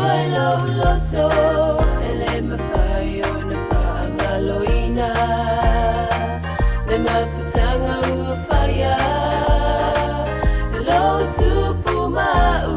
manatua i lou loto e le mafai ona faagaloina le mafutaga ua faia e lou tupu ma au.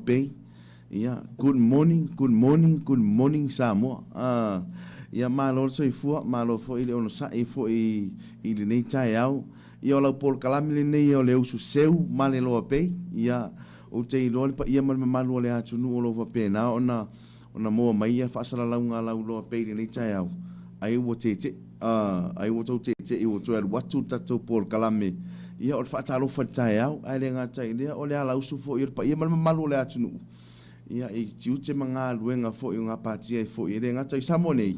Pei, ia, good morning, good morning, good morning Samoa. Ah, ia malo le soifua, malo foi le onosai foi i lenei taeao. Ia o lau polokalame lenei o le usu seu ma le loa pei. Ia, ou te iloa le paia ma le mamalu o le atunuu o lo o faapena ona ona maua mai ia faasalalauga a lau loa pei i lenei taeao. Ai ua tete'i, ah, ai ua tou tete'i ua toe alu atu le tatou polokalame. Ia o le faatalofa i le taeao, ae le gata i lea, o le alausu foi o le paia ma le mamalu o le atunuu. Ia, i tiute ma galuega foi o gapatia ai foi, e le gata i Samoa nei,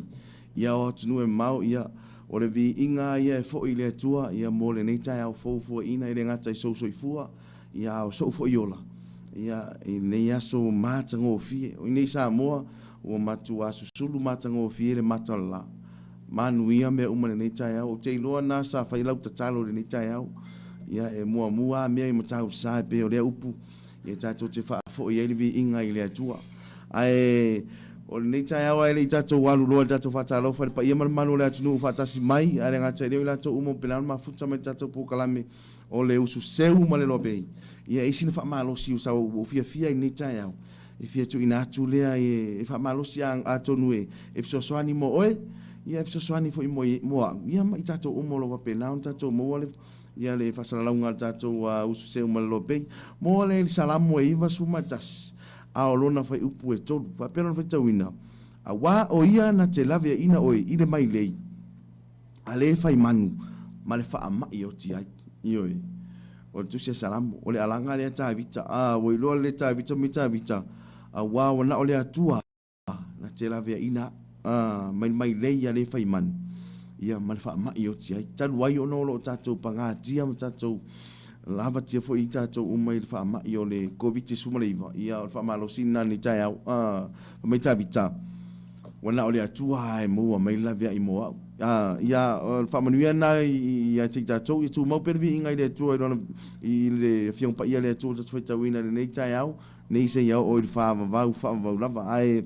ia o atunuu e mamao, ia, o le viiga lava ia e foi i le Atua, ia mo lenei taeao fou foaiina, e le gata i sou soifua, ia a o sou foi ola, ia, i lenei aso matagofie. O i nei Samoa, ua matua susulu matagofie le mata o le la. Manuia mea uma i lenei taeao. Ou te iloa na sa fai lau tatalo i lenei taeao. Ia, e muamua lava mea i Matausa e pei o lea upu, ia tatou te faafoi ai le viiga i le Atua. Ae o lenei taeao ae le i tatou alu loa i le tatou faatalofa i le paia ma le mamalu o le atunuu faatasi mai, ae le gata i lea o i latou uma ua pena ona mafuta mai i le tatou polokalame o le usu seu ma le loa bei. Ia e i ai sina faamalosi ua ou fiafia ai i lenei taeao, e fia tuuina atu lea e faamalosi atonu e fesoasoani mo oe, ia e fesoasoani foi mo au, ia ma i tatou uma o lo o faapena ona tatou maua le ia le faasalalauga a le tatou usu seu ma le loa bei. Mo le Salamo e 91, a o lona fuaiupu e 3, faapea lona faitauina, Auā o ia na te laveaiina oe i le mailei, a le fai manu ma le faamai oti ai. Ioe. O le tusi a Salamo, o le alaga lea Tavita, a ua iloa le Tavita mai Tavita, auā ua na o le Atua na te laveaiina a mai le mailei a le fai manu, ia ma le faamai oti ai. Talu ai ona o lo o tatou pagatia ma tatou lavatia foi i tatou uma i le faamai o le Koviti-19, ia o le faamalosi lena i lenei taeao. A, fai mai Tavita, Ua na o le Atua lava e maua mai le laveai mo au. A, ia, o le faamanuia lena ia te i tatou, ia tumau pea le viiga i le Atua i lona, i le Afioga Paia a le Atua ua tatou faitauina i lenei taeao, nei seia oo i le faavavau, faavavau lava. Ae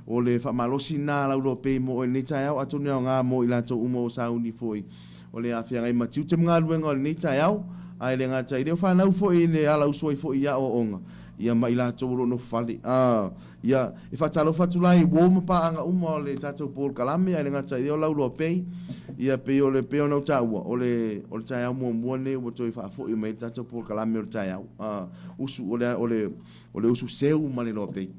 o le faamalosi lena a lau pei mo oe i lenei taeao, atonu e aoga mo i latou uma ua sauni foi o le a feagai ma tiute ma galuega o lenei taeao. Ae le gata i lea, o fanau foi i le ala usu ai foi i aoaoga. Ia ma i latou o lo o nofo fale. A, ia, e faatalofa atu la i uo ma paaga uma o le tatou polokalame, ae le gata i lea o Lauloa Pay, ia pei o le pei ona ou taua, o le o le taeao muamua lenei ua toe faafoi mai ai le tatou polokalame o le taeao. A, usu, o le o le o le usu seu ma le Loa Pay.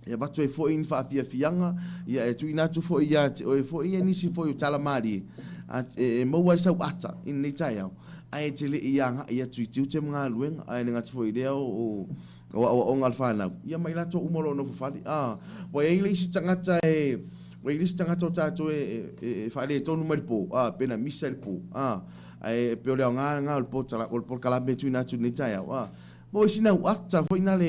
E avatu ai foi ni faafiafiaga, ia e tuuina atu foi ia te oe foi ia nisi foi o tala malie, a, e, e maua ai sau ata i lenei taeao, ae e te le i agai atu i tiute ma galuega, ae le gata foi i lea o, o, o aoaoga a le fanau, ia ma i latou uma o lo o nofo fale. A, ua i ai le isi tagata e, ua i ai le isi tagata o tatou e, e, e faaletonu mai le po, a, pe na misa i le po, a, ae pei o le aoga lena o le o le polokalame e tuuina atu i lenei taeao, a. Mo isi nau ata foi na le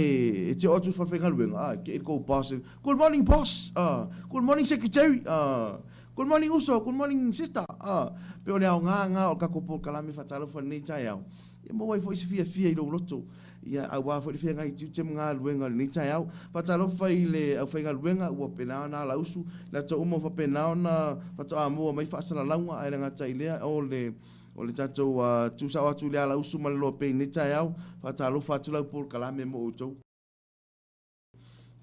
e te o atu i le falefaigaluega, a, get kou boss, good morning boss, a, good morning secretary, a, good morning uso, good morning sister, a, pe o le aoga na o le tatou polokalame faatalofa i lenei taeao, ia maua ai foi se fiafia i lou loto, ia aua foi le feagai i tiute ma galuega o lenei taeao. Faatalofa i le aufaigaluega ua pena ona alausu, latou uma ua faapena ona faatoa maua mai faasalalauga, ae le gata i lea o le O le tatou tuusao atu i le alausu ma le loa pei i lenei taeao, faatalofa atu lau polokalame mo outou.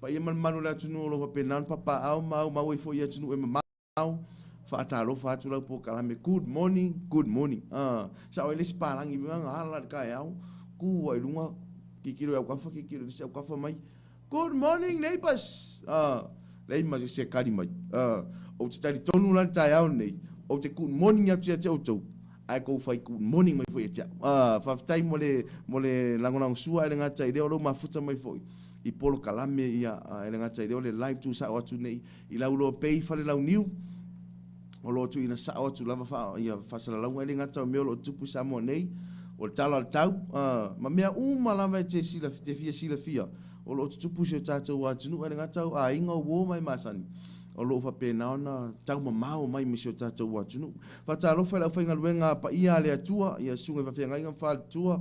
Paia ma le mamalu o le atunuu o lo o faapena ona papaaao ma aumau ai foi i atunuu e mamao, faatalofa atu lau polokalame. Good morning, good morning. Sao ai le isi palagi i luga ala i le taeao, tu ai i luga, tilotilo i autafa, tilotilo i le isi autafa mai, Good morning neighbours! Leai ma se isi e tali mai. Ou te talitonu la i le taeao lenei, ou te good morning atu ia te outou, ae tou fai good morning mai foi ia te au. Faafetai mo le, mo le lagolagosua ae le gata i lea o lou mafuta mai foi i polokalame ia, ae le gata i lea o le live tuusao atu nei i Lauloa Bay, Falelauniu, o lo o tuuina sao atu lava faa, ia faasalalauga e le gata o mea o lo o tutupu i Samoa nei, o le tala o le tau, ma mea uma lava e te te fia silafia o lo o tutupu i si o tatou atunuu, e le gata o aiga, o uo ma e masani, o lo o faapena ona taumamao mai ma si o tatou atunuu. Faatalofa i le aufaigaluega paia a le Atua, ia susuga i faafeagaiga ma faletua,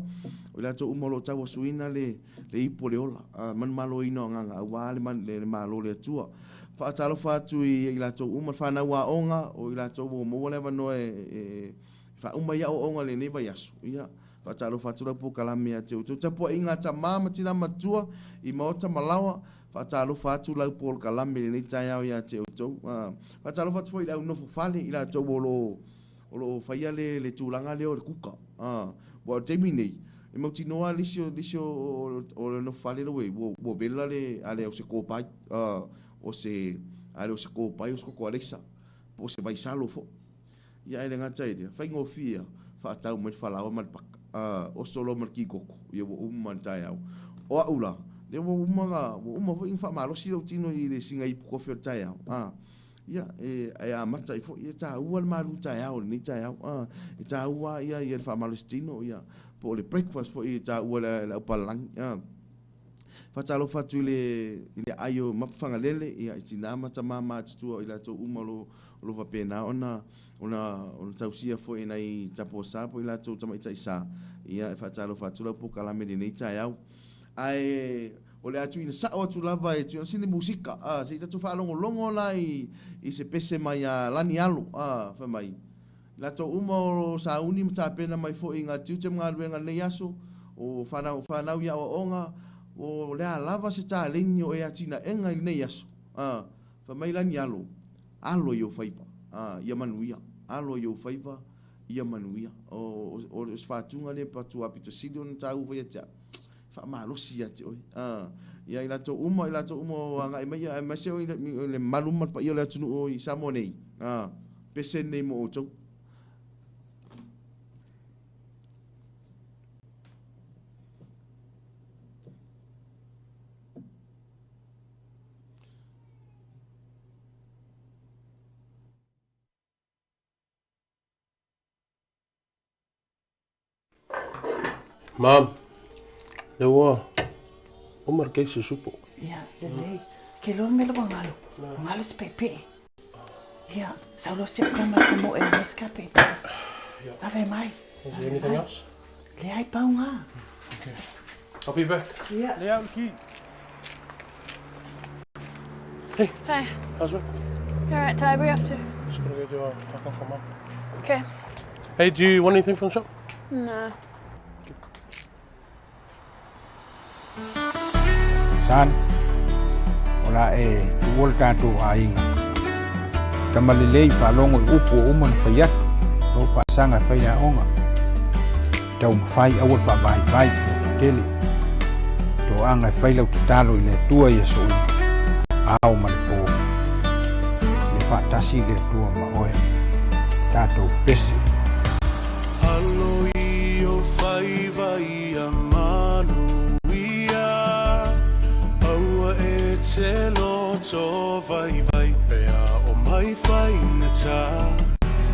o i latou uma o lo o tauasuina le, le ipu o le ola, manumaloina o agaga aua le, le Malo o le Atua. Faatalofa atu i i latou uma, le fanau aoga, o i latou ua maua le avanoa e, e faauma ai aoaoga i lenei vaiaso. Ia, faatalofa atu lau polokalame ia te outou. Tapuaiga a tama ma tina matua i maota ma laoa, faatalofa atu lau polokalame i lenei taeao ia te outou. Faatalofa atu foi i le au nofo fale, i latou o lo o o lo o faia le, le tulaga lea o le kuka. Aua o le taimi nei, e mautinoa le isi o, le isi o, o, o le nofo fale lea ua i ai, ua, ua vela le, a le o se kopai, o se, a le o se kopai o se koko aleisa, po o se vaisalo foi. Ia ae le gata i lea, faigofie lava, faatau mai le falaoa ma le paka, oso loa ma le kikoko, ia ua uma le taeao. O au la, lea ua uma ona, ua uma foi ona faamalosi lou tino i le siga ipu kofi o le taeao, Ia, e amata ai foi, e taua le malu taeao i lenei taeao. E taua lava ia le faamalositino, ia, po o le breakfast foi e taua e le aupalagi. Faatalofa atu i le, i le aai o Mapuifagalele, ia, i tina ma tama matutua o i latou uma o lo, o lo faapena ona, ona, ona tausia foi e nai tapuasa po o i latou tamaitai sa. Ia, e faatalofa atu lau polokalame i lenei taeao. Ae o le a tuuina sao atu lava e tuuina sina musika, a, se i tatou faalogologo la i, i se pese mai a Lani Alo, a, fai mai, latou uma o sauni ma tapena mai foi i ngā tiute ma galuega i lenei aso, o fanau, fanau i aoaoga, o le a lava se taleni o e atinaega i lenei aso, a, fai mai Lani Alo, alo i ou faiva, a, ia manuia, alo i ou faiva, ia manuia. O, o, o se faatuga lea e pito sili ona taua foi ia te au. Faamalosi ia te oe. Ia i latou uma, i latou uma o agai mai, aemaise o le mamalu ma le paia o le atunuu i Samoa nei. Pese lenei mo outou. Mom, lea ua uma le keisi o supo. Ia, lelei. Ke loa mele ua galo. Ua galo se pepe. Ia, sau loa se kama te mo e mas ka pepe. Lave mai. Is there anything else? Leai pau ngā. Okay. I'll be back. Ia. Lea au ki. Hey. Hey. How's work? All right, Ty, where you off to? Just gonna go do a fuck off for mum. Okay. Hey, do you want anything from the shop? No. son, o le a e tuua le tatou aiga. Tama lelei faalogo i upu ua uma ona fai atu, lou faasaga e fai le aoga. Taumafai aua le faavaivai i lou tele. Toaga e fai lau tatalo i le Atua i aso uma, ao ma le po. Ia faatasi le Atua ma oe. Tatou pese. Alo i o faiva ia manuia, Aua e te loto vaivai pea o mai faigata,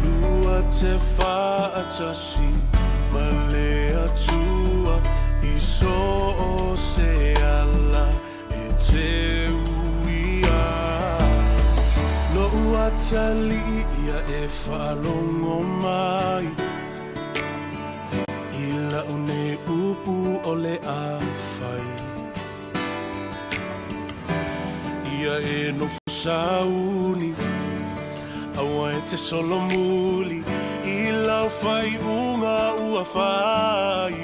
Lua te faatasi ma le Atua i so o se ala e te uia. Lo'u atalii ia e faalogo mai i la'u nei upu o le a fai. Ia e nofo sauni, aua e te solomuli i lau faaiuga ua fai.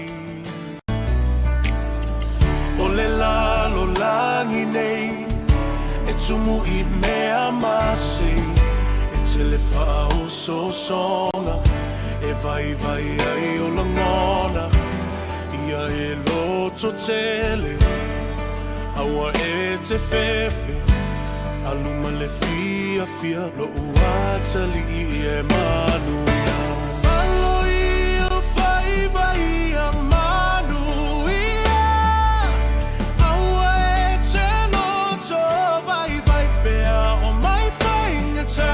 O le lalolagi nei e tumu i mea masei, e tele faaosoosoga e vaivai ai o lagona. Ia e loto tele, aua e te fefe, alu ma le fiafia, lo'u atalii e manuia. Alo i o faiva ia manuia, aua e te loto vaivai pea o mai faigata,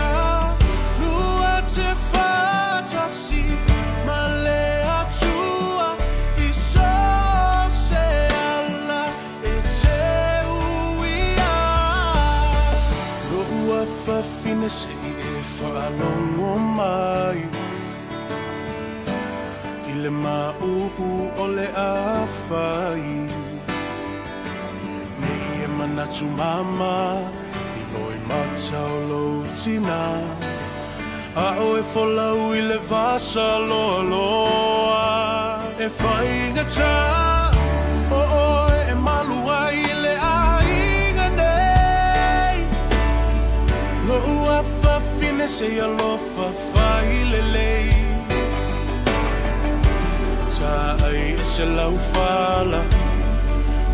Lua te faatasi ma le Atua i so o se ala e te uia. Lo'u afafine se i e faalogo mai i le maʻupu o le a fai. Ne i e manatu mama i loimata o lou tinā, a o e folau i le vasa loaloa. E faigata o oe e malu ai i le aiga nei. Lo'u afafine se i alofa fai lelei. Taai ese lau fala,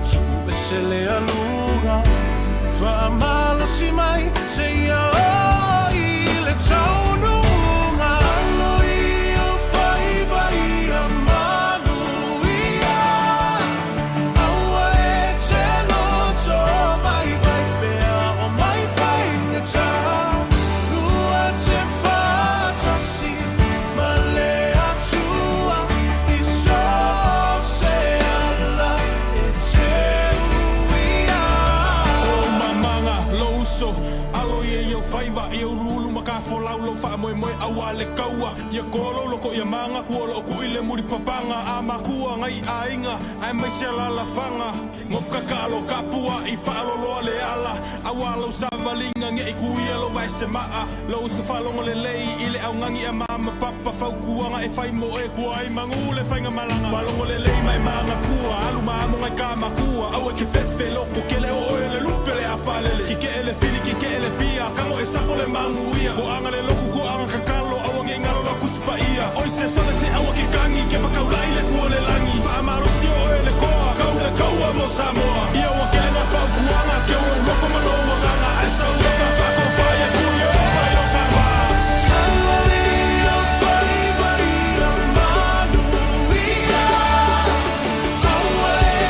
tuu ese le aluga, faamalosi mai seia oo i le taunuuga. Alo i o faiva ia manuia, aua e te loto vaivai pea o mai faigata, Lua te faatasi ma le Atua i so o se ala e te uia. O mamaga lou uso alo ia i ou faiva ia uluulu ma kafolau lou faamoemoe auā le kaua ia kolo loko ia maga kua loo kuʻi le muli papaga a makua ngai aiga aemaise alalafaga gofokakalo kapua i faaloloa le ala auā lau savaliga geʻi kuia lou vaesemaa lou uso faalogo lelei i le augagi a mama papa fautuaga e fai mo e kua ai magu le faiga malaga faalogo lelei ma e magakua alu ma amo ngai ka makua aua ke fefe loko kele o oe le lupe le afalele kikeʻe le fili kikeʻe le pia kago e sapo le maguia koaga le loku koaga kakalo aua ge galo la kusipaia oi se sole se aua ke kagi ke makaulai le kua le lagi faamalosi o oe le koa kau le kaua mo Samoa ia ua kelega fautuaga ke o lou loko ma lou agaga ae sau e ka faakofa ia kui e ola i o kava. Alo i o faiva ia manuia, aua e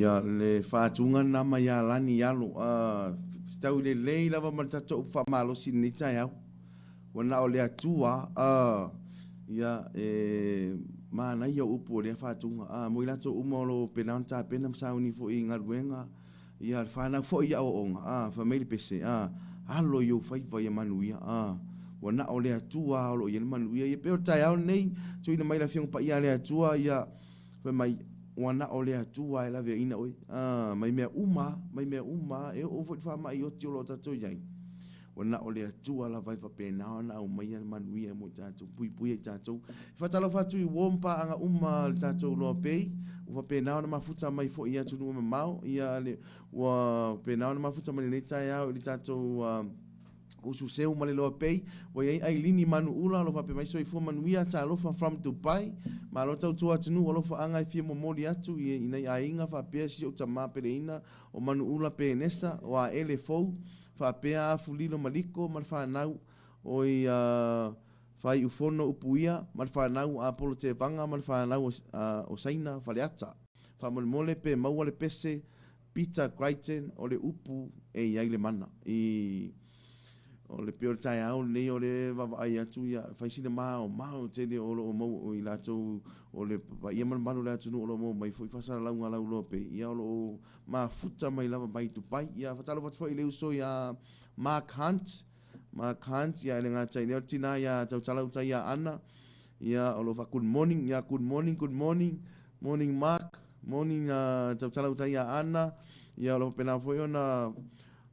Ia, le faatuga lena mai ia Lani Alo, fetaui lelei lava ma le tatou upu faamalosi i lenei taeao. Ua na o le Atua a, ia, e manaia upu o lea faatuga. A, mo i latou uma o lo o pena ona tapena ma sauni foi i galuega, ia, le fanau foi i aoaoga, a, fai mai le pese, a, alo i ou faiva ia manuia, a, ua na o le Atua lava o lo o i ai le manuia. Ia, pei o le taeao lenei, tuuina mai le Afioga Paia a le Atua, ia, Fai mai, ua na o le Atua e laveaiina oe, a, mai mea uma lava, mai mea uma lava, e oo foi i le faamai oti o lo o tatou i ai, ua na o le Atua lava e faapena ona aumaia le manuia mo i tatou, puipuia i tatou. E faatalofa atu i uo ma paaga uma a le tatou Loa Bay, ua faapena ona mafuta mai foi i atunuu e mamao, ia, le, ua faapena ona mafuta mai lenei taeao i le tatou, Usu seu ma le loa pei ua iai Ailini manu ula alofa faapea mai soifua manuia talofa from Dubai malo tautua atunuu alofa aga e fia momoli atu i nai aiga faapea si ou tama peleina o manu ula Penesa o Aele fou faapea Afu Lilo Maliko ma le fanau oi Faaiufono Upuia ma le fanau Apolo Tevaga ma le fanau o Saina Faleata faamolemole pe maua le pese Peter Crichton, o le upu e i ai le mana. I, o le pei o le taeao lenei o le vaavaai atu ia fai sina maomao tele o lo o mau i latou o le paia ma le mamalu o le atunuu o lo o maua mai foi faasalalauga lauloa pei ia o lo o mafuta mai lava mai Dubai. Ia faatalofa atu foi i le uso ia Mark Hunt, Mark Hunt ia e le gata i lea o le tina ia Tautala Utai ia Ana ia o lo o faa good morning ia good morning good morning morning Mark Moni ngā tautala utai a Ana, ia o lo faapena foi ona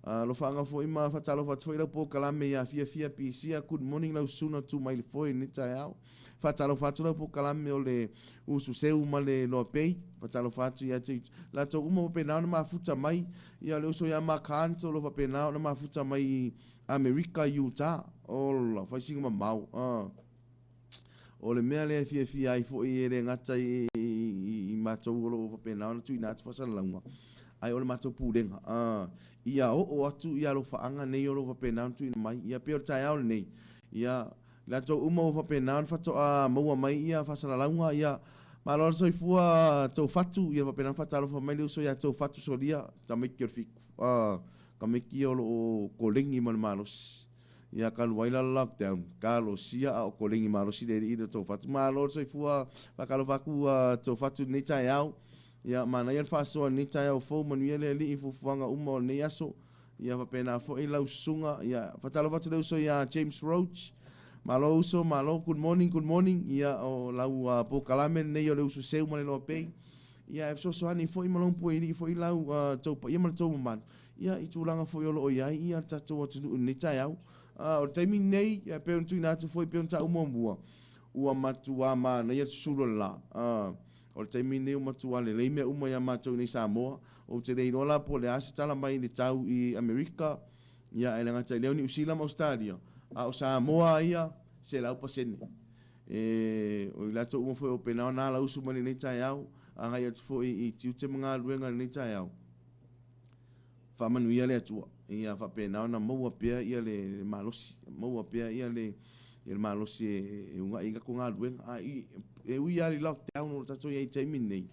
alofaaga foi ma faatalofa atu foi lau polokalame ia Fiafia Pisia, good morning lau susuga tu mai le foe i lenei taeao. Faatalofa atu lau polokalame o le Usu Seu ma le Loa Pei, faatalofa atu ia te latou uma ua faapena ona mafuta mai, ia o le uso ia Mark Hunt o lo o faapena ona mafuta mai i Amerika i Utah, ola, fai sina mamao. O le mea lea e fiafia ai foi e le gata i, i, i matou o lo o faapena ona tuuina atu faasalalauga, ae o le matou pulega, ia oo atu ia alofaaga nei o lo o faapena ona tuuina mai. Ia pei o le taeao lenei, ia i latou uma ua faapena ona faatoa maua mai ia faasalalauga, ia malo le soifua tou fatu, ia faapena ona faatalofa mai le uso ia tou fatu solia, tamaiti o le fiku, tamaiti ia o lo o koleni ma le malosi. Ia talu ai la le lockdown, talosia a o koleni malosi le alii le tou fatu. Malo le soifua, faatalofa atu tou fatu i lenei taeao. Ia manaia le faasoa i lenei taeao fou, manuia le alii i fuafuaga uma o lenei aso. Ia faapena foi lau susuga. Ia faatalofa atu le uso ia James Roach. Malo uso, malo, good morning, good morning. Ia o lau polokalame lenei o le uso seu ma le loa pei. Ia e fesoasoani foi ma lou puelii foi lau tou paia ma le tou mamalu. Ia, i tulaga foi o lo o i ai ia le tatou atunuu i lenei taeao. O le taimi lenei, e pei ona tuuina atu foi e pei ona taua muamua, ua matua manaia le susulu o le la. O le taimi lenei ua matua lelei mea uma ia matou i inei i Samoa. Ou te le iloa la po o le a se tala mai i le tau i Amerika, ia ae le gata i lea o Niu Sila ma Ausetalia, a o Samoa lava ia, 100%. E, o i latou uma foi o pena ona alausu mai lenei taeao, agai atu foi i tiute ma galuega i lenei taeao. Faamanuia le Atua ia faapena ona maua pea ia le malosi, maua pea ia le malosi e uunai ai tatou galuega. A e ui lava i le lockdown o lo o tatou i ai i le taimi lenei,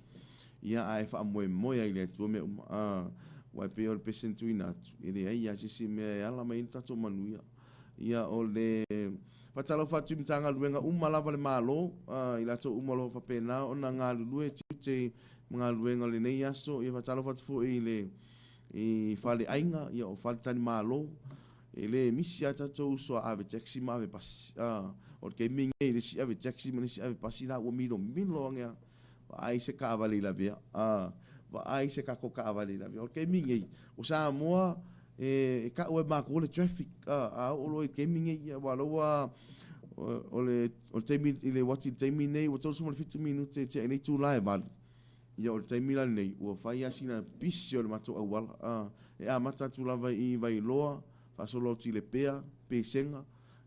ia ae faamoemoe lava i le Atua mea uma. Aua e pei o le pese na tuuina atu, e leai lava se isi mea e ala mai ai le tatou manuia. Ia o le faatalofa atu i Matagaluega uma lava a le Malo, i latou uma o lo o faapena ona galulue tiute ma galuega o lenei aso. Ia faatalofa atu foi i le i faleaiga, ia o faletalimalo, e le misi lava tatou uso a ave taxi ma ave pasi. O le taimi lenei i le isi ave taxi ma le isi ave pasi la ua milomilo ane lava. Vaai se taavale i lavea, vaai se tatou taavale i lavea. O le taimi lenei, o Samoa e tau e matou le traffic, a oo loa i le taimi lenei, aua o la ua o le taimi i le uati i le taimi lenei ua 37 minute e tea ai le itula e 8. Ia o le taimi la lenei ua fai lava sina pisi o le matou auala, e amata atu lava i Vailoa, faasolo atu i Lepea, Pesega,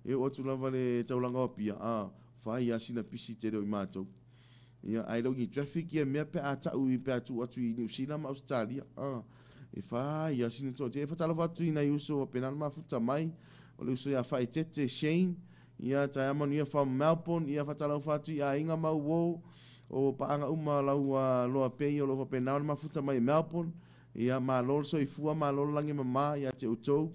e oo atu lava i le taulaga o Apia, fai lava sina pisi tele o i matou. Ia, ae le o ni traffic ia mea pe a tau pe a tuu atu i Niu Sila ma Ausetalia. E fai lava sina toatele. E faatalofa atu i nai uso faapena ona mafuta mai, o le uso ia Faaeteete Shane, ia taeao manuia from Melbourne, ia faatalofa atu i aiga ma uo. O paaga uma o lau loa pei o lo o faapena ona mafuta mai i Melbourne. Ia, malo le soifua, malo le lagi e mama ia te outou.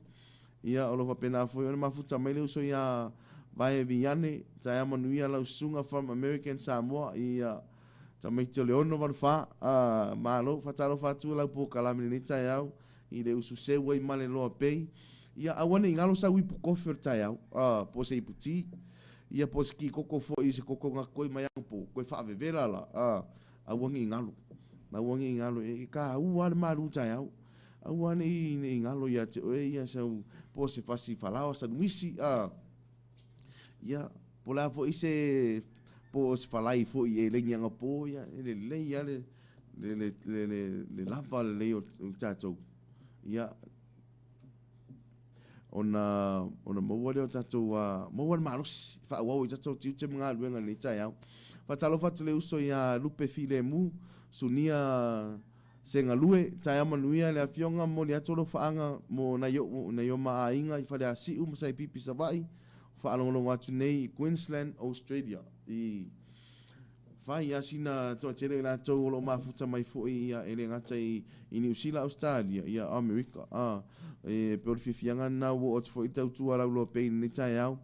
Ia, o lo o faapena foi ona mafuta mai le uso ia Vae Viane, taeao manuia lau susuga from American Samoa. Ia, tamaiti o le 684. Ah, malo, faatalofa atu lau polokalame i lenei taeao i le usu seu ai ma le loa pei. Ia, aua ne i galo sau ipu kofi o le taeao, ah, po o se ipu ti. Ia, po o se kikoko foi i se koko na koe mai anapo, koe faavevela la, ah, aua ne i galo. Aua ne i galo, e taua lava le malu taeao. Aua ne i galo ia te oe ia sau po o se fasi falaoa sanuisi, ah, ia, po o le a foi se, po o se falai foi e legi anapo, ia, e lelei lava le, le, le, le, le, le lava lelei o tatou. Ia, ona, ona maua lea o tatou, maua le malosi e faaauau ai tatou tiute ma galuega i lenei taeao. Faatalofa atu le uso ia Lupe Filemu, Sunia Segalue, taeao manuia le afioga, momoli atu alofaaga mo nai ou, nai o ma aiga i Faleasiu ma Saipipi Savaii, faalogologo atu nei i Queensland, Australia. I fai lava sina toatele o i latou o lo o mafuta mai foi ia e le gata i Niu Sila, Ausetalia, ia Amerika. A, e pei o le fiafiaga lena ua oo atu foi i le tautua lauloa pea i lenei taeao.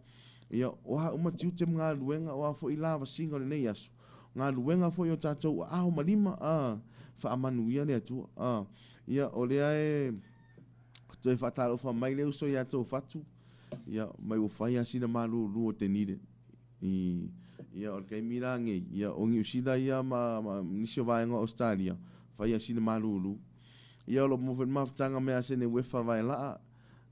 Ia, o a uma tiute ma galuega, o a foi lavasiga o lenei aso, galuega foi o tatou aao ma lima, a, faamanuia le Atua. A, ia, o lea e toe faatalofa mai le uso ia Toufatu, ia, mai ua fai lava sina malulu o Dunedin. I, ia, o le taimi la nei, ia, o Niu Sila ia ma, ma nisi o vaega o Ausetalia, fai lava sina malulu. Ia, o lo o maua foi le mafutaga mai Asene Uefa Vaelaa,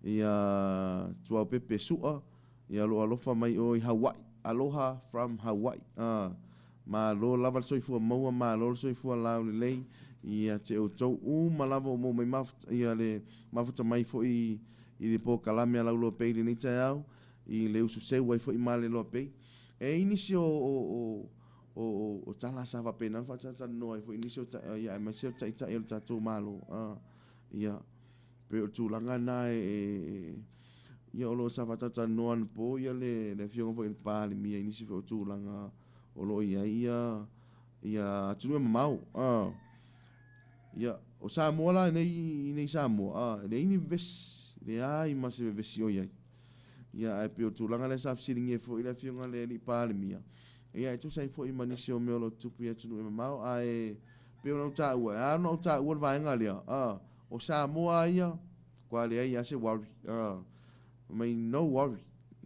ia, Tuaopepe Su'a, ia, o lo o alofa mai o i Hawaii. Aloha from Hawaii. Ah, malo lava le soifua maua, malo le soifua laulelei ia te outou uma lava ua maua mai mafuta, ia le mafuta mai foi i le polokalame a Lauloa Pei i lenei taeao. I le usu seu ai foi ma le loa pei. E i ai nisi o, o, o, o, o tala sa faapena ona faatalatalanoa ai foi nisi o, ia, aemaise o taitai o le tatou Malo. A, ia, pei o le tulaga lena e, e, ia, o lo o sa faatalatalanoa anapo ia le, le afioga foi i le Palemia i nisi foi o tulaga o lo o i ai ia, ia atunuu e mamao. A, ia, o Samoa la nei, nei Samoa, a, e leai ni vevesi, leai ma se vevesi o i ai. Ia, ae pei o le tulaga lea sa fesiligia foi le Afioga i le Alii Palemia, ia, e tusa ai foi ma nisi o mea o lo o tutupu i atunuu e mamao, ae pei ona ou taua, e ala ona ou taua le vaega lea, a, o Samoa lava ia, matua leai lava se worry, a, mai no worry,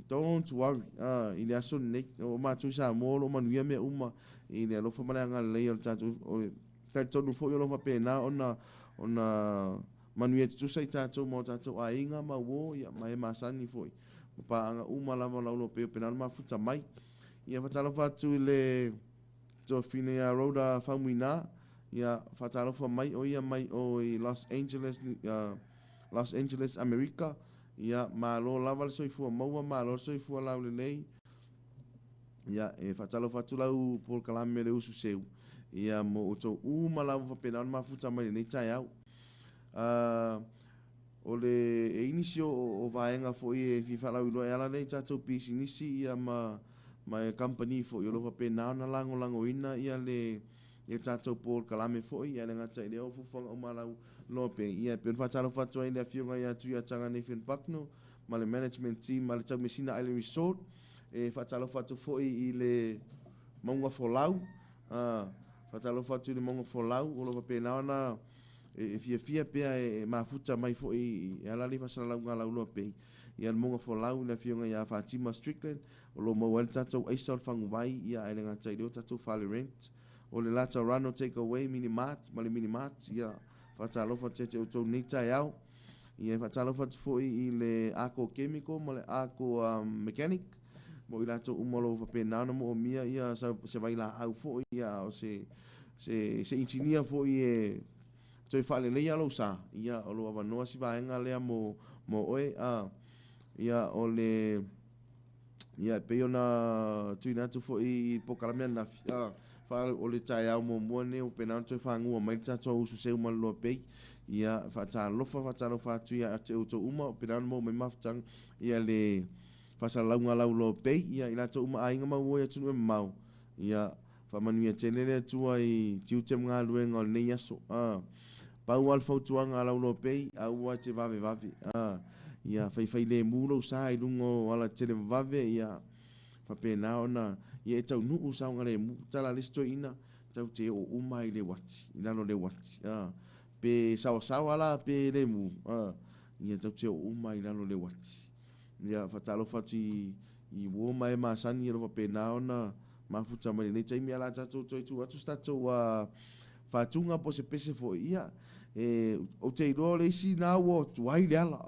don't worry, a, i le aso lenei, o matou i Samoa o lo o manuia mea uma i le alofa ma le agalelei o le tatou, o le talitonu foi o lo o faapena ona, ona Manuia tutusa i tatou ma o tatou aiga ma uo, ia, ma e masani foi, ma paaga uma lava o lauloa pei o pena ona mafuta mai. Ia, faatalofa atu i le tuafine ia Rhoda Faumuina, ia, faatalofa mai o ia mai o i Los Angeles, Los Angeles, Amerika. Ia, malo lava le soifua maua, malo le soifua laulelei. Ia, e faatalofa atu lau polokalame le usu seu, ia, mo outou uma lava faapena ona mafuta mai lenei taeao. Uh, o le, e i nisi o, o vaega foi e fia faalauiloa e ala lea i tatou pisinisi ia ma, ma kamupani foi o lo o faapena ona lagolagoina ia le, ia tatou polokalame foi, ia le gata i lea o fuafuaga uma a lau loa pea. Ia, e pei ona faatalofa atu ai i le afioga ia Tuiataga Nathan Bucknell ma le management team a le Taumeasina Island Resort. E faatalofa atu foi i le Mauga Folau, faatalofa atu i le Mauga Folau o lo o faapena ona e fiafia pea e mafuta mai foi e ala le faasalalauga a Lauloa Bay. Ia le Mauga Folau i le afioga ia Fatima Strickland o lo o maua ai le tatou aisa o le faguvai, ia ae le gata i lea o tatou fale rent. O le Latarano Take Away Mini Mart ma le Mini Mart, ia faatalofa atu ia te outou nei taeao. Ia e faatalofa atu foi i le Ako Chemical ma le Ako Mechanic, mo i latou uma o lo o faapena ona moomia ia se vailaau foi, ia o se se se inisinia foi e toe faaleleia lou sa, ia o lo o avanoa si vaega lea mo mo oe. A ia o le ia e pei ona tuuina atu foi i polokalame ananafi, a o le taeao muamua lenei ua faapena ona toe fagua mai le tatou usu seu ma le loa pei. Ia faatalofa faatalofa atu ia te outou uma o faapena ona maua mai mafutaga ia le faasalalauga a Lauloa Pei, ia i latou uma aiga ma uo i atunuu e mamao. Ia. Faamanuia tele le Atua i tiute ma galuega o lenei aso. A, pau lava le fautuaga a lau Lopei, aua e te vavevave. A, ia faifailemu lou sa i luga o alatele vavave, ia faapena ona ia e taunuu saogalemu. Tala a le isi toeaina, tatou te oo uma lava i le uati, i lalo o le uati. A, pe saoasaoa la pe lemu, a, ia tatou te oo uma lava i lalo o le uati. Ia, faatalofa atu i, i uo ma e masani o lo o faapena ona mafuta mai lenei taimi, ae o le a tatou toe tuu atu se tatou faatuga po o se pese foi, ia, e, ou te iloa o le isi na ua tuai le ala,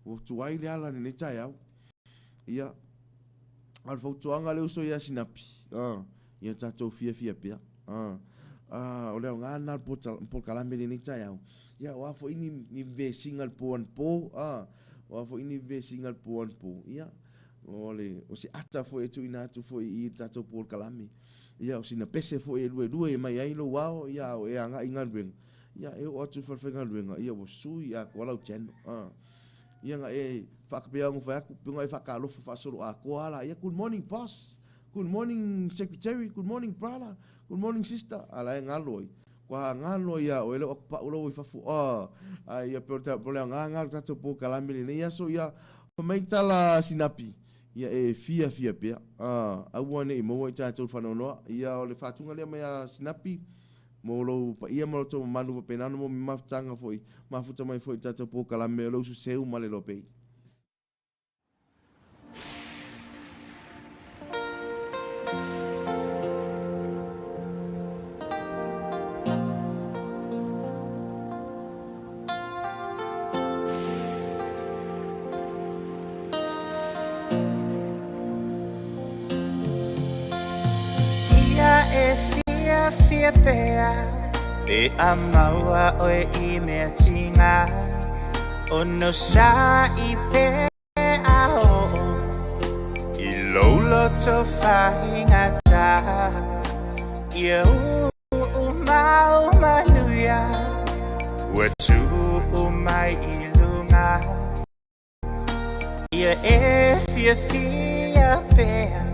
ua tuai le ala i lenei taeao. Ia, a o le fautuaga a le uso ia Sinapi, ia tatou fiafia pea. O le aoga lena o le polokalame i lenei taeao. Ia, o a foi ni, ni vesiga i le po anapo, o a foi ni vesiga i le po anapo, ia, O le, o se ata foi e tuuina atu foi i le tatou polokalame. Ia, o sina pese foi e luelue mai ai lou ao, ia, a o e agai i galuega, ia, e oo atu i le falefaigaluega, ia, ua sui atoa lau channel. A. Ia, na e faakapea ona fai atu, pei ona e faatalofa faasoloatoa lava la, ia, good morning boss, good morning secretary, good morning brother, good morning sister, a la e galo ai. Ua galo ai ia oe le atu pau lau i fafo. A, ai ia pe o le aoga lena o le tatou polokalame i lenei aso, ia fai mai tala Sinapi, ia e fiafia pea. A, aua ne i maua i tatou le faanoanoa. Ia o le faatuga lea mai a Sinapi mo lou paia ma lo outou mamalu faapena ona mo mafutaga foi, mafuta mai foi i le tatou polokalame o le uso seu ma le lopei. Ia e fiafia pea Pe a maua oe i mea tinga Ono sa i pe a oo I lou loto faigata Ia uu mau manuia Ua tuu mai i luga Ia e fiafia pea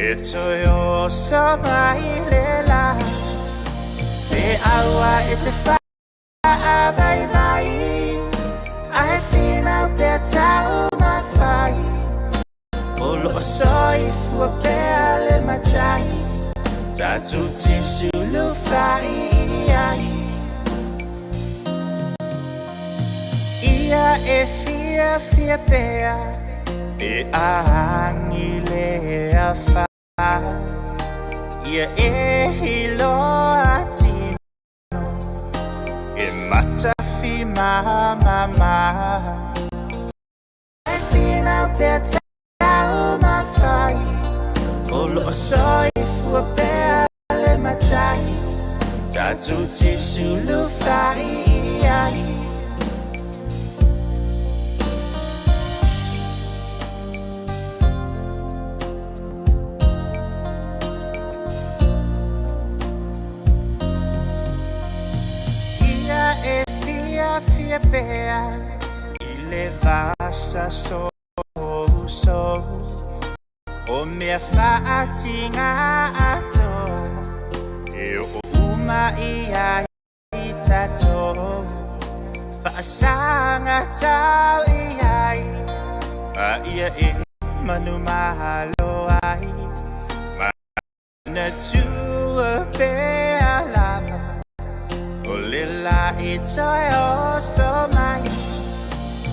E toe oso mai le la Se aua e se Faavaivai ae finau pea taumafai O lo o soifua pea le matai Tatou te sulufai i ai Ia e fiafia pea E agi le afa Ia e iloa tino E matafi mamama E finau pea taumafai O lo o soifua pea le matai Tatou te sulufai i ai. Ia e fiafia pea i le vasa sousou O mea faatinga atoa e oo uma i ai tatou Faasaga tau i ai ma ia e manumalo ai Manatua pea lava o le la e toe oso mai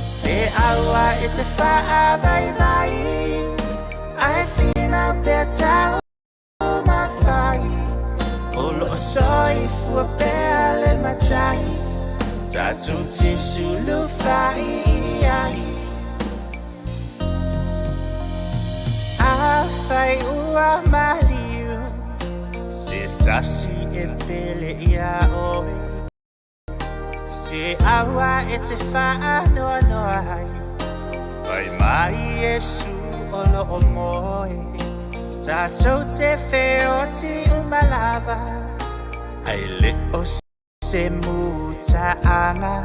Se aua e te faavaivai Ae finau pea taumafai O lo o soifua pea le matai Tatou te sulufai i ai Afai ua maliu Se tasi e pele ia oe Se aua e te whaanoanoa ai Whai mai Iesu o lo o moe Tatou te wheoti uma lava Ai le o Se mutaaga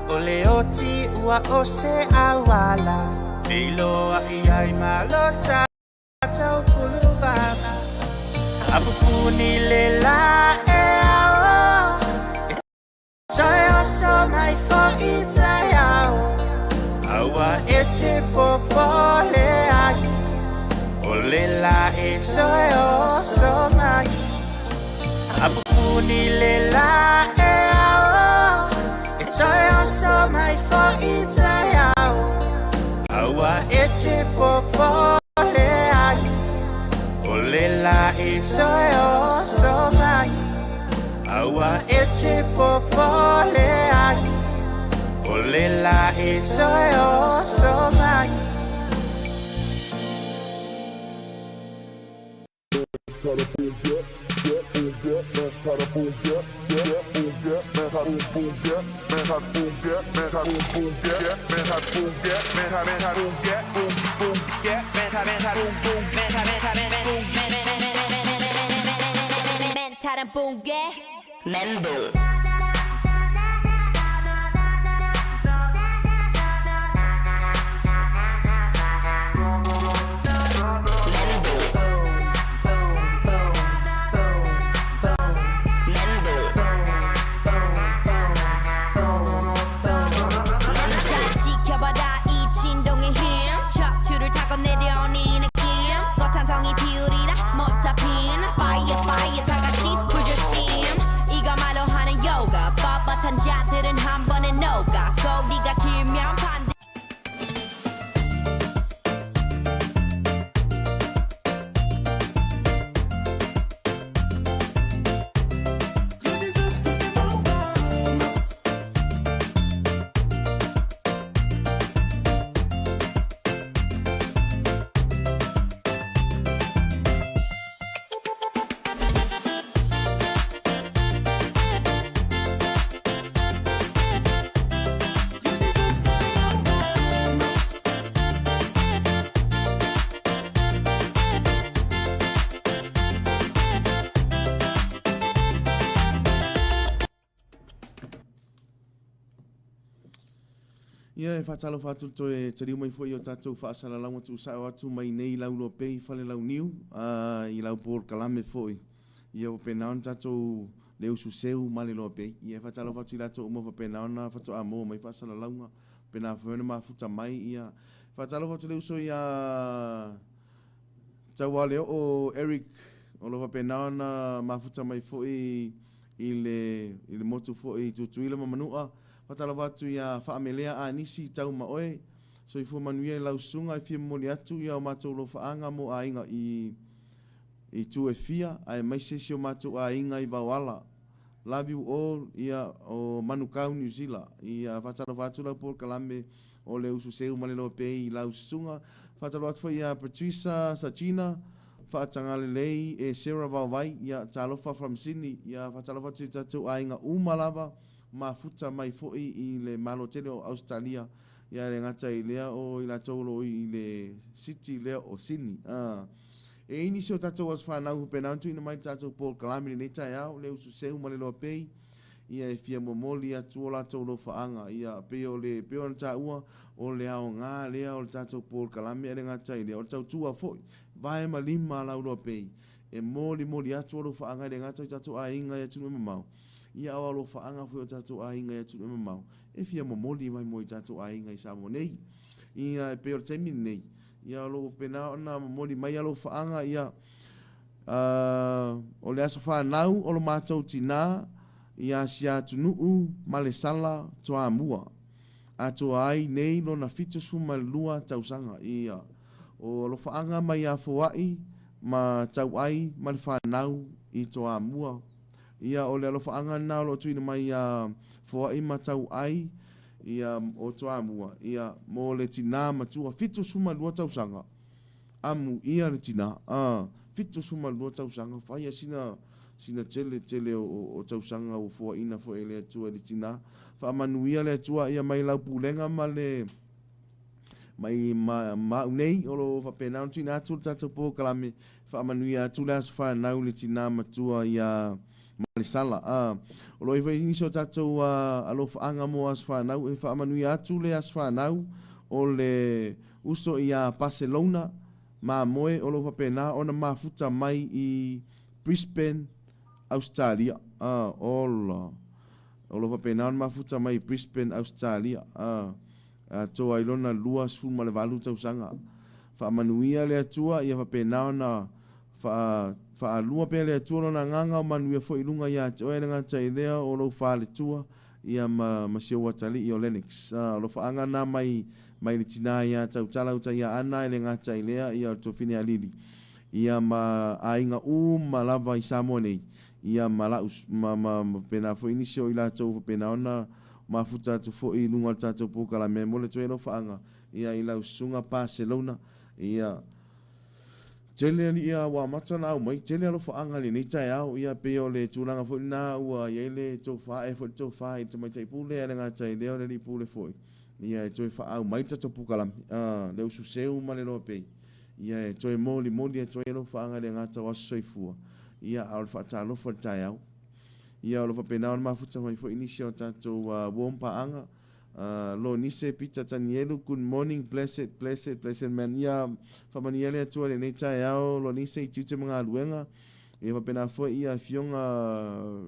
o le oti ua o se auala Feiloai ai ma lo tatou puluvava. Apupuni le la e ao E toe oso mai fo'i taeao Aua e te popole ai O le la e toe oso mai Apupuni le la e ao E toe oso mai fo'i taeao Aua e te popole ai O le la e toe oso mai Aua e te popole ai O le la e toe oso mai. 멘탈은 붕괴 멘붕 잘 지켜봐라 이 진동의 힘 척추를 타고 내려오는 이 느낌 꽃 한 송이 피우리라 못다 핀 fire fire 다 같이 불조심 이거 말로 하는 요가 뻣뻣한 자들은 한 번에 녹아 꼬리가 길면 반대 Ia, e faatalofa atu le toe taliu mai foi i o tatou faasalalauga tuusao atu mai nei i lau loa pea i Falelauniu, a i lau polokalame foi. Ia faapena ona tatou le usu seu ma le loa pei. Ia, e faatalofa atu i latou uma faapena ona faatoa maua mai faasalalauga, faapena foi ona mafuta mai. Ia, e faatalofa atu le uso iā Taualeoo Eric o lo o faapena ona mafuta mai foi i le i le motu foi i Tutuila ma Manua. Faatalofa atu ia Faamelea Anisi Tau ma oe. Soifua manuia i lau susuga e fia momoli atu i a matou alofaaga mo aiga i i itu e fia aemaise si o matou aiga i Vaoala. Love you all ia o Manukau New Zeala. Ia faatalofa atu lau polokalame o le usu seu ma le loa pei i lau susuga. Faatalofa atu foi ia Patricia Sachina Faatagalelei e Sarah Vaovai ia talofa from Sydney. Ia faatalofa atu i tatou aiga uma lava mafuta mai foi i le Malo tele o Ausetalia ia e le gata i lea o i latou o lo o i le city lea o Sydney. E i ai nisi o tatou aso fanau faapena ona tuuina mai le tatou polokalame i lenei taeao, le usu seu ma le loa pei, ia e fia momoli atu o latou alofaaga. Ia pei o le pei ona taua, o le aoga lea o le tatou polokalame ae le gata i lea, o le tautua foi, vae ma lima lau loa pei, e molimoli atu alofaaga e le gata i tatou aiga i atunuu e mamao, ia a o alofaaga foi o tatou aiga i atunuu e mamao, e fia momoli mai mo i tatou aiga i Samoa nei. Ia e pei o le taimi lenei, Ia o lo o faapena ona momoli mai alofaaga, ia, o le aso fanau o lo matou tinā ia Siatunuu Malesala Toamua, atoa ai nei lona 72 tausaga. Ia, o alofaaga mai ia Foai ma Tauai ma le fanau i Toamua. Ia, o le alofaaga lena o lo o tuuina mai ia Foai ma Tauai, ia, o Toamua, ia, mo le tinā matua 72 tausaga, amuia le tinā, a, 72 tausaga, faia sina, sina tele tele o, o, o tausaga ua foaina foi e le Atua i le tinā. Faamanuia le Atua ia mai lau pulega ma le, mai ma, ma au nei, o lo o faapena ona tuuina atu le tatou polokalame, faamanuia atu le aso fanau i le tinā matua ia Malesala. A, o lo o i ai foi nisi o tatou alofaaga mo aso fanau, e faamanuia atu le aso fanau o le uso ia Paselona Mamoe o lo o faapena ona mafuta mai i. Brisbane, Ausetalia. Ola. O lo o faapena ona mafuta mai i Brisbane, Ausetalia, atoa ai lona 28 tausaga. Faamanuia le Atua ia faapena ona faalua pea le Atua lona agaga o manuia foi i luga ia te oe e le gata i lea o lou faletua ia ma si ou atalii o Lennox. O lo faaga na mai mai le tina ia Tautala uta ia Ana e le gata i lea ia o le tuafine a Lili ia ma aiga uma lava i Samoa nei ia ma la'u ma ma faapena foi nisi o i latou faapena ona mafuta atu foi i luga o le tatou polokalame mo le toe alofaaga ia i lau susuga Paselona ia tele alii a ua amata ona au mai tele alofaaga i lenei taeao ia pei o le tulaga foi lena ua i ai le tofa ae foi le tofa i le tamaitai pule ae le gata i lea o le alii pule foi ia e toe faaau mai le tatou polokalame a le usu seu ma le loa pei Ia e toe molimoli atu ai alofaaga i le gata o aso soifua, ia a o le faatalofa i le taeao. Ia o lo o faapena ona mafuta mai foi nisi o tatou uo ma paaga, Lonise Pita Tanielu, good morning, blessed, blessed, blessed man. Ia faamanuia le Atua i lenei taeao, Lonise i tiute ma galuega. Ia faapena foi ia Afioga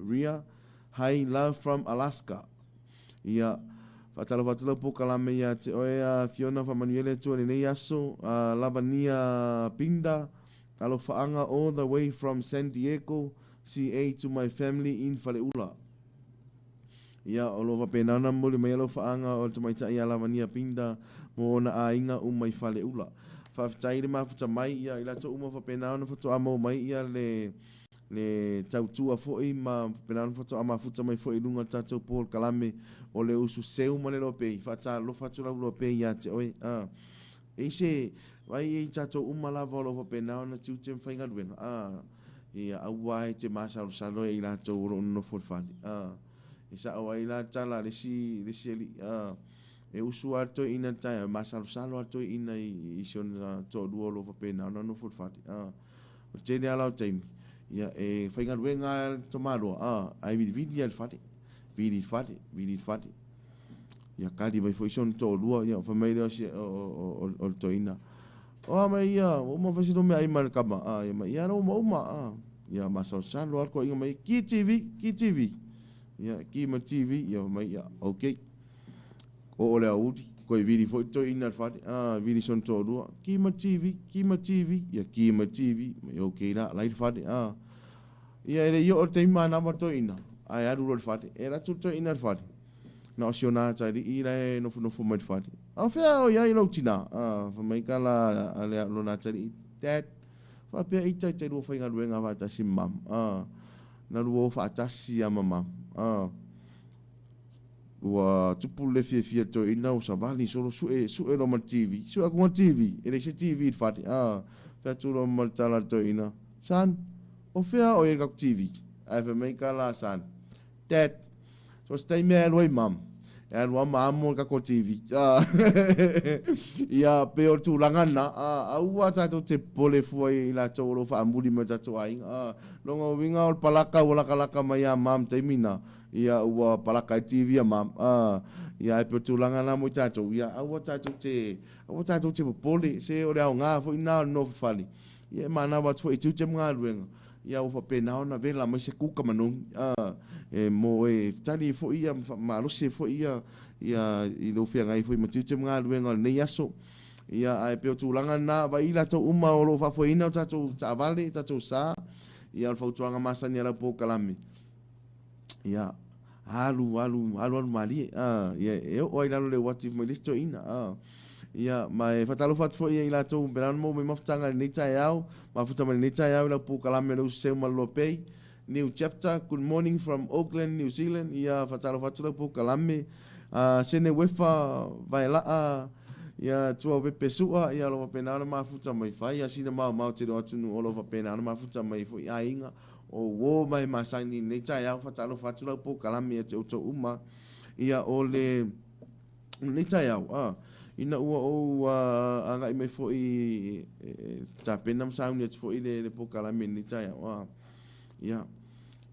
Ria, hi love from Alaska. Ia, faatalofa atu lau polokalame ia te oe a Fiona, faamanuia le Atua i lenei aso, a Lavania Pinda, alofaaga all the way from San Diego, CA to my family in Faleula. Ia, o lo o faapena ona momoli mai alofaaga o le tamaitai ia Lavania Pinda mo ona aiga uma i Faleula. Faafetai i le mafuta mai, ia, i latou uma faapena ona faatoa maua mai ia le le tautua foi ma faapena ona faatoa mafuta mai foi i luga o le tatou polokalame o le usu seu ma le lopei. Faatalofa atu lau lopei ia te oe. A, e i se, vai e i tatou uma lava o lo o faapena ona tiute ma faigaluega. A, ia aua e te masalosalo e i latou o lo o nonofo i le fale. A, e sao ai la le tala a le isi, le isi alii. A, e usu lava le toeaina i le taeao, e masalosalo lava le toeaina i, i si ona toalua o lo o faapena ona nonofo i le fale. A, O le tele lava la o taimi, ia e faigaluega lava le tamaloa, a, ae vilivili lava i le fale, vili i le fale, vili i le fale. Ia kali mai foi si ona toalua, ia fai mai lea o si, o, o, o, o le toeaina, o a mai ia, ua uma fai si lua meaai ma le kama, a, ia mai, ia la ua uma, a. Ia masalosalo lava le toeaina mai, ki TV, ki TV. Ia, ki ma TV, ia fai mai, ia, okay. Oo le aoauli, toe vili foi le toeaina i le fale, a, vili si ona toalua, ki ma TV, ki ma TV, ia ki ma TV, mai okay la, alai le fale, a. Ia e le i oo le taimi manava le toeaina, ae alu loa i le fale, e alu atu le toeaina i le fale, na o si ona atalii la e nofonofo mai i le fale. A o fea o i ai lou tina? A, fai mai ka la a le lona atalii, Dad, faapea ita i te lua faigaluega faatasi ma mama, a, na lua o faatasi lava ma mama, a. Ua tupu le fiafia toeaina ua savali solo sue sue loa ma le TV. Sue atu ma le TV. E leai se TV i le fale. Ah, fai atu loa ma le tala a le toeaina, Son, o fea o i ai le tatou TV? Ae fai mai ka la son, Dad, so se taimi e alu ai mum, e alu lava ma amo le tatou TV. Ah, ia, pei o le tulaga lena, ah, aua tatou te popole fua i latou o lo o faamuli mai o tatou aiga. Ah, lona uiga o le palaka ua lakalaka mai ia mum i le taimi lena, Ia ua palaka ai TV a mam. Ah, ia ai pe tulaga na mo i tatou. Ia aua tatou te, aua tatou te popole, se o le aoga foi na o le nofo fale. Ia e manawa atu foi e tiute ma galuega. Ia ua faapena ona vela mai se kuka manogi. Ah, e mo e tali ai foi ia ma faamalosi ai foi ia ia i lou feagai foi ma tiute ma galuega o lenei aso. Ia ae pei o tulaga na, vaai i latou uma o lo o faafoeina o tatou taavale, tatou sa. Ia o le fautuaga masani a lau polokalame. Ia, alu, alu, alu, alu malie, a, ia, e oo ai lalo le uati mai le isi toeaina, a. Ia, ma e faatalofa atu foi ia i latou pena ona maua mai mafutaga i lenei taeao, mafuta mai lenei taeao i lau polokalame o le uso seu ma le lopei. New chapter, good morning from Auckland, New Zealand. Ia, faatalofa atu lau polokalame. A, sene uefa, vaelaa, ia, tua pepe sua, ia, o lo o faapena ona mafuta mai. Fai a sina maomao tele o atunuu o lo o faapena ona mafuta mai foi aiga. O uō mai masani i lenei taeao, faatalofa atu lau polokalame ia te outou uma. Ia, o le, lenei taeao, a, ina ua ou agai mai foi e tapena ma sauni atu foi le, le polokalame i lenei taeao, a, ia,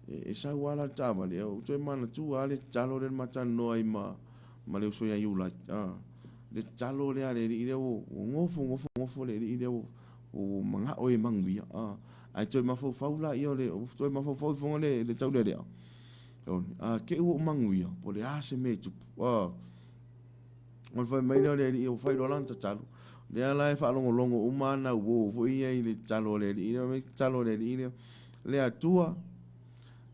e, e sau lava la le taavale, ua ou toe manatua lava le tatalo lea na ma talanoa ai ma, ma le uso ia Iulai, a, le tatalo lea a le alii lea ua, ua gofo, gofo, gofo le alii lea ua, ua manao e manuia, a. Ae toe mafaufau laia o le, toe mafaufau ifoga le, le taulealea. A te i ua ou manuia, po o le a se mea e tupu. Ona fai mai lea o le alii, ua fai loa lana tatalo. O lea la e faalogologo uma ana uo foi ia i le tatalo a le alii lea. Fai mai le tatalo a le alii lea, Le Atua,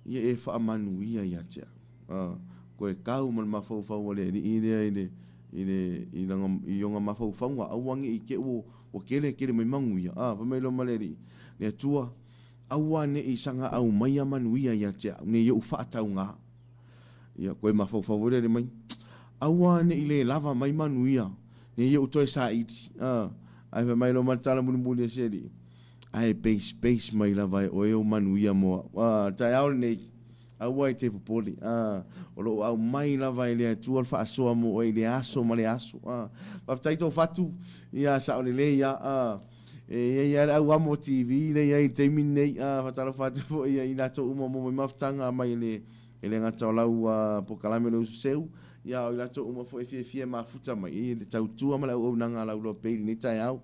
ia e faamanuia ia te au. Toe tau ma le mafaufau a le alii lea i le, i le, i lana, i ona mafaufauga, aua ne i te i ua tele tele mai manuia. Fai mai loa ma le alii, Le Atua, aua ne i saga aumaia manuia ia te au, ne i ou faatauga. Ia, toe mafaufau foi lele mai, aua ne i le lava mai manuia, ne i ou toe saili. Ae fai mai loa ma le tala mulimuli a si alii, ae peispeis mai lava e oe ou manuia mo au. Taeao lenei, aua e te popole. O lo o aumai lava e le Atua le faasoa mo oe i le aso ma le aso. Faafetai Toafatu, ia sao lelei lava. E i ai lava le auamo TV lea e i ai i le taimi lenei. Faatalofa atu foi i latou uma o maua mai mafutaga mai le E le gata o lau polokalame o le usu seu, ia a o i latou uma foi e fiafia e mafuta mai i le tautua ma le auaunaga a lau loa pei i lenei taeao.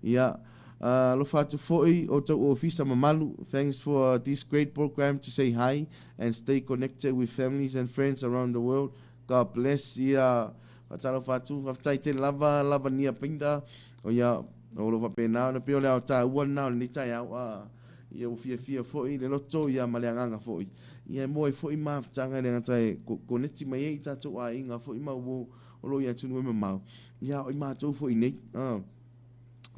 Ia, alofa atu foi o tou ofisa mamalu, thanks for this great program to say hi and stay connected with families and friends around the world. God bless. Ia, faatalofa atu, faafetai tele lava, Lavania Painter, o ia, o lo o faapena ona pei o le ao taua lena o lenei taeao. Ia ua fiafia foi le loto ia ma le agaga foi. Ia e moe ai foi mafutaga e le gata e koneti mai ai i tatou aiga foi ma uo o lo o i atunuu e mamao, ia a o i matou foi nei.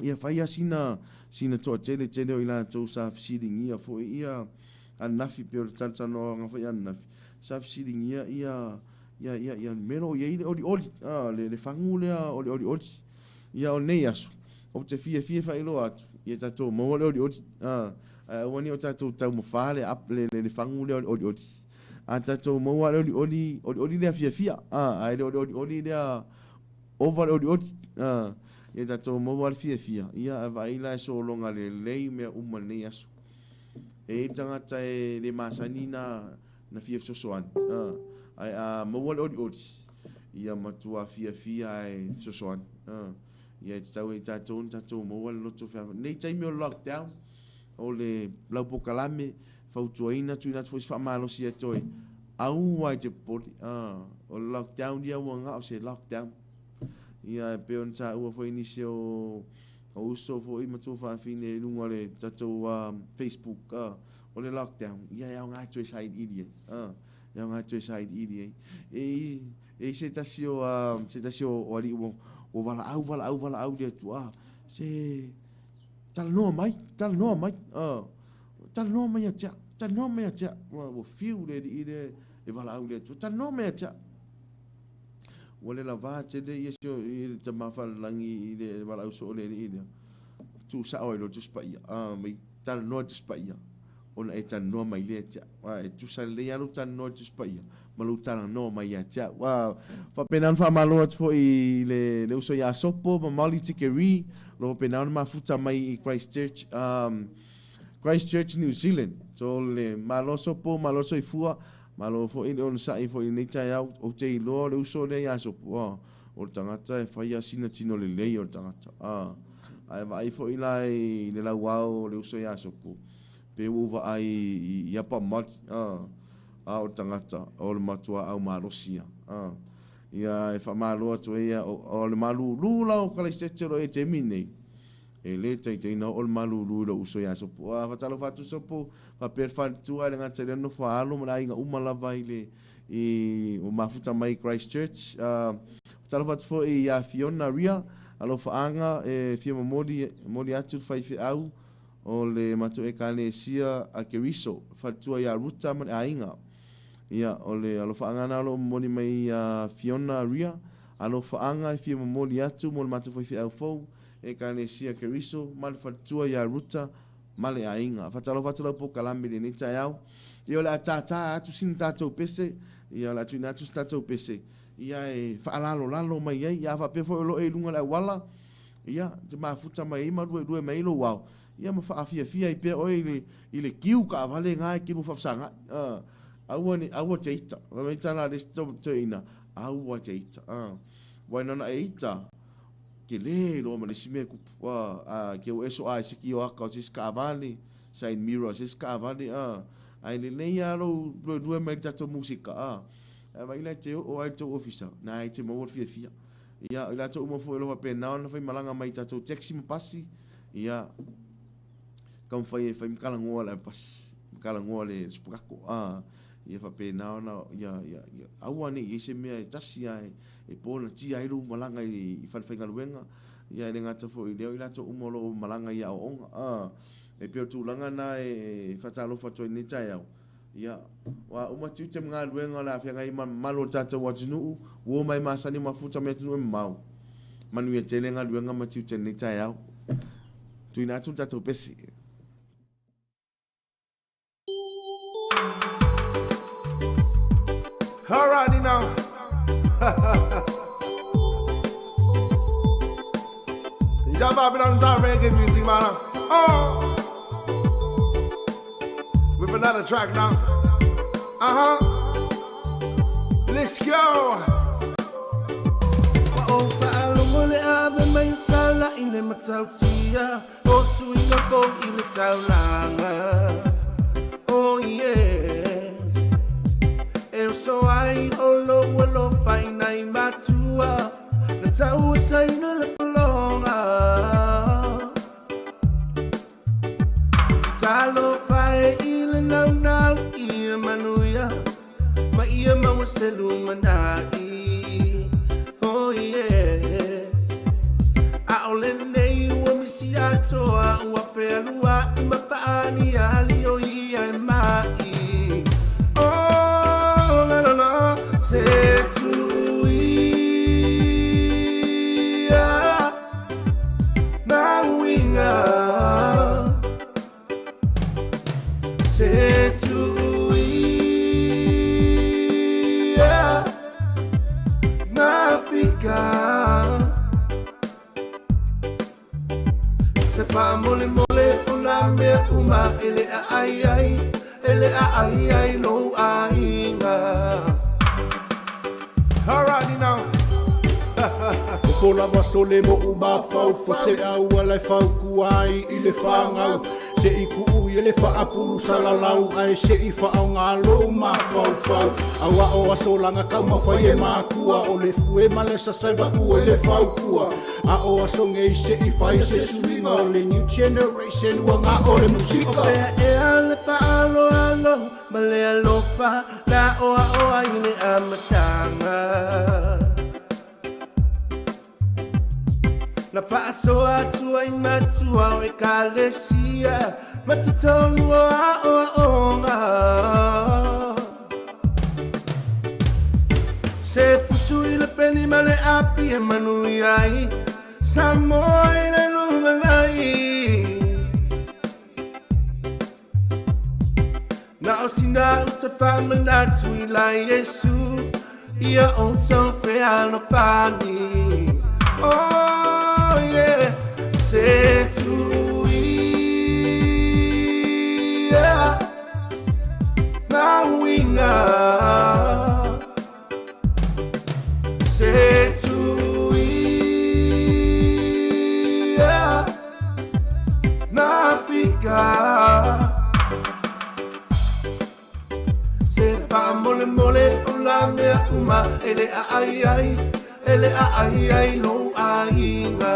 Ia fai lava sina, sina toatele tele o i latou sa fesiligia foi ia ananafi pei o le talatalanoaga foi ananafi, sa fesiligia ia, ia, ia, ia le mea o lo o i ai le olioli, le fagu lea o le olioli. Ia o lenei aso, ou te fiafia e faailoa atu, ia tatou maua le olioli, ae aua ne i o tatou taumafa le, le, le, le fagu lea o le olioli. A tatou maua le olioli, olioli lea fiafia, ae le o le olioli lea ova le olioli. Ia tatou maua le fiafia, ia ae vaai la e sologa lelei mea uma i lenei aso. E i ai le tagata e le masani na, na fia fesoasoani, ae a maua le olioli, ia matua fiafia e fesoasoani. Ia e tatau ai tatou ona tatou maua le loto fealofani. Nei taimi o le lockdown, o le lau polokalame, fautuaina, tuuina atu foi se faamalosi ia te oe, aua e te popole. O le lockdown ia ua na o se lockdown. Ia e pei ona taua foi nisi o uso foi ma tuafafine i luga o le tatou Facebook, o le lockdown, ia e aoga e toe sailiili ai. E aoga e toe sailiili ai. E i ai se tasi o, se tasi o alii ua, ua valaau, valaau, valaau i le Atua, se talanoa mai, talanoa mai, talanoa mai ia te au, talanoa mai ia te au. Ua, ua fiu le alii lea e valaau i le Atua, talanoa mai ia te au. Ua le lavā tele ia si o, i le tama faalelagi i le valaau soo o le alii lea. Tuusao ai loa le Tusi Paia, mai talanoa le Tusi Paia. ona e talanoa mai lea ia te au. A, e tusa lelei lava lou talanoa i le Tusi Paia ma lou talanoa mai ia te au. A, faapena ona faamalo atu foi i le, le uso ia Sopo ma Molly Tikeri, o lo o faapena ona mafuta mai i Christchurch, Christchurch, New Zealand. So, le malo Sopo, malo soifua, malo foi le onosai foi i lenei taeao. Ou te iloa o le uso lea ia Sopo, a, o le tagata e fai lava sina tino lelei o le tagata. A, ae vaai foi la i le lauao o le uso ia Sopo, Pe ua ou vaai i apa mali, a o le tagata, o le matuaau malosi ia. Ia e faamalo atu ai ia, o le malulu la o Kalaisete o lo o i ai i le taimi lenei, e le taitai ona oo le malulu i lou uso ia Sopo. A faatalofa atu Sopo, faapea le faletua, e le gata i lea nofo a alo ma le aiga uma lava i le i o mafuta mai i Christchurch. Faatalofa atu foi ia Fiona Ria, alofaaga e fia momoli, momoli atu le faifeau O le matou Ekalesia a Keriso, faletua ia Ruta ma le aiga. Ia, o le alofaaga lena o lo o momoli mai ia Fiona Ria, alofaaga e fia momoli atu mo le matou faifeau fou, Ekalesia Keriso ma le faletua ia Ruta ma le aiga. Faatalofa atu lau polokalame i lenei taeao. Ia, o le a tātā atu sina tatou pese, ia, o le a tuuina atu se tatou pese, ia e faalalolalo mai ai, ia a faapea foi o lo o e i luga o le auala, Ia, te mafuta mai ai ma luelue mai ai lou ao, ia ma faafiafia ai pea oe i le, i le kiu kaavale na e te lua faafesagai. Aua ne, aua te ita. Fai mai tala a le isi toeaina, aua te ita. Aua na ona e ita, tele loa ma le isi mea e tupu. A, ke ua e soa ai se kioaka o se isi kaavale, side mirror o se isi taavale a. Ae lelei lava lou luelue mai le tatou musika a. Ae vaai la e te oo lava i le tou ofisa, na e te maua le fiafia. Ia, o i latou uma foi o lo o faapena ona faimalaga mai i tatou taxi ma pasi, ia, taumafai e fai ma talanoa le pasi, ma talanoa le sipakako, a, ia faapena ona, ia, ia, ia, aua ne i i ai se mea e tasi lava e, e ponatia ai lou malaga i, i falefaigaluega, ia, e le gata foi i lea, o i latou uma o lo o malaga i aoaoga, a, e pei o le tulaga lena e faatalofa atu ai i lenei taeao. Ia, ua uma tiute ma galuega o le a feagai ai ma le mamalu o le tatou atunuu, ua omai masani mafuta mai atunuu e mamao. Manuia tele galuega ma tiute i lenei taeao. Tuuina atu le tatou pese. Alrighty now. You Babylon reggae music, man. Oh! With another track now. Uh huh. Let's go. Ua ou faalogo le ave mai o tala i le matautia O suiga fou i le taulaga Oh yeah E oso ai o lou alofa i nai matua Na tau e saina le pologa Talofa e i le naunau ia manuia Ma ia maua se lumanai Oh yeah ʻAʻole nei ua misi atoa Ua fealuai ma faaaliali o ia e maʻi Oh la la la Se tuia Nā uiga Se tuia Mafika Se faamolemole o nā mea uma e leʻa ai ai e leʻa ai ai lou aiga. Alrighty now. Ko lava sole mo u mafau fo se auala e faukua ai i le fagau Se i kuu i le faapulu salalau ae se i faaaoga lou mafaufau Aua o aso laga taumafai e makua O le fue ma le sasa e vaku ai le faukua A o aso nei se i fai se suiga O le new generation ua gao le musika. O fea ea le faaaloalo ma le alofa na oaoa i le amataga? Na faasoa atu ai matua o Ekalesia ma totonu o aoaoga. Se fusu i le peni ma le api e manuia ai Samoa i le lumanai. Na o sina uta faamanatu i la Iesu ia outou fealofani. Oh yeah, se tuia ngā uiga. Se tuia na fika. Se faamolemole o nā mea uma e leʻa ai ai, e leʻa ai ai lou aiga.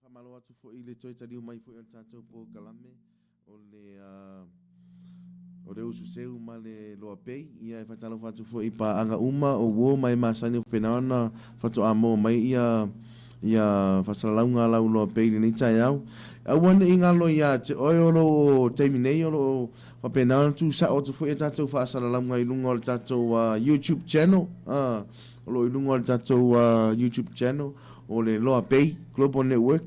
Faamalo atu foi i le toe taliu mai foi o le tatou polokalame o le o le usu seu ma le loa pei. Ia e faatalofa atu foi i paaga uma o uo ma e masani o faapena ona faatoa maua mai ia ia faasalalauga a lau loa pei i lenei taeao. Aua ne i galo ia te oe o lou taimi nei o lo o faapena ona tuusao atu foi a tatou faasalalauga i luga o le tatou YouTube channel o lo o i luga o le tatou YouTube channel o le Loa Bay Global Network.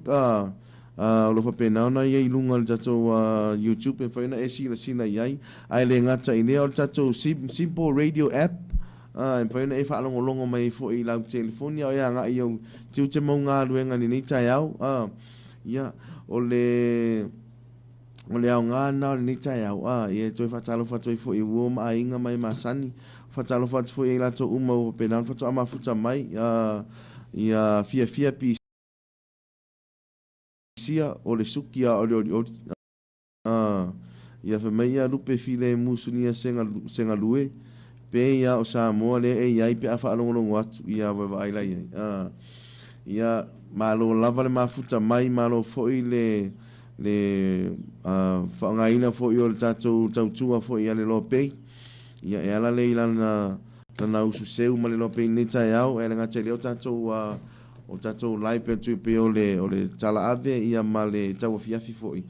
O lo o faapena ona i ai i luga o le tatou YouTube e mafai ona e silasila i ai. Ae le gata i lea o le tatou Simple Radio App, e mafai ona e faalogologo mai ai foi i lau telefoni a o e agai i ou tiute ma ou galuega i lenei taeao. Ia, o le o le aoga lena o lenei taeao, ia e toe faatalofa atu ai foi i uo ma aiga ma e masani. Faatalofa atu foi ia i latou uma ua faapena ona faatoa mafuta mai, ia fiafia pisia o le suki a o le olioli. Ia fai mai ia lupe filemu sunia se galue pe ia o Samoa lea e i ai pe a faalogologo atu ia vaevaai la i ai. Ia malo lava le mafuta mai, malo foi le faaaogaina foi o le tatou tautua foi ia le Loa Pei. Ia e ala lea i lana usu seu ma le Loa Pei i lenei taeao, e le gata i lea o tatou O tatou live pe tui pei o le o le tala ave ia ma le tau afiafi foi.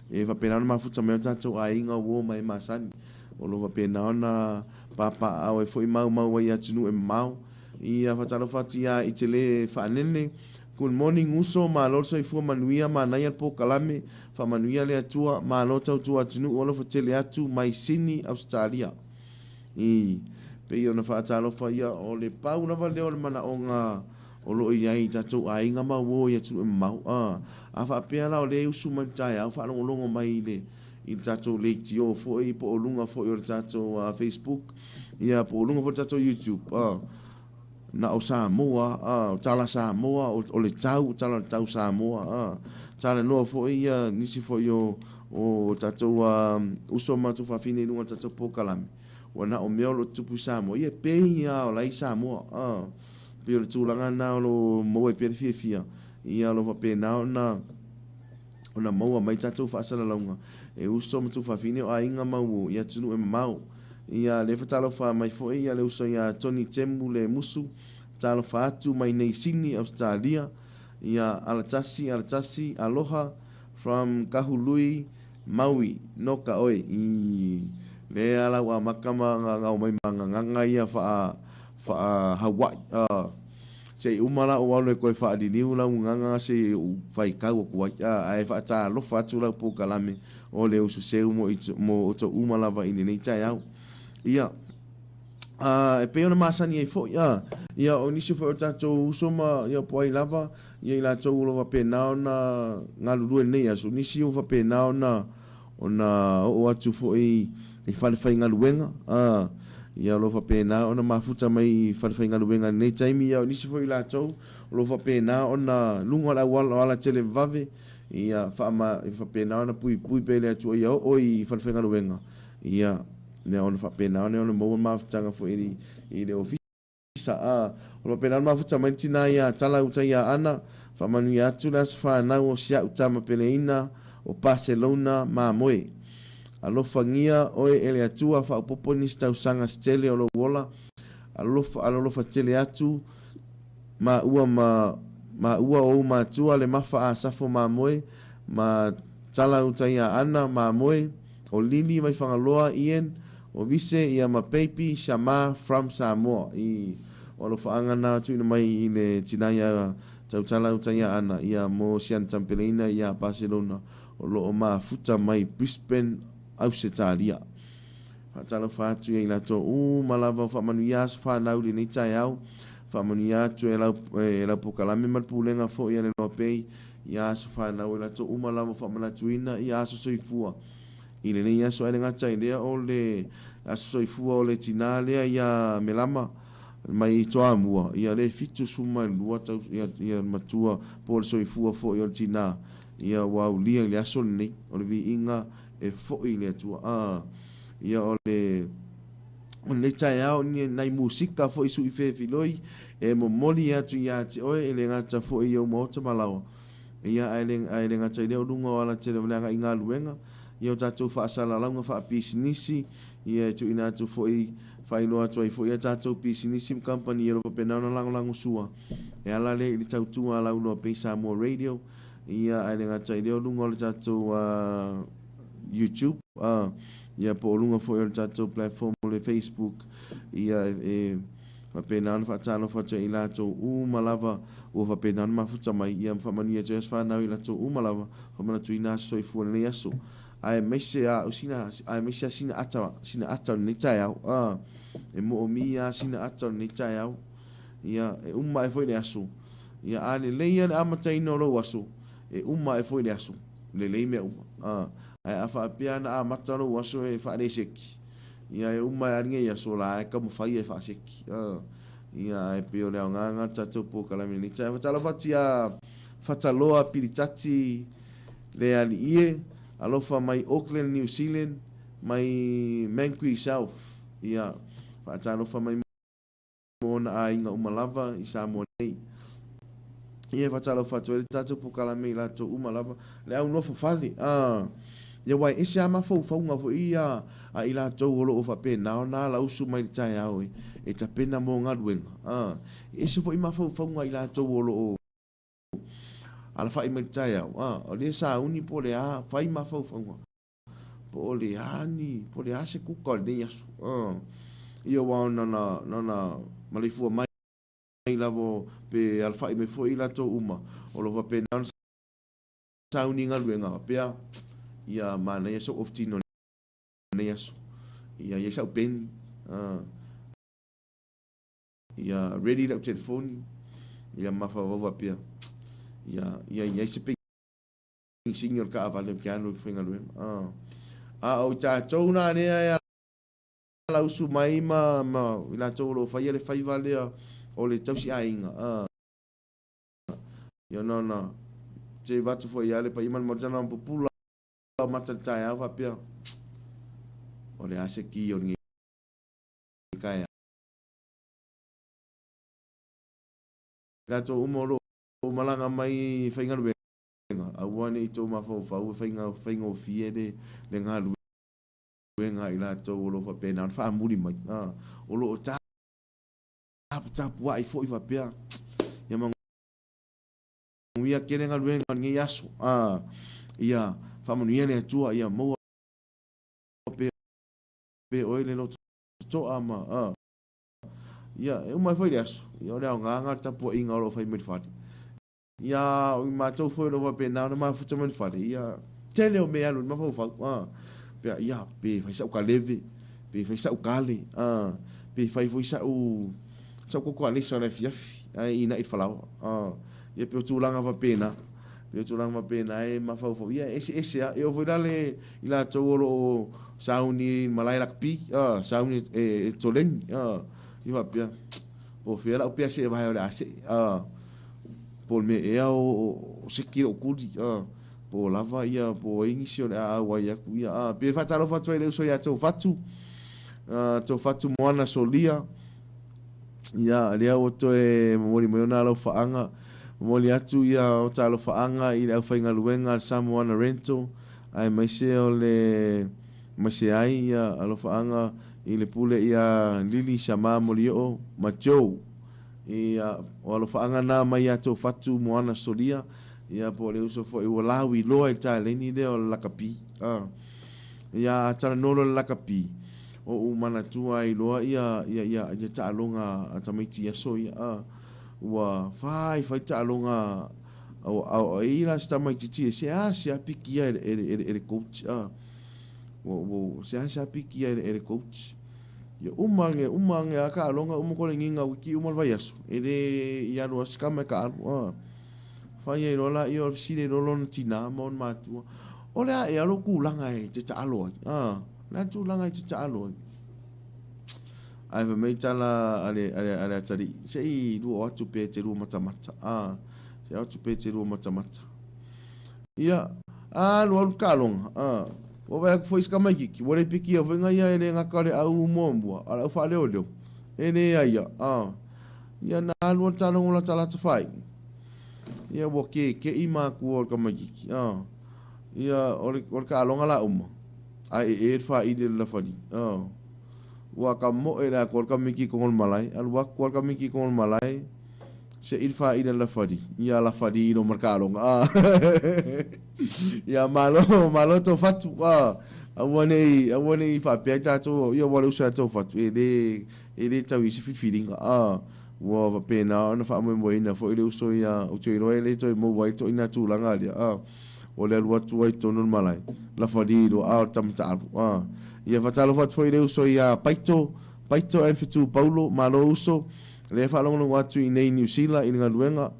E faapena ona mafuta mai o tatou aiga uo ma e masani. O lo o faapena ona papaaao ai foi maumau ai i atunuu e mamao. Ia faatalofa atu ia i te le faanene. Good morning uso, malo le soifua manuia, manaia le polokalame, faamanuia le Atua, malo tautua atunuu, alofa tele atu mai Sydney, Ausetalia. I pei ona faatalofa ia, o le pau lava lea o le manaoga o lo o i ai i tatou aiga ma uo i atunuu e mamao. A, a faapea la o lea e usu mai le taeao, faalogologo mai i le i le tatou leitio foi po o luga foi o le tatou Facebook, ia po o luga foi o le tatou YouTube, a, na o Samoa, a, o tala Samoa, o le tau, o tala o le tau Samoa, a, talanoa foi ia nisi foi o o tatou uso ma matou fafine i luga o le tatou polokalame, ua na o mea o lo o tutupu i Samoa, ia e pei lava o la e i Samoa, a, pei o le tulaga lena o lo o maua ai pea le fiafia, ia o lo o faapena ona ona maua mai tatou faasalalauga e uso ma tuafafine o aiga ma uo i atunuu e mamao. Ia lea fatalofa mai foi ia le uso ia Tony Temu le Musu, talofa atu mai nei Sini, Ausetalia, ia alatasi alatasi aloha from Kahului, Maui, no ka oe i lea la ua amata ma gagao mai ma gagaga ia faa faa Hawaii a se i uma la ou alu e toe faaliliu lau gagaga se i ou faitau atu ai a ae faatalofa atu lau polokalame o le usu seu mo mo outou uma lava i lenei taeao. Ia a e pei ona masani ai foi a ia o nisi foi o tatou uso ma ia po ai lava ia i latou o lo o faapena ona galulue i lenei aso, nisi ua faapena ona ona oo atu foi i falefaigaluega, a, ia o lo o faapena ona mafuta mai i falefaigaluega i lenei taimi, ia o nisi foi o i latou o lo o faapena ona luga o le auala o alatelevave, ia faama, faapena ona puipui pea i le Atua ia oo i falefaigaluega, ia, ia ona faapena ona maua mafutaga foi i le ofisa. A, o lo o faapena ona mafuta mai le tina ia Tala uta ia Ana, faamanuia atu le aso fanau o si a'u tama peleina o Paselona Mamoe. Alofagia oe e le Atua, faaopoopo nisi tausaga se tele o lou ola, alofa alolofa tele atu maua ma maua ou matua le mafa a Safo Mamoe ma Tala uta ia Ana Mamoe, O Lily mai Fagaloa, Ian, o Vise ia ma Peipi, Shama from Samoa i o alofaaga na tuuina mai i le tina ia Tautala uta ia Ana ia mo siana tampeleina ia Barcelona o lo o mafuta mai Brisbane Ausetalia. Faatalofa atu ia i latou uma lava o faamanuia aso fanau i lenei taeao. Faamanuia atu e lau, e lau polokalame ma le pulega foi a le Loa Pei ia aso fanau e latou uma lava o faamanatuina ia aso soifua i lenei aso. Ae le gata i lea o le aso soifua o le tina lea ia Melama mai Toamua, ia le 72 tau, ia, ia matua po o le soifua foi o le tina ia ua aulia i le aso lenei o le viiga e foi i le Atua. A, ia o le o lenei taeao ni nai musika foi sui fefiloi e momoli atu ia te oe e le gata foi i ou maota ma laoa. Ia ae le, ae le gata i lea o luga o alatele o le agai galuega, ia o tatou faasalalauga faapisinisi, ia e tuuina atu foi faailoa atu ai foi a tatou pisinisi ma kamupani o lo o faapena ona lagolagosua e ala lea i le tautua a Lauloa Bay Samoa Radio. Ia, ae le gata i lea o luga o le tatou YouTube, ia po o luga foi o le tatou platform o le Facebook, ia e Faapena ona faatalofa atu ai i latou uma lava ua faapena ona mafuta mai, ia ma faamanuia atu ai aso fanau i latou uma lava, faamanatuina aso soifua i lenei aso, aemaise a o sina, aemaise a sina ata, sina ata o lenei taeao, a, e moomia a sina ata o lenei taeao, ia, e uma ae foi le aso, ia, a lelei a le amataina o lou aso, e uma ae foi le aso, lelei mea uma, a, ae a faapea na amata lou aso e faaleseki, Ia e uma ai lenei aso la e taumafai e faaseki. Ia ae pei o le aoga lena o le tatou polokalame i lenei taeao. Faatalofa atu ia Fataloa Pilitati Lealiie, alofa mai Auckland, New Zealand, mai Mangui South. Ia faatalofa mai mo ona aiga uma lava i Samoa nei. Ia e faatalofa atu ai le tatou polokalame i latou uma lava, le au nofo fale, a, ia aua e ese lava mafaufauga foi ia a i latou o lo o faapena ona alausu mai le taeao e, e tapena mo galuega, a, e ese foi mafaufauga a i latou o lo o alafai mai le taeao, a, o lea e sauni po o le a, fai mafaufauga. Po o le a ni, po o le a se kuka o lenei aso. Ia aua na ona, na ona maleifua mai lava pe alafai mai foi i latou uma, o lo o faapena ona sauni i galuega faapea, ia manaia sou off-tino i lenei aso. Ia i ai sau peni, ia ready lau telefoni, ia mafaufau faapea, ia i ai se penisini o le taavale ou te alu ai i le faigaluega. A o i tatou la lea e alausu mai ma, ma i latou o lo o faia le faiva lea o le tausiaiga, ia na ona se avatu foi ia le paia ma le mamalu tana pupula o mata i le taeao faapea, o le a se ki o lenei taeao. Latou uma o lo o malaga mai i faigaluega, aua ne i tou mafaufau e faigofie le galuega a i latou o lo o faapena ona faamuli mai, o lo o taputapuai foi faapea, ia manuia tele galuega o lenei aso, ia faamanuia le Atua, ia maua pea oe le loto toa ma, ia, e uma ai foi le aso, ia o le aoga lena o le tapuaiga o lo o fai mai le fale. Ia, o i matou foi o lo o faapena ona mafuta mai le fale, ia, tele o mea e alu i le mafaufau, a, pea, ia, pe fai sa'u kaleve, pe fai sa'u kale, a, pe fai foi sa'u, sa'u koko alesa o le afiafi, ae ina'i i le falaoa, a, ia pei o tulaga faapena, pei o tulaga faapena e mafaufau, ia e eseese lava. E oo foi la le, i latou o lo o sauni i le malae lakapi, a, sauni e, e toleni, a, ia faapea, Po o fea lau pea seevae o le a see, a, po o le mea ea o seki lou kuli, a, po o lava ia, po o ai nisi o le a auai aku, ia, a, pe faatalofa atu ai i le uso ia Toufatu, a, Toufatu Moana Solia, ia, lea ua toe momoli mai ona alofaaga, momoli atu ia o ta alofaaga i le aufaigaluega a le Samoana Rental, aemaise o le, aemaise ai ia alofaaga i le pule ia Lili Sama Molioo ma Joe. Ia, o alofaaga na mai ia Toufatu Moana Solia, ia po o le uso foi ua lauiloa i le taleni lea o le lakapi. A. Ia, a talanoa loa i le lakapi, o ou manatua ai loa ia, ia, ia, ia taaloga a tamaiti i aso ia. A. Ua fai fai taaloga a, a, a, e i la se tamaitiiti e seasea pikia e le, e le, e le, e le coach. A. Ua, ua, seasea pikia e le, e le coach. Ia uma age, uma age a taaloga, uma kolegiga wiki, uma le vaiaso, e le i alu lava se tama e taalu. A. Fai ai loa laia o le fesili ai loa lona tinā ma ona matua, O le a ea lou tulaga e te taalo ai? A. O le a le tulaga e te taalo ai? Ae fai mai tala a le, a le, a le atalii, se i lua o atu pea e te lua matamata. A. Se i o atu pea e te lua matamata. Ia, alu alu taaloga, a. Ua vaai atu foi i si tamaitiiti, ua le pikia foi na ia e le gata o le au muamua, a o le au faaleoleo. E leai ia, a. Ia na alu a le taaloga o latalata faaiu. Ia ua keke'i matua o le tamaitiiti, a. Ia o le, o le taaloga la uma, ae ee le faili e le lafali, a. Ua tamoe le atoa le tamaitiiti i totonu o le malae, alu atu lava le tamaitiiti i totonu o le malae, Seʻi le fāʻili a le lafali, ia lafali i loma le taaloga a. Ia malo, malo Toufatu a. Aua ne i, aua ne i faapea ai tatou, ia ua le uso ia Toufatu, e le, e le tau i se filifiliga a ua faapena ona faamoemoeina foi le uso ia ou te iloa e le toe maua ai toina tulaga lea a o le alu atu ai tonu le malae lafali loa a o le tama taalu a ia faatalofa atu foi le uso ia Paito Paito and Fetu Paulo malo uso lea faalogologo atu i nei Niu Sila i le galuega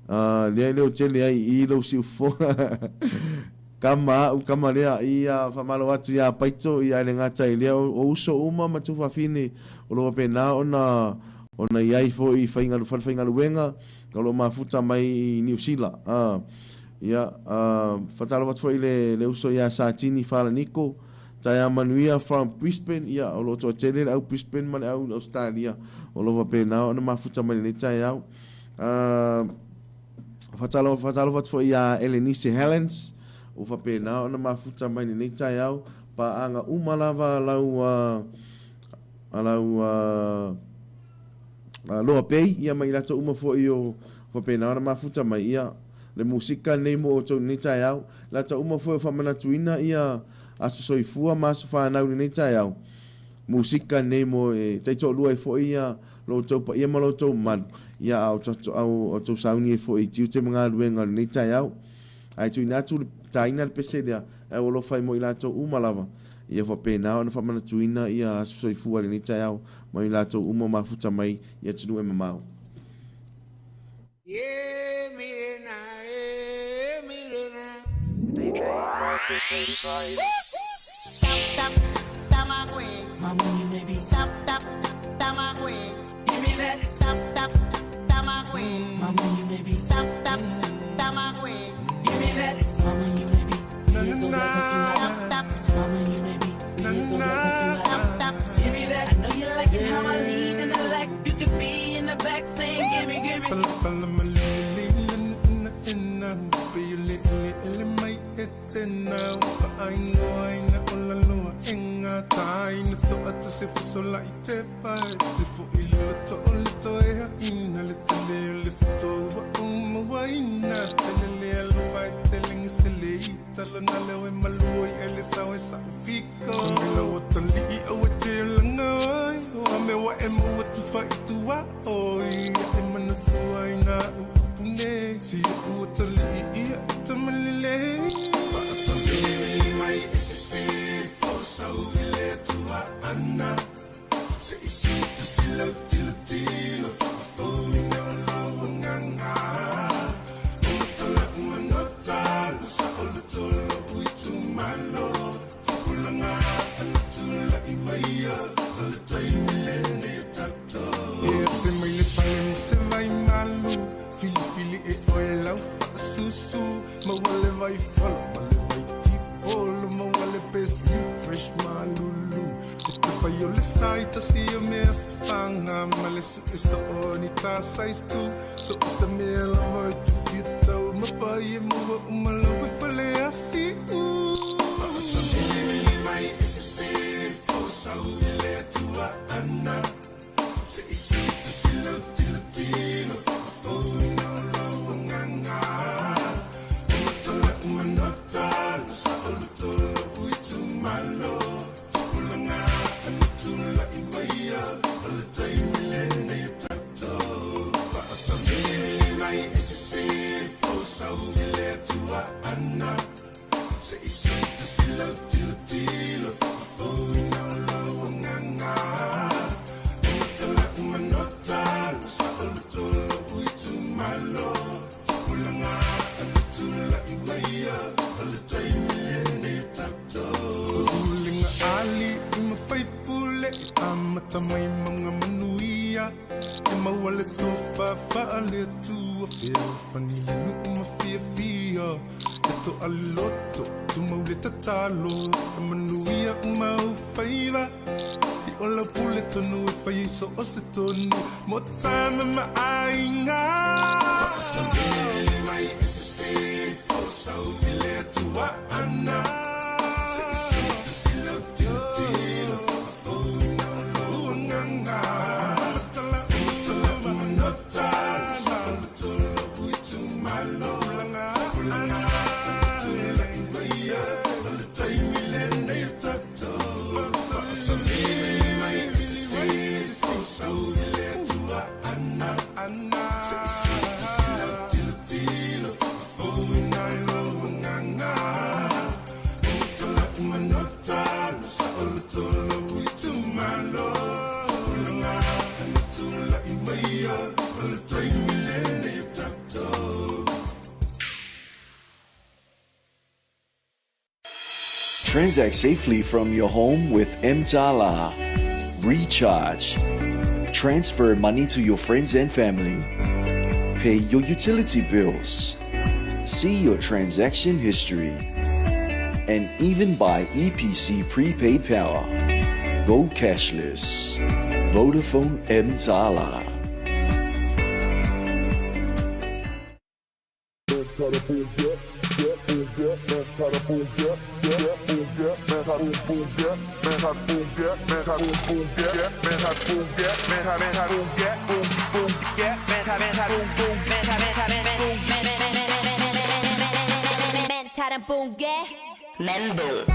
a lea e leo tele ai i lou siufofoga Kama a'u kama lea ia faamalo atu iā Paito ia le gata i lea o uso uma ma tuafafine o lo o faapena ona ona i ai foi i faiga falefaigaluega o lo o mafuta mai i Niu Sila. A ia a faatalofa atu foi i le le uso iā Satini Falaniko Taeao manuia from Brisbane ia o lo o toatele le au Brisbane ma le au Australia o lo o faapena ona mafuta mai lenei taeao. A Faatalofa, faatalofa atu foi ia Elenice Helens, ua faapena ona mafuta mai lenei taeao, paaga uma lava a lau, a lau Loa Bay, ia ma i latou uma foi o faapena ona mafuta mai, ia, le musika lenei mo outou i lenei taeao, latou uma foi o faamanatuina ia aso soifua ma aso fanau i lenei taeao, musika lenei mo e taitoalua ai foi ia lo outou paia ma lo outou mamalu, ia a o outou sauni ai foi i tiute ma galuega o lenei taeao. Ae tuuina atu le taina le pese lea, ae ua alofa ai mo i latou uma lava, ia faapena ona faamanatuina ia aso soifua i lenei taeao ma i latou uma mafuta mai i atunuu e mamao. Transact safely from your home with Mtala. Recharge. Transfer money to your friends and family. Pay your utility bills. See your transaction history. And even buy EPC prepaid power. Go cashless. Vodafone Mtala. 멘탈은 붕괴 멘붕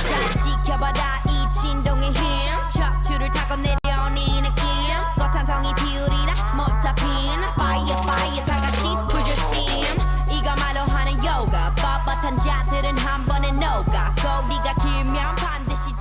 잘 지켜봐라 이 진동의 힘 척추를 타고 내려오는 이 느낌 꽃 한 송이 피우리라 못다 핀 Fire fire 다 같이 불조심 이거 말로 하는 요가 뻣뻣한 자들은 한 번에 녹아 꼬리가 길면 반드시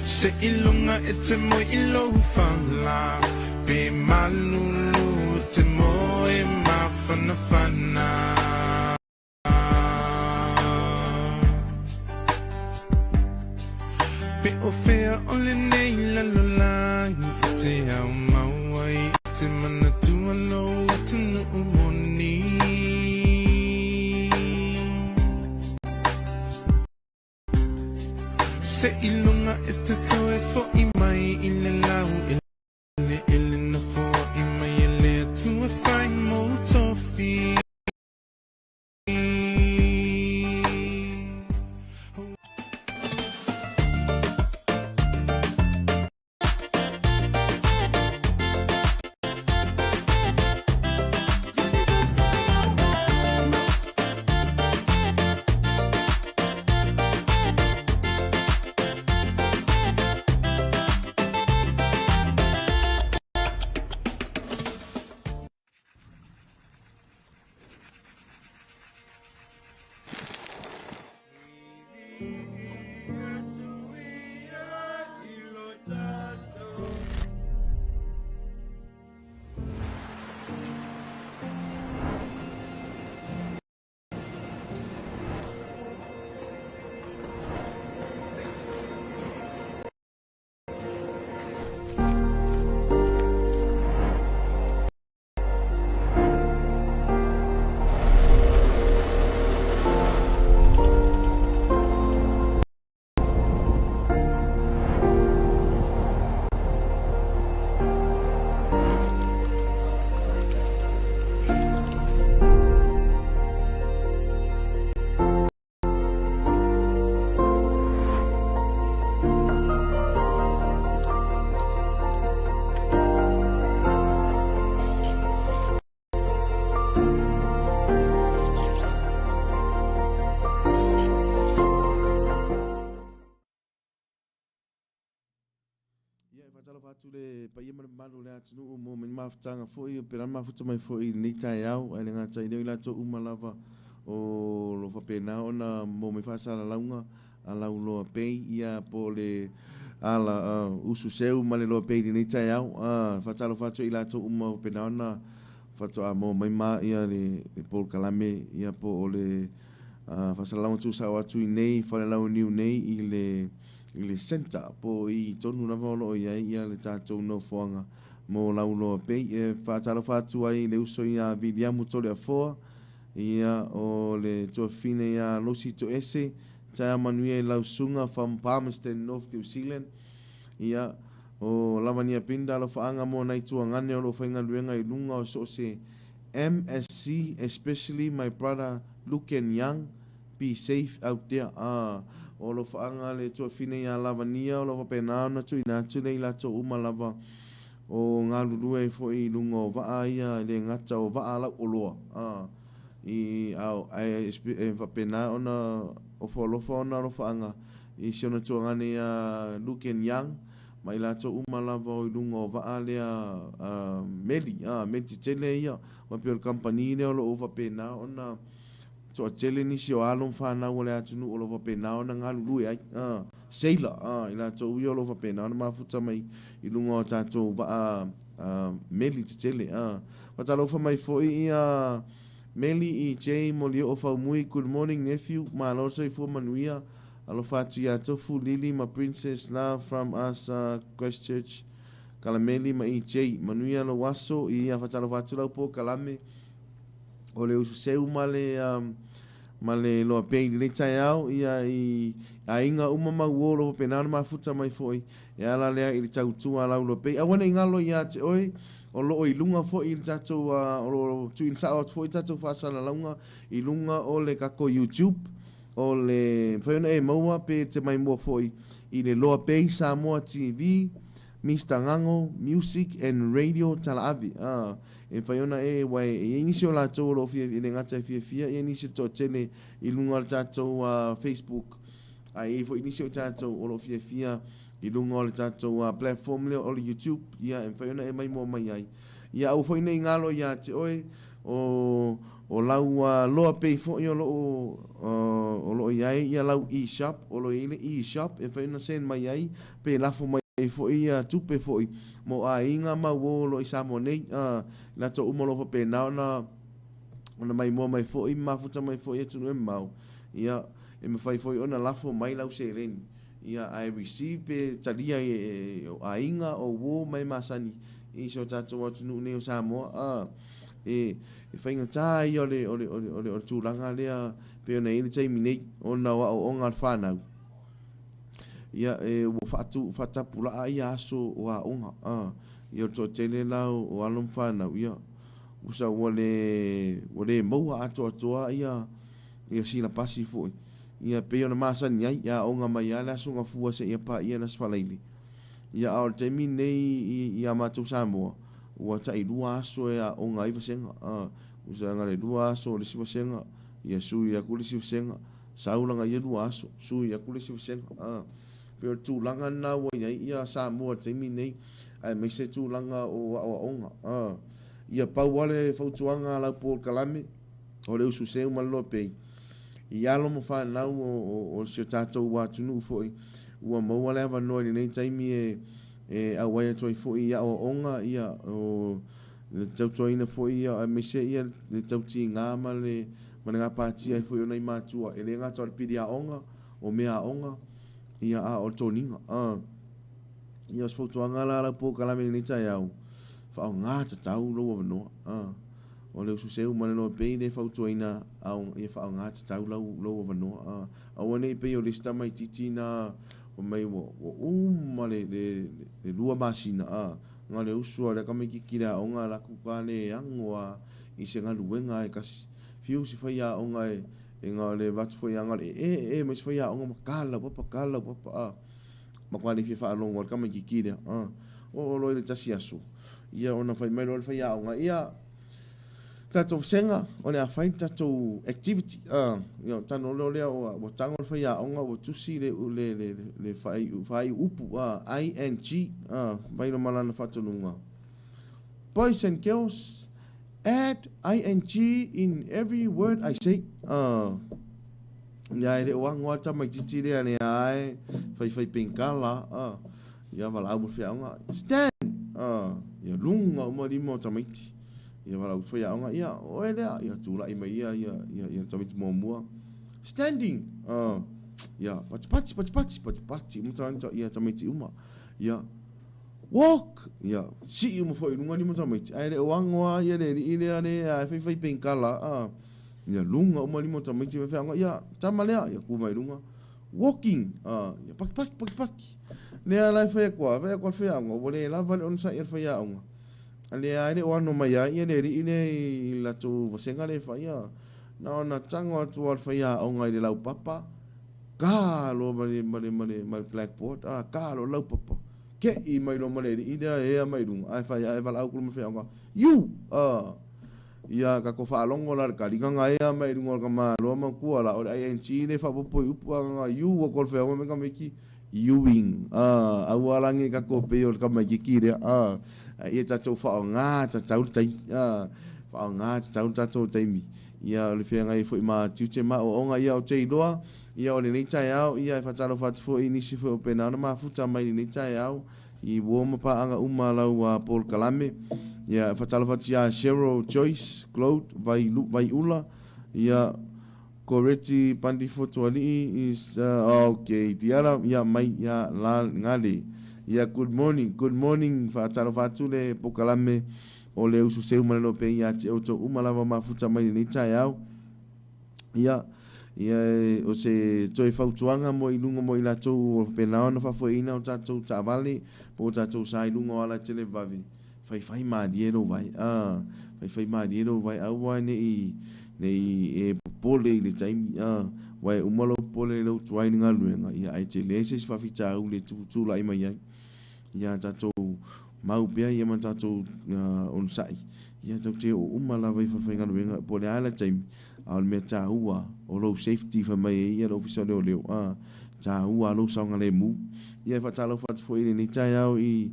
Se ilunga e te moe i lou fala Pe malulu te moe mafanafana Pe o fea o lenei lalolagi E te ao mau ai e te manatua lou atunuu moni Se i luga e te toe fo'i mai i le lau eleele na foai mai e le Atua e fai mou tofi. Ia, e faatalofa atu le paia ma le mamalu o le atunuu mo mai mafutaga foi, pe la mafuta mai foi i lenei taeao, ae le gata i lea o i latou uma lava o lo o faapena ona mo mai faasalalauga a lau loa pei, ia po o le ala usu seu ma le loa pei i lenei taeao. E faatalofa atu ai i latou uma o faapena ona faatoa mo mai ma ia le polokalame, ia po o le Faasalalauga tuusao atu i nei Falelauniu nei i le i le centre po o i tonu lava o lo o i ai ia le tatou nofoaga mo Lauloa Bay. E faatalofa atu ai i le uso ia Viliamu Toleafoa, ia o le tuafafine ia Losi Toese, taeao manuia i lau susuga from Palmerston North New Zealand. Ia o Lavania Binda alofaaga mo nai tuagane o lo o faigaluega i luga o so o se MSC especially my brother Luken Young be safe out there ah o alofaaga le tuafine ia Lavania o lo o faapena ona tuuina atu lea i latou uma lava o galulue ai foi i luga o vaa ia e le gata o vaa lauoloa ah i ae e faapena ona ofo alofa ona alofaaga i si ona tuagane ia Luken Young ma i latou uma lava o i luga o vaa lea meli, meli tetele ia, aua pei o le kamupani lea o lo o faapena ona toatele nisi o alo ma fanau o le atunuu o lo o faapena ona galulue ai, sailor, i latou ia o lo o faapena ona mafuta mai i luga o tatou vaa meli tetele. Faatalofa mai foi ia Meli i Jay Molioo Faumui, good morning nephew, malo le soifua manuia. Alofa atu ia Tofu, Lily ma Princess love from us Christchurch Kalameli ma EJ. Manuia lou aso i ia fatalofa atu lau po Kalame o le usu seu ma le ma le loa pei lenei taeao ia i aiga uma ma uo lo faapena ona mafuta mai foi e ala lea i le tautua a lau loa pei. Aua ne i galo ia te oe o lo o i luga foi i le tatou o lo o tuuina sao atu foi tatou faasalalauga i luga o le tatou YouTube. O le mafai ona e maua pe te maimoa foi i le Loa Bay Samoa TV, Mister Gago Music and Radio Talaave. A, e mafai ona e, ua e i ai nisi o latou o lo o fia, e le gata e fiafia ia nisi o le toatele i luga o le tatou Facebook, ae i ai foi nisi o tatou o lo o fiafia i luga o le tatou platform lea o le YouTube, ia e mafai ona e maimoa mai ai. Ia aua foi ne i galo ia te oe, o, o lau loa pei foi o lo o, o lo o i ai ia lau e-shop, o lo o i ai le e-shop e mafai ona send mai ai pe lafo mai ai foi ia tupe foi mo aiga ma uo o lo o i Samoa nei. A, latou uma o lo o faapena ona, ona maimoa mai foi ma mafuta mai foi i atunuu e mamao, ia, e mafai foi ona lafo mai lau seleni. Ia, ae receive pe talia e o aiga, o uo ma e masani i si o tatou atunuu nei o Samoa, a, e, e faigata ia o le, o le, o le, o le, o le tulaga lea pei ona i ai le taimi nei, ona o aoaoga a le fanau. Ia, e, ua faatu, faatapulaa ia aso o aoga, a, ia o le toatele la o, o alo ma fanau, ia, usa ua le, ua le maua atoatoa ia, ia silapasi foi. Ia, pei ona masani ai, e aoga mai lava le Aso Gafua seia paia le Aso Faraile. Ia, a o le taimi lenei i, i a matou Samoa, ua tailua aso e aoga ai vasega. A, usa na le lua aso o le isi vasega, ia sui aku le isi vasega, sau laga ia lua aso, sui aku le isi vasega. A, pei o le tulaga lena ua i ai ia Samoa i le taimi lenei, aemaise tulaga o aoaoga. A, ia pau lava le fautuaga a lau polokalame, o le usu seu ma le loa pei, i alo ma fanau o si o tatou atunuu foi, ua maua le avanoa i lenei taimi e e auai atu ai foi i aoaoga, ia, o le tautuaina foi, ia, aemaise ia le tautiga ma le ma le gapatia ai foi o nai matua, e le gata o le pili aoga, o mea aoga, ia, a o le toniga. A, ia, o se fautuaga la lau polokalame i lenei taeao, faaaoga tatau lou avanoa. A. O le usu seu ma le loa pei le fautuaina ia faaaoga tatau lau lou avanoa. A, aua ne i pei o le isi tamaitiiti na fai mai ua ua uma le le le lua masina, a, na o le usu a lea tamaitiiti i le aoga alu atu ka le ago a i se galuega a e tasi. Fiu si faiaoga e e na o le avatu foi a na o le ee ee mai si faiaoga ma tala lau papa, tala lau papa, a. Matua le fia faalogo a le tamaitiiti lea, a. Oo loa i le tasi aso, ia ona fai mai loa le faiaoga, ia, tatou vasega o le a fai le tatou activity a ia ona tago loa lea ua tago le faiaoga ua tusi le le le le faaiu upu a ing a mai loa ma lana faatonuga boys and girls add ing in every word I say a ia e le o ago lava le tamaitiiti lea lea e faifai penkala a ia valaau ma le faiaoga stand a ia luga uma lima o tamaiti Ia valaau faiaoga, ia, o oe lea, ia tulai mai ia, ia, ia, ia tamaiti muamua. Standing! Ia, patipati, patipati, patipati uma tagata, ia, tamaiti uma. Ia, Walk! Ia, sii uma foi i luga lima tamaiti, ae le o ago lava ia le alii lea lea e faifai penkala, a. Ia, luga uma lima o tamaiti ma feaga, ia, tama lea, ia ku mai luga, Walking! Ia, pakipaki, pakipaki. Lea la e fai atu lava, fai atu a le faiaoga, ua le lava le onosai a le faiaoga. A lea e le o ano mai ai ia le alii lea i le latou vasega lea e fai, a. Na ona tago atu lava o le faiaoga i le laupapa, ka loa ma le, ma le, ma le, ma le blackboard, a, ka loa le laupapa. Ke'i mai loa ma le alii lea e ea mai luga, ae fai ae valaau atu loa ma le faiaoga, You! A. Ia tatou faalogo la i le taliga na ea mai luga o le tamaloa matua la, o le ing lea e faaopoopo i upu a na you atu o le faiaoga mai tamaiti Ewing a, aua la nei tatou pei o le tamaititi lea a, a ia tatou faaaoga tatau le taimi a, faaaoga tatau le tatou taimi. Ia o le feagai foi ma tiute ma aoaoga ia ou te iloa ia o lenei taeao ia e faatalofa atu foi i nisi foi o pena ona mafuta mai lenei taeao i uo ma paaga uma lau polokalame. Ia e faatalofa atu ia Cheryl Joyce Claude Vaiula ia Koreti Pandi Fotuali'i is ok Tiara ia mai ia la Ngale ia good morning good morning faatalofa atu le polokalame o le usu seu ma le lope ia te outou uma lava mafuta mai lenei taeao. Ia, ia o se toe fautuaga mo i luga mo i latou o faapena ona faafoeina o tatou taavale po o tatou sa i luga o ala televavave, faifai malie lou vae. A, faifai malie lou vae, aua ne i, ne i e popole i le taimi, a, aua e uma lou popole i lou tuai i le galuega, ia ae tele se isi faafitauli e tulai mai ai. Ia tatou mau pea ia ma tatou onosai, ia tatou te oo uma lava i falefaigaluega po o le a le taimi, a o le mea taua o lou safety fai mai ai ia le Ofisa o Leoleo, a, taua lou saogalemu. Ia e faatalofa atu foi i lenei taeao i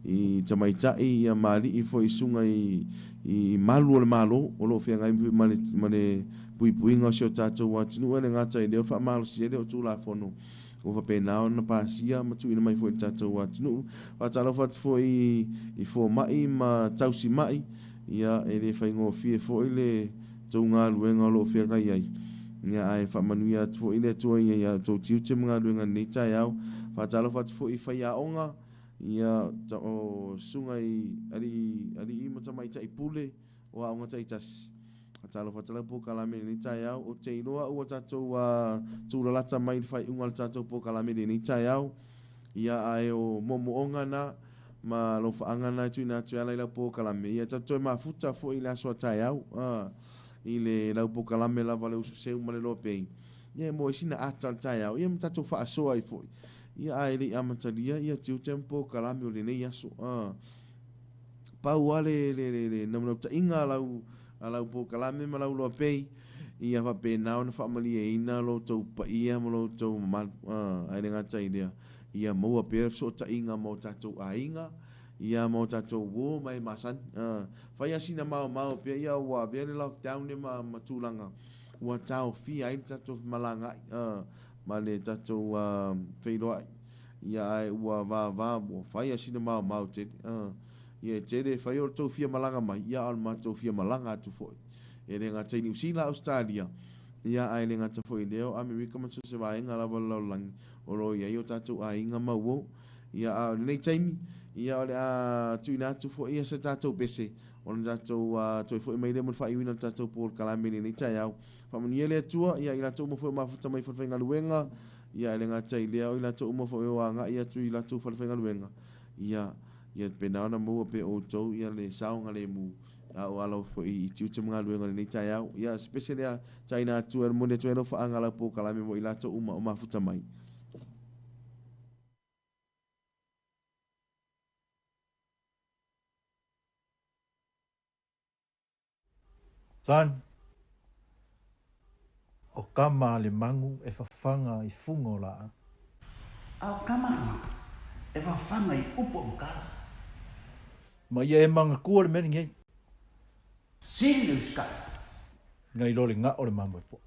i tamaitai ia ma alii foi i susuga i i malu o le Malo o lo o feagai foi ma le ma le puipuiga o si o tatou atunuu e le gata i lea o le faamalosia lea o Tulafono Ua faapena ona pasia ma tuuina mai foi i le tatou atunuu. Faatalofa atu foi i fomai ma tausimai, ia e le faigofie foi le tou galuega o lo o feagai ai. Ia ae faamanuia atu foi le Atua ia outou tiute ma galuega i lenei taeao. Faatalofa atu foi i faiaoga, ia o susuga i alii, alii ma tamaitai pule o aoga taitasi. Talofa tala polokalame i lenei taeao. Ou te iloa ua tatou tulalata mai i le faaiuga o le tatou polokalame i lenei taeao. Ia, ae o moomooga na ma alofaaga na e tuuina atu e ala i lau polokalame. Ia, tatou toe mafuta foi i le aso a taeao, i le lau polokalame lava le usu seu ma le loa pei. Ia, e maua ai sina ata o le taeao, ia ma tatou faasoa ai foi. Ia, ae le i amatalia ia tiute ma polokalame o lenei aso. Pau lava le, le, le, le naunautaiga a lau, a lau polokalame ma lau loapei, ia faapena ona faamalieina lo outou paia ma lo outou mamalu. Ae le gata i lea, ia maua pea le fesootaiga ma o tatou aiga, ia ma o tatou uo ma e masani. Fai lava sina maomao pea, ia ua avea le lockdown lea ma, ma tulaga ua taofia ai le tatou femalagaai, ma le tatou feiloai. Ia ae ua vava ua fai a sina maomao tele. Ia e tele e fai o le tou fia malaga mai, ia a o le matou fia malaga atu foi. E le gata i Niu Sila, Ausetalia, ia ae le gata foi i lea o Amerika ma so o se vaega lava o le lalolagi o lo o i ai o tatou aiga ma uo. Ia a o lenei taimi, ia o le a tuuina atu foi ia se tatou pese ona tatou toe foi mai lea mo le faaiuina o le tatou polokalame i lenei taeao. Faamanuia le Atua ia i latou uma foi o mafuta mai i falefaigaluega, Ia, e le gata i lea, o i latou uma foi o agai atu i latou falefaigaluega, ia, ia pena ona maua pea outou ia le saogalemu, a o alo foi i tiute ma galuega o lenei taeao. Ia, se pese lea, taina atu e momoli atu ai alofaaga lau polokalame mo i latou uma o mafuta mai. Son, O kama a le magu e fafaga i fuga o laau. A o kama a magu e fafaga i upu o makala. Ma ia e magatua le mea lenei. Sili le usikai. Nai lo le gao o le mamoe poa.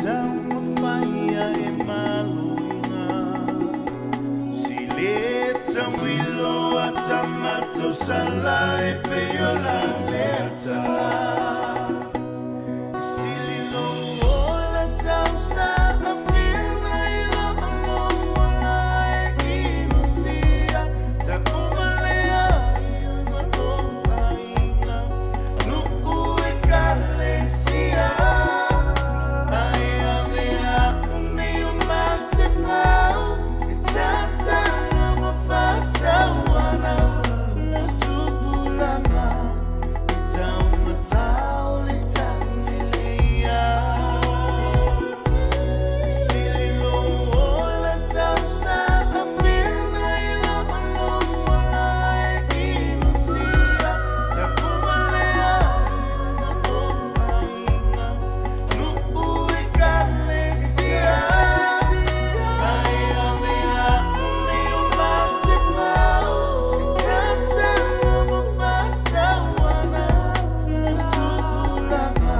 Taumafai ae maloina Sile tauilo a tamatausala e pei o la lea tala Sili lou ola tausaafina i lou ola e inosia Takumalea i oi ma lou aiga Nuu ekalesia Ae avea aku nei o masefau E tatanga ma fatauana Lau tupulaga E taumatau le tauleleia Sili lou ola tausaafina i lou ola e inosia Takumalea i oi ma lou aiga Nuu ekalesia Ae avea aku nei o masefau E tatanga ma fatauana Lau tupulaga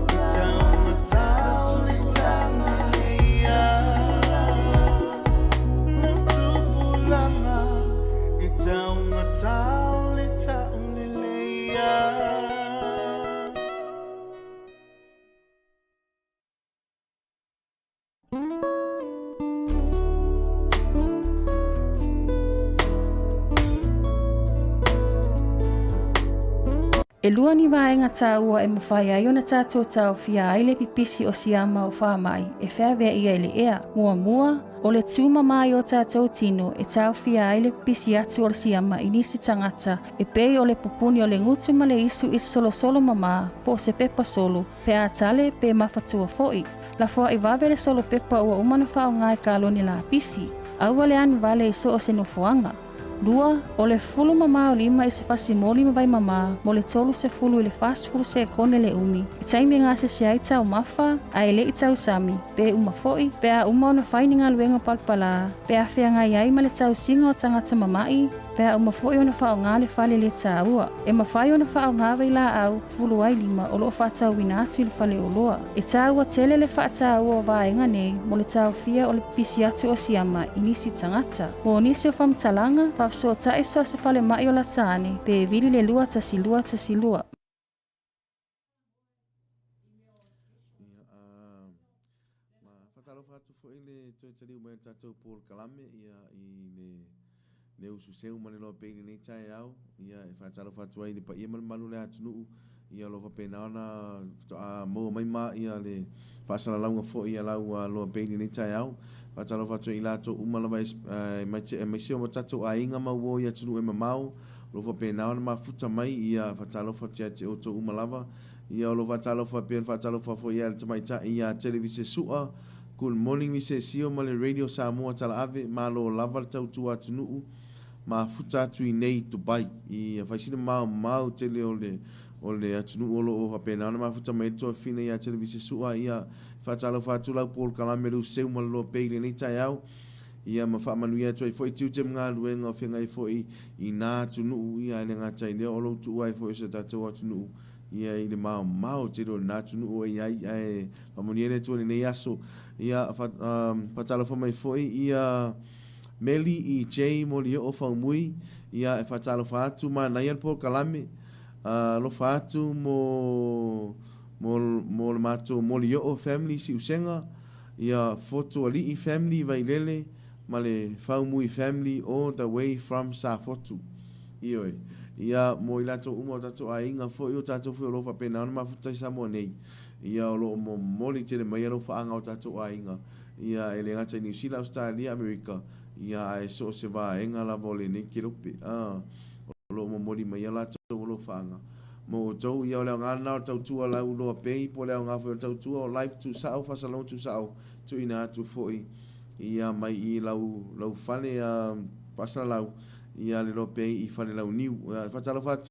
E taumatau le tauleleia Lau tupulaga E taumatau le tauleleia. E lua ni vaega taua e mafai ai ona tatou taofia ai le pipisi o siama o faamai e feaveaia i le ea. Muamua, o le tumama i o tatou tino e taofia ai le pipisi atu o le siama i nisi tagata e pei o le pupuni o le gutu ma le isu i se solosolo mama po o se pepa solo pe a tale pe mafatua foi. Lafoai vave le solo pepa ua uma ona faaaoga i kalone lapisi. Aua le anu vale i so o se nofoaga. Lua, o le fulu mamā o lima i se fasi moli ma vai mamā mo le 30 i le 40 sekone le umi i taimi e gasese ai taumafa ae le i tausami, pe uma foi, pe a uma ona fai ni galuega palapalā, pe a feagai ai ma le tausiga o tagata mama'i, pe a uma foi ona faaaoga le fale le taua. E mafai ona faaaoga vailaau fulu ai lima o loo faatauina atu i le faleoloa. E taua tele le faataua o vaega nei mo le taofia o le pipisi atu o siama i nisi tagata. Mo nisi o faamatalaga, faafesootai so o se falemai o lata ane pe vili le 2 1 2 1 2. Ia, ma faatalofa atu foi le toe taliu mai o le tatou polokalame ia i le usu seu ma le loa pei i lenei taeao. Ia e faatalofa atu ai i le paia ma le mamalu o le atunuu ia o lo o faapena ona faatoa maua mai ma ia le faasalalauga foi ia lau loa pei i lenei taeao. Faatalofa atu ai i latou uma lava aemaise o tatou aiga ma uo i atunuu e mamao o lo o faapena ona mafuta mai ia faatalofa atu ia te outou uma lava. Ia o lo o faatalofa pei ona faatalofa foi ia le tamaitai ia Televise Sua. Good morning Mise Sio ma le Radio Samoa Talaave malo lava le tautua atunuu mafuta atu i nei Dubai. I faisina maumau tele o le atunuu o loo faapena ona mafuta mai le toafina ia Televise Sua ia faatalofa atu lau polokalame le useu ma le loa pei i lenei taeao. Ia ma faamanuia atu ai foi tiute ma galuega o feagai foi i nā atunuu ia e le gata i lea o lou tuua ai foi o se tatou atunuu ia i le maomao tele o lena atunuu o i ai ae faamanuia le Atua i lenei aso. Ia faatalofa mai foi ia Meli i J Molioo Faumui ia e faatalofa atu manaia le polokalame alofa atu mo le matou Molioo family Siusega ia Fotuali'i family Vailele ma le Faumui family all the way from Safotu. Ioe. Ia mo i latou uma o tatou aiga foi o tatou foi o lo o faapena ona mafuta i Samoa nei. Ia o lo o momoli tele mai alofaaga o tatou aiga. Ia e le gata i Niu Sila, Australia, Amerika. Ia ae so o se vaega lava o lenei kelope. O lo o momoli mai a latou alofaaga. Mo outou, ia o le aoga lena o le tautua lau loa pei po o le aoga foi o le tautua o live tuusao, faasalauga tuusao, tuuina atu foi ia mai i lau fale faasalalau ia le loa pei i fale launiu. Faatalofa atu.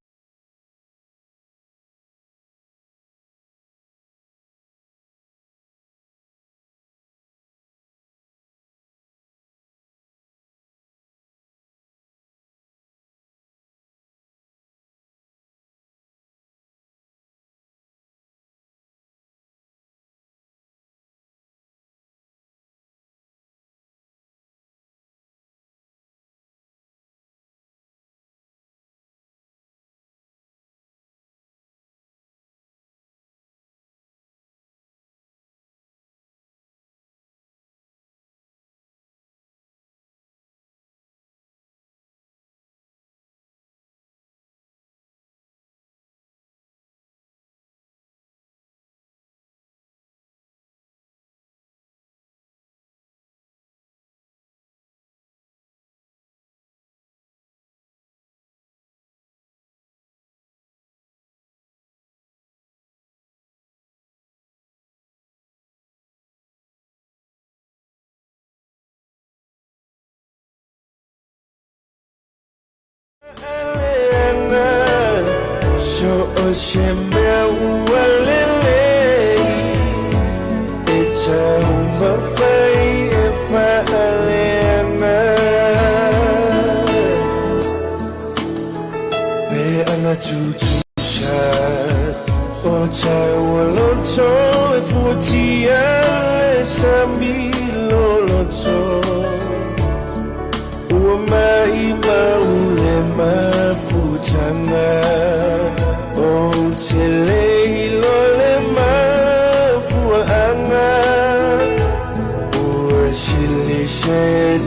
O se mea ua lelei e taumafai e faaleaga. Pe ana tutusa o taua loto e fuatia le sami loloto. Ua maʻimau le mafutaga ou te le iloa le mafuaaga. Ua sili se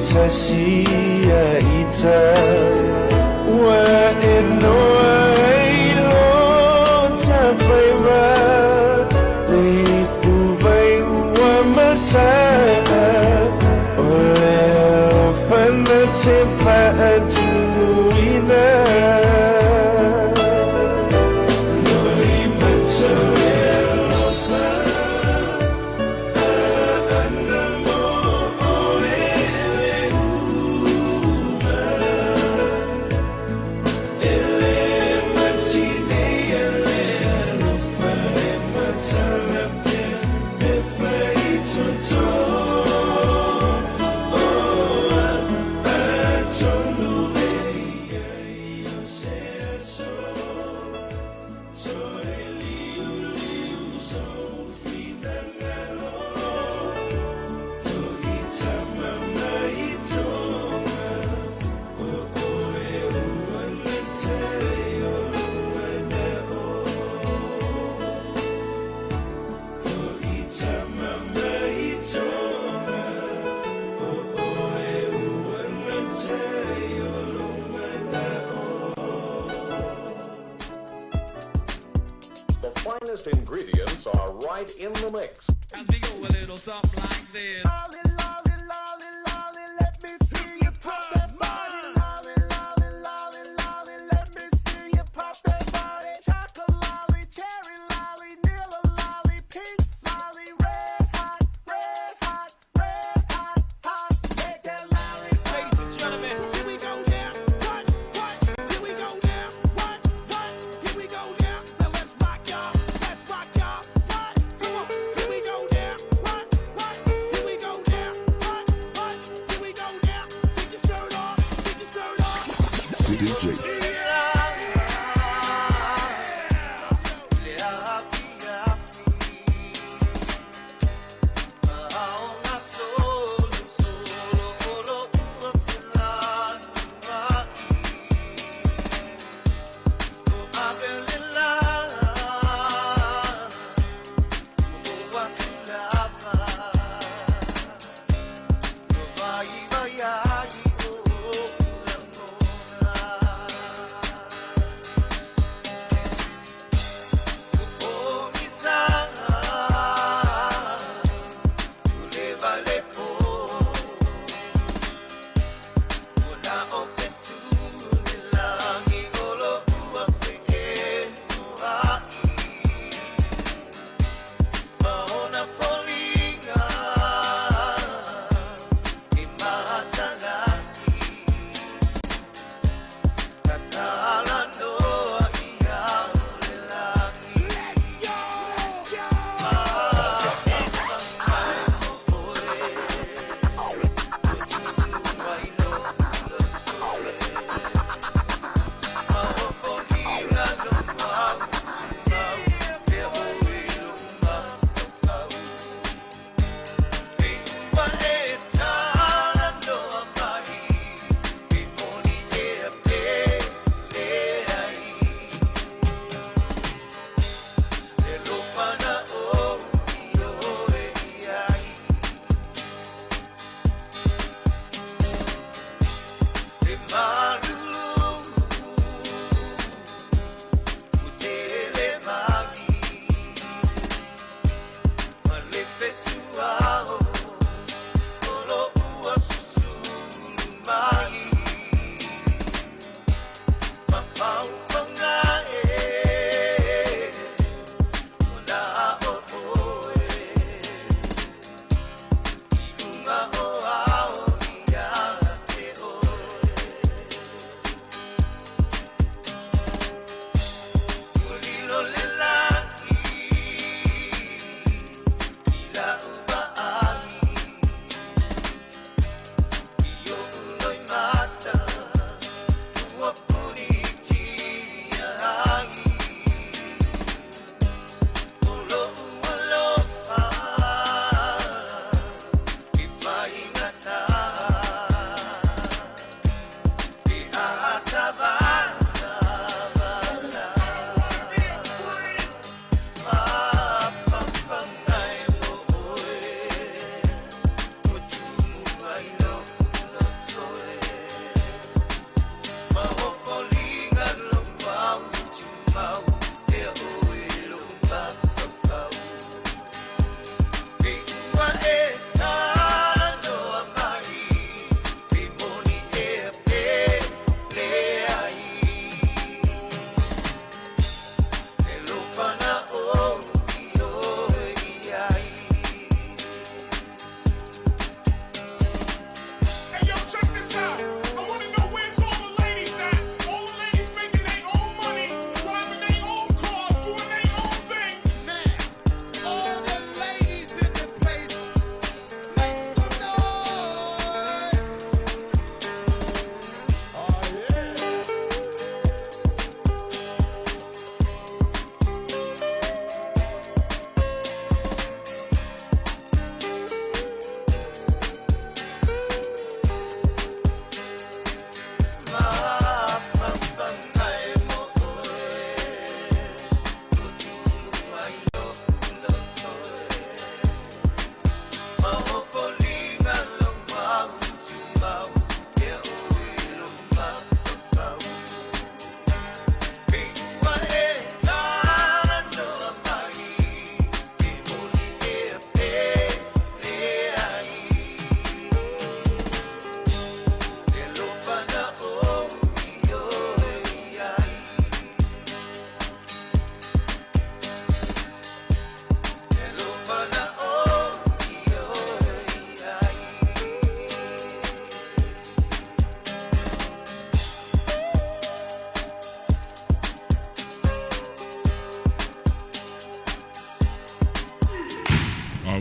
tasi ia ita ua e noa ai lo tafaiva le ipuvai ua masaʻa o le alofa na te faatunuina. Loimata le alofa aana mo oe le uma. E le matinei a le alofa e matala pea pe faitotoa. Atonu e iai o se aso toe liuliu sou finagalo. Foʻi tama mai Toga o oe ua gata ai o lou manaʻo. Foʻi tama mai Toga o oe ua gata ai o lou manaʻo. The finest ingredients are right in the mix. As we go a little something like this. Lolly, lolly, lolly, lolly, let me see you pop that body. Lolly, lolly, lolly, lolly, let me see you pop that body. Chocolate lolly, cherry lolly, vanilla lolly, pink lolly, red hot, red hot, red hot, hot. Take that lolly. Ladies and gentlemen, here we go now. What, what? Here we go now. What, what? Here we go now. Now let's rock y'all. Let's rock y'all. What? Come on. Here we go now. What, what? Here we go now. What, what? Here we go now. Take your shirt off. Take your shirt off. DJ. Le afiafi Aoga solo solo olo ua felatuai O ave le la O atu lava O vai vai ai o lagona.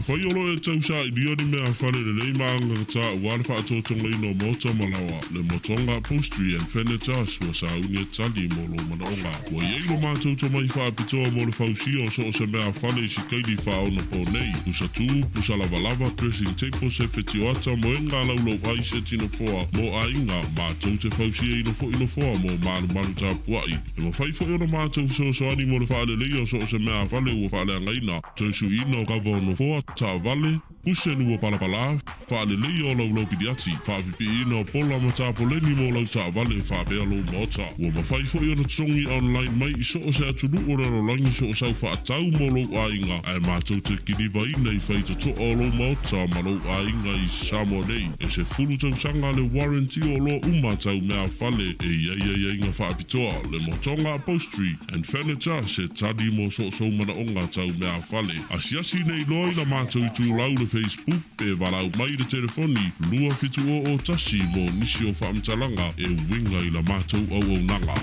Afai o loo e tausailia ni meafale lelei ma agagatā auā le faatotogaina o maota ma laoa, le Motoga Upholstery and Furniture ua sauni e tali mo lou manaoga. Ua i ai lo matou tomai faapitoa mo le fausia o so o se meafale i sikaili faaonaponei, pusa tū, pusa lavalava, dressing table, sefe tioata, moega laulau ai, seti nofoa mo aiga, matou te fausiaina foi nofoa mo malumalu tapuai. E mafai foi ona matou fesoasoani mo le faaleleia o so o se meafale ua faaleagaina, toe suiina o kava o nofoa, taavale, kuseni ua palapalā, faaleleia o laulau piliati, faapipiiina o pola ma tapoleni mo lau taavale faapea lou maota. Ua mafai foi ona totogi online mai i so o se atunuu o le lalolagi so o sau faatau mo lou aiga, ae matou te kilivaina i faitotoa o lou maota ma lou aiga i Samoa nei. E 10 tausaga le warranty o oloa uma tau meafale e i ai aiaiga faapitoa, le Motoga Upholstery and Furniture se tali mo so o sou manaoga tau meafale. Asiasi nei loa i la matou itulau le Facebook pe valaau mai i le telefoni 2701 mo nisi o faamatalaga e uiga i la matou auaunaga.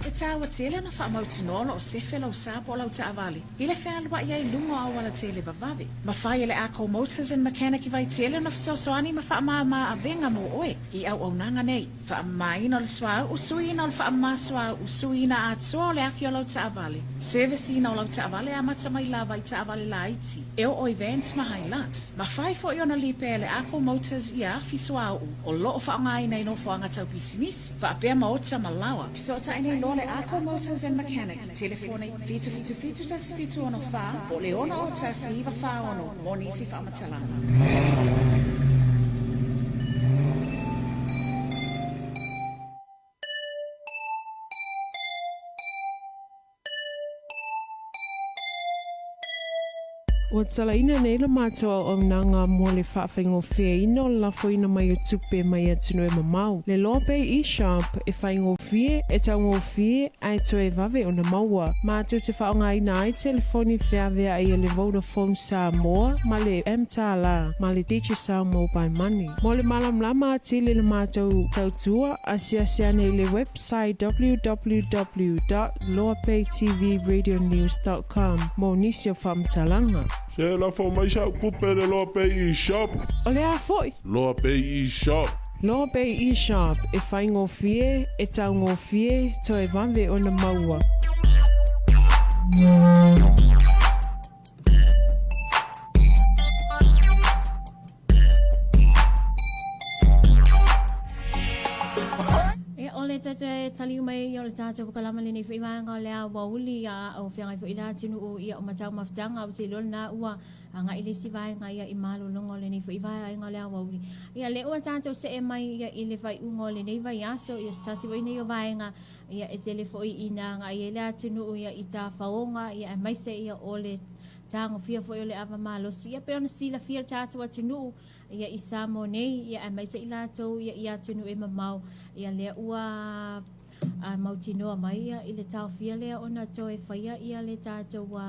E taua tele ona faamautinoa o lo o sefe lau sa po o lau taavale i le fealuai ai i luga o auala tele vavave. Mafai e le Ako Motors and Mechanic i Vaitele ona fesoasoani ma faamāmā avega mo oe i auaunaga nei. Faamamaina o le suauu, suiina o le faamama suauu, suiina atoa o le afi o lau taavale, service-ina o lau taavale amata mai lava i taavale laiti e oo i vans ma Hilux. Mafai foi ona lipea e le Ako Motors ia afi suauu o lo o faaaogaina i nofoaga tau pisinisi, faapea maota ma laoa. Fesootai nei loa le Ako Motors and Mechanic i telefoni 777 1764 po o le 601 946 mo nisi faamatalaga. Ua talaina nei le matou auaunaga mo le faafaigofieina o le lafoina mai o tupe mai atunuu e mamao. Le Loa Pay eShop e faigofie, e taugofie, ae toe vave ona maua. Matou te faaaogaina ai telefoni feaveai a le Vodafone Samoa ma le mTala ma le Digicel Mobile Money. Mo le malamalama atili i le matou tautua, asiasi ane i le website www dot loapaytvradionews dot com mo nisi o faamatalaga. Se lafo mai sau tupe le Loa Pay eShop. O le a foi? Loa Pay eShop. Loa Pay eShop, e faigofie, e taugofie, toe vave ona maua. Ia, o le tatou taliu mai ia o le tatou polokalame lenei foi vaega o le aoauli ia o feagai foi le atunuu ia o matau mafutaga ou te iloa lena ua agai le isi vaega ia i malologa o lenei foi vaega o le aoauli. Ia lea ua tatou see mai ia i le faaiuga o lenei vaiaso ia se tasi foi nei o vaega ia e tele foi ina agai ai le atunuu ia i tafaoga ia aemaise ia o le tagofia foi o le ava malosi ia pei ona silafia le tatou atunuu ia i Samoa nei ia aemaise i latou ia i atunuu e mamao ia lea ua a mautinoa mai ia i le taofia lea ona toe faia ia le tatou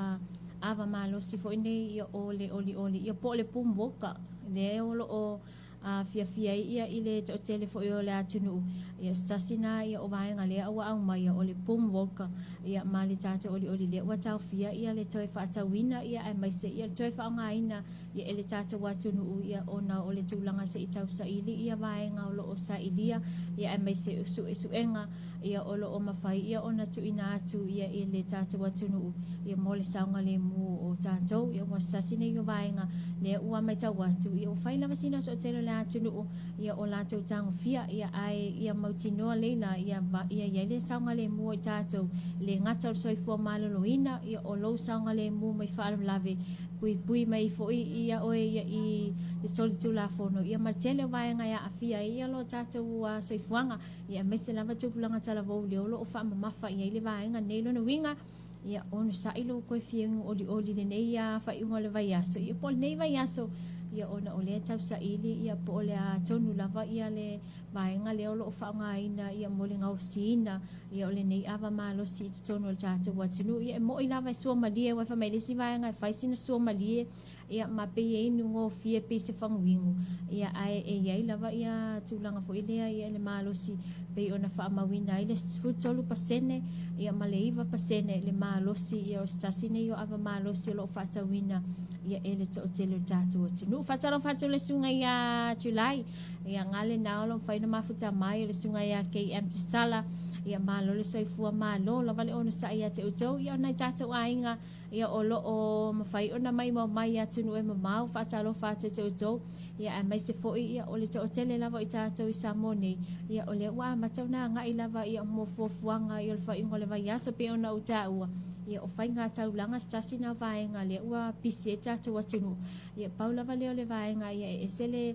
ava malosi foi nei ia o le olioli ia po o le boom walker lea o lo o a fiafia ai ia i le toatele foi o le atunuu ia o se tasi na ia o vaega lea ua aumai ia o le boom walker ia ma le tatou olioli lea ua taofia ia le toe faatauina ia aemaise ia le toe faaaogaina ia e le tatou atunuu ia ona o le tulaga se i tausaili ia vaega o lo o sailia ia aemaise o suesuega ia o lo o mafai ia ona tuuina atu ia i le tatou atunuu ia mo le saogalemu o tatou. Ia ua se tasi nei o vaega lea ua matau atu ia ua fai lava sina toatele o le atunuu ia o latou tagofia ia ae ia mautinoa leila ia ia i ai le saogalemu o i tatou le gata o le soifua maloloina ia o lou saogalemu mai faalavelave puipui mai foi ia oe ia i le solitulafono ia ma le tele o vaega e aafia ai ia lo tatou soifuaga ia aemaise lava tupulaga talavou lea o lo o faamamafa i ai le vaega nei. Lona uiga, ia onosai lou koe fiegu olioli lenei ia faaiuga o le vaiaso, ia po o lenei vaiaso, ia ona o lea tausaili ia po o le a tonu lava ia le vaega lea o lo o faaaogaina ia mo le gaosiina ia o lenei ava malosi i totonu o le tatou atunuu. Ia e moi lava e sua malie, aua e fai mai le isi vaega e fai sina sua malie. Ia ma pei e inu gofie pei se faguinu, ia ae e i ai lava ia tulaga foi lea ia i le malosi pei ona faamauina ai le 13% ia ma le 9% le malosi ia o se tasi nei o ava malosi o lo o faatauina ia e le toatele o le tatou atunuu. Faatalofa atu le susuga ia July, ia gale na o lo o mafai ona mafuta mai o le susuga ia KM Tusala, ia malo le soifua malo lava le onosai ia te outou ia o nai tatou aiga ia o lo o mafai ona maimoa mai i atunuu e mamao. Faatalofa atu ia te outou, ia aemaise foi ia o le toatele lava o i tatou i Samoa nei, ia o lea ua amata ona agai lava ia mo fuafuaga ia o le faaiuga o le vaiaso pei ona ou taua, ia o faiga taulaga se tasi na vaega lea ua pisi ai le tatou atunuu. Ia pau lava lea o le vaega ia e ese le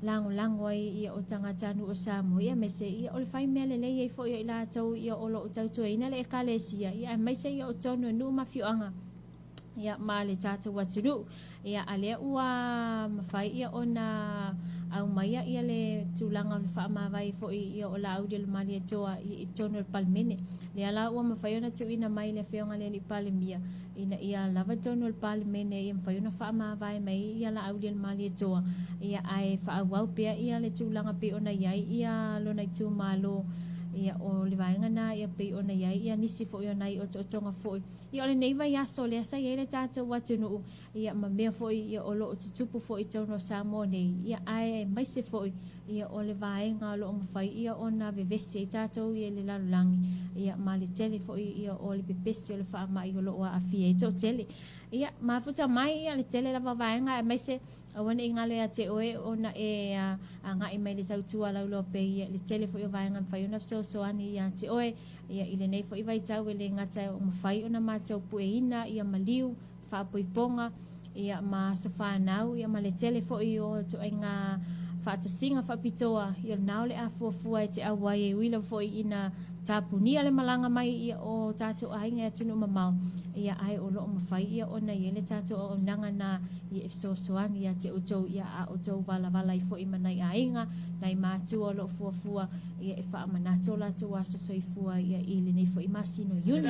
lagolago ai ia o tagatanuu o Samoa, ia aemaise ia o le fai mea lelei ai foi o i latou ia o lo o tautuaina le ekalesia, ia aemaise ia o tonu o nuu ma afioaga ia ma le tatou atunuu. Ia a lea ua mafai ia ona aumaia ia le tulaga o le faamavae foi ia o Laauli o le Malietoa i totonu o le Palemene. Lea la ua mafai ona tuuina mai le afioga i le Alii Palemia ina ia lava totonu o le Palemene ia mafai ona faamavae mai ia Laauli o le Malietoa, ia ae faaauau pea ia le tulaga pei ona i ai ia lona itumalo, ia o le vaega na ia pei ona i ai ia nisi foi o nai otootoga foi ia o lenei vaiaso lea sa i ai le tatou atunuu, ia ma mea foi ia o lo o tutupu foi i totonu o Samoa nei, ia ae aemaise foi ia o le vaega o lo o mafai ia ona vevesi ai tatou ia i le lalolagi, ia ma le tele foi ia o le pepesi o le faamai o lo o aafia ai toatele. Ia mafuta mai ia le tele lava o vaega aemaise aua ne i galo ia te oe ona e agai mai le tautua lauloa pea ia le tele foi o vaega e mafai ona fesoasoani ia te oe ia i lenei foi vaitau e le gata o mafai ona matou pueina ia maliu faapoipoga ia ma aso fanau ia ma le tele foi o ituaiga faatasiga faapitoa ia lena o le a fuafua e te auai e ui lava foi ina tapunia le malaga mai ia o tatou aiga i atunuu mamao ia ae o lo o mafai ia ona i ai le tatou auaunaga na ia e fesoasoani ia te outou ia a outou valavala ai foi ma nai aiga nai matua o lo o fuafua ia e faamanatu o latou aso soifua ia i lenei foi masina o Iuni.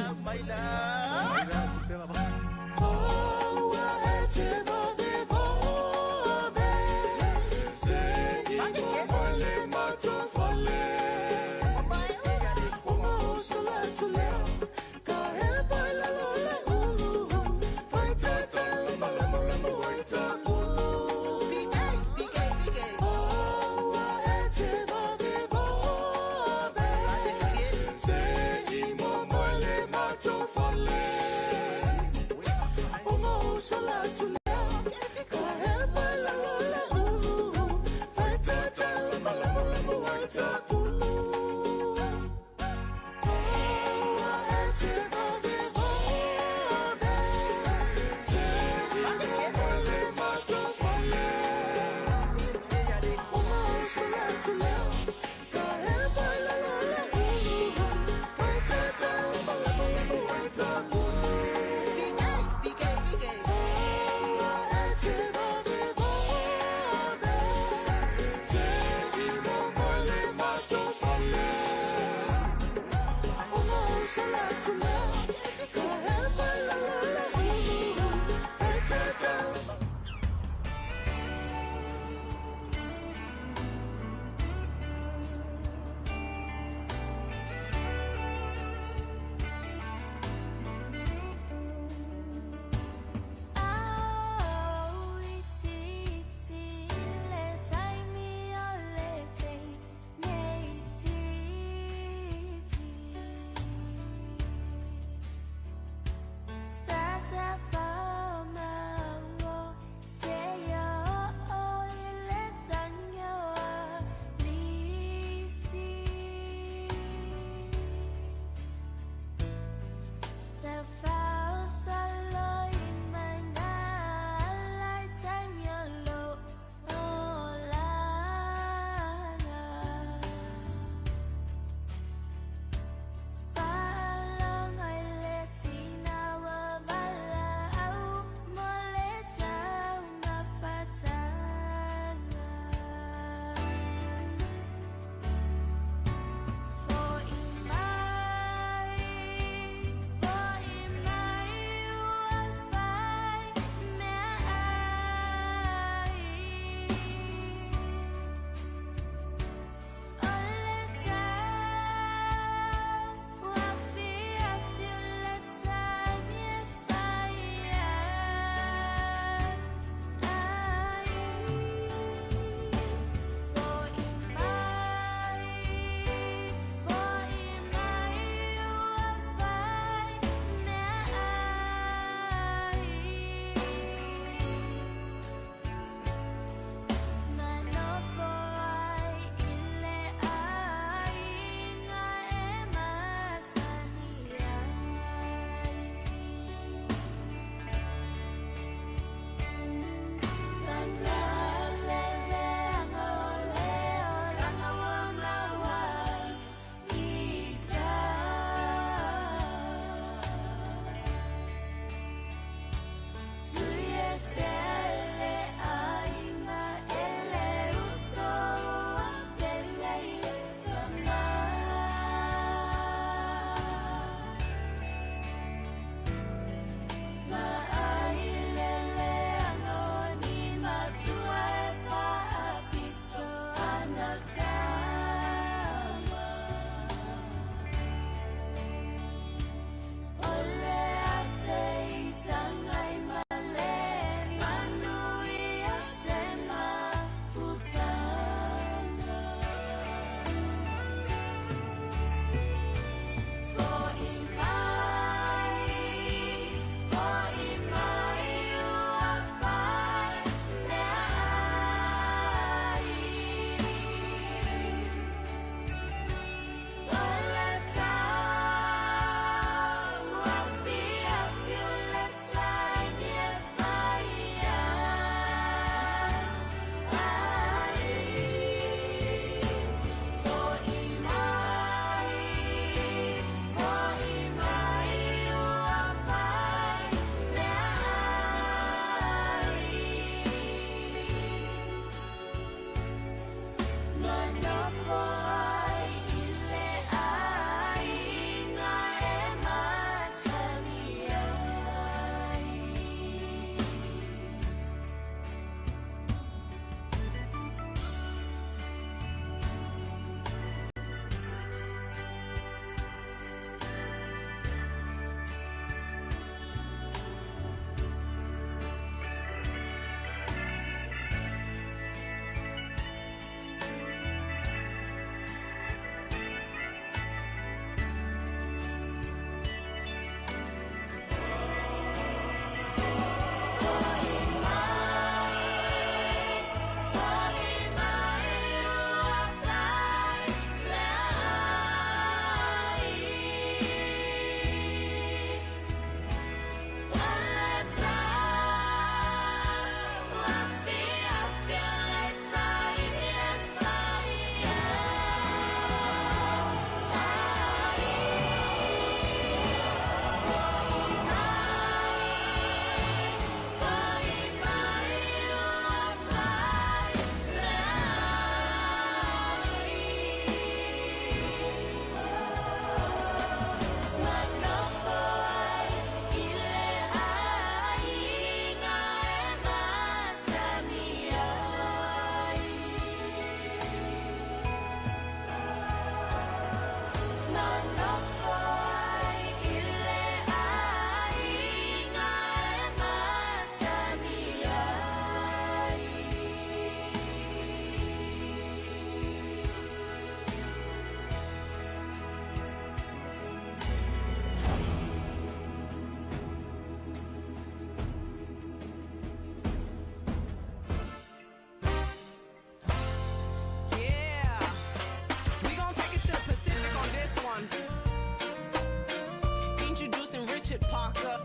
Watch it, Parker.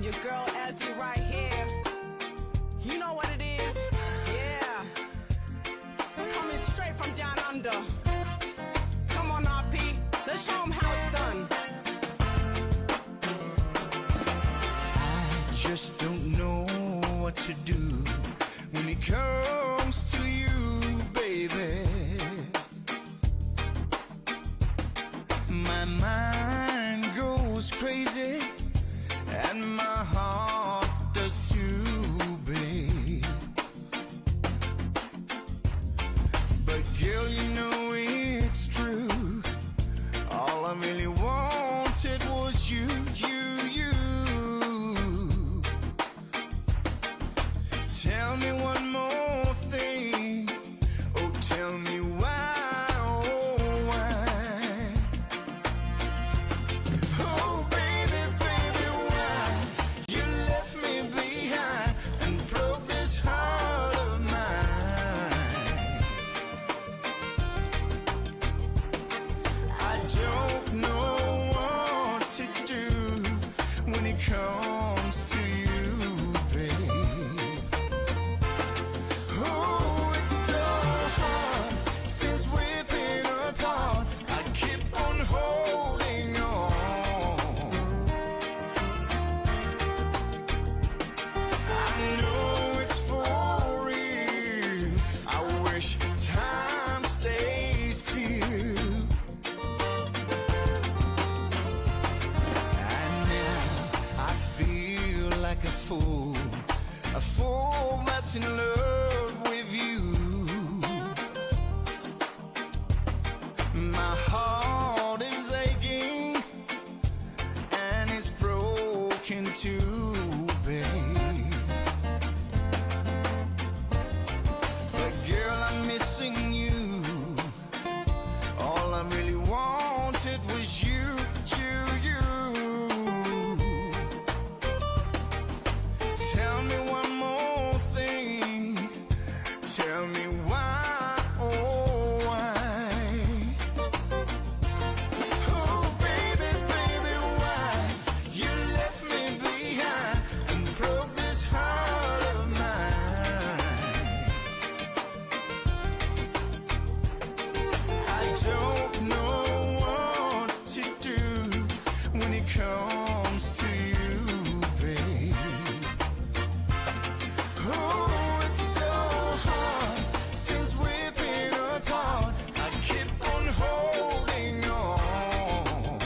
Your girl Azzy right here. You know what it is? Yeah. Coming straight from down under. Come on, RP. Let's show 'em how it's done. Just don't know what to do when it comes to you, baby. My mind goes crazy and my heart does too, babe. But girl, you know it's true. All I really wanted was you, you, you. Tell me one more thing. Oh, tell me why, oh, why? Oh, baby, baby, why you left me behind and broke this heart of mine? I don't know what to do when it comes to you, babe. Oh, it's so hard since we've been apart. I keep on holding on. I know it's for real. I wish time stays still. And now I feel like a fool that's in love with you. My heart is aching and it's broken too, babe. But girl, I'm missing you. All I really wanted was you, you, you. Tell me one more thing. Tell me why, oh why? Oh baby, baby, why you left me behind and broke this heart of mine? I don't know what to do when it comes to you, babe. Oh, it's so hard since we've been apart. I keep on holding on.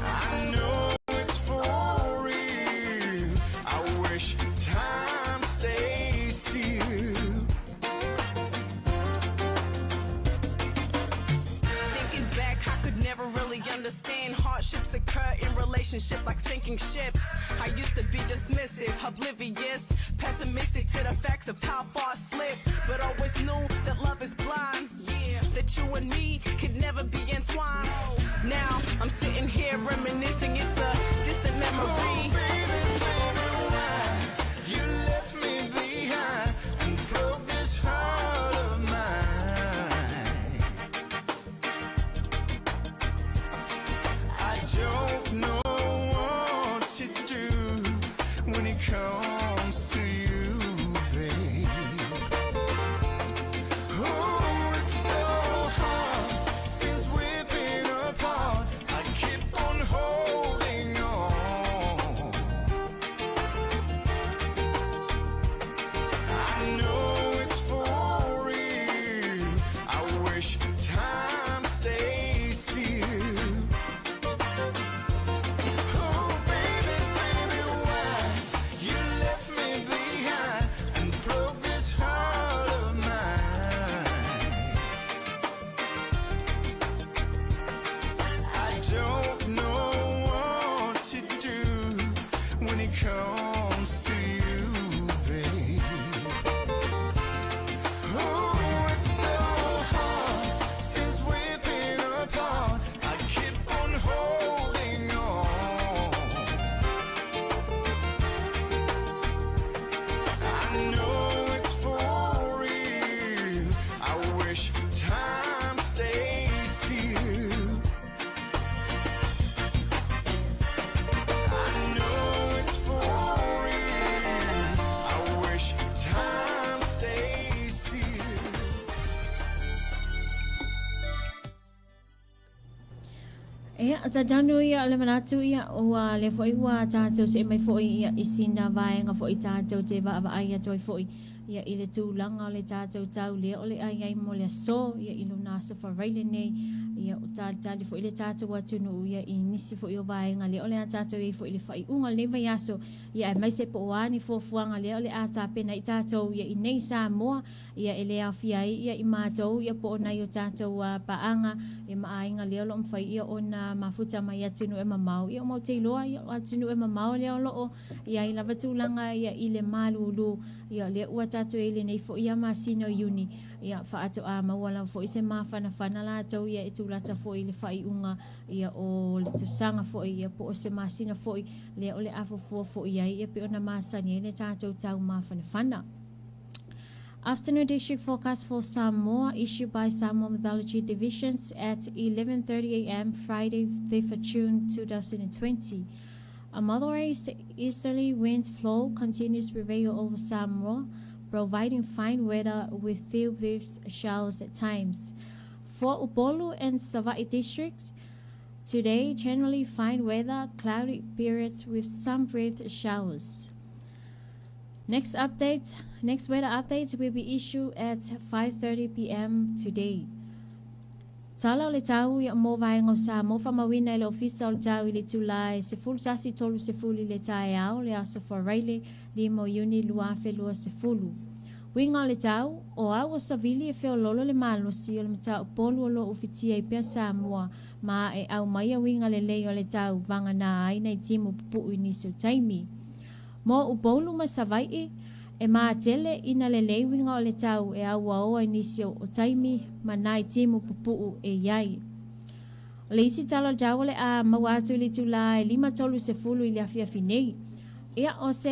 I know it's for real. I wish time stays still. Thinking back, I could never really understand. Hardships occur in relationships like sinking ships. I used to be dismissive, oblivious, pessimistic to the facts of how far I slipped. But always knew that love is blind. Yeah, that you and me could never be entwined. Now I'm sitting here reminiscing, it's a distant memory. Oh, baby, baby, why you left me behind and broke this heart of mine? I don't know what to do when it comes to you, babe. Oh, it's so hard since we've been apart. I keep on holding. Ia, talitonu ia le manatu ia ua lea foi ua tatou see mai foi ia i sina vaega foi tatou te vaavaai atu ai foi ia i le tulaga o le tatou tau lea o le a i ai mo le aso ia i lona aso Faraile nei. Ia o talitali foi le tatou atunuu ia i nisi foi o vaega lea o le a tatou i ai foi i le faaiuga o lenei vaiaso ia aemaise po o a ni fuafuaga lea o le a tapena ai tatou ia i nei Samoa ia e le aofia ai ia i matou ia po o nai o tatou paaga ia ma aiga lea o lo o mafai ia ona mafuta mai atunuu e mamao ia matou te iloa ia o atunuu e mamao lea o lo o i ai lava tulaga ia i le malulu ia lea ua tatou i ai i lenei foi ia masina o Iuni ia faatoa maua lava foi se mafanafana latou ia e tulata foi i le faaiuga ia o le tausaga foi ia po o se masina foi lea o le a fuafua foi ai ia pei ona masani ai le tatou tau mafanafana. Afternoon district forecast for Samoa issued by Samoa Meteorology Divisions at 11:30 a.m. Friday, 5th of June 2020. A moderate easterly wind flow continues to prevail over Samoa, providing fine weather with few brief showers at times. For Upolu and Savaii districts, today generally fine weather, cloudy periods with some brief showers. Next update, next weather update will be issued at 5:30 p.m. today. Tala o le tau ia mo vaega o Samoa faamauina e le Ofisa o le Tau i le itula e 11:30 i le taeao le aso Faraile 5 o Iuni 2020. Uiga o le tau, o au o savili e feoloolo le malosi o le mataupolu o lo o ufitia ai pea Samoa ma e aumaia uiga lelei o le tau vagana ai nai timu pupuu i nisi o taimi. Mo Upolu ma Savaii, e matele ina lelei uiga o le tau e auaoa i nisi o taimi ma nai timu pupuu e i ai. O le isi tala o le tau o le a maua atu i le itula e 5:30 i le afiafi nei. Ia, o se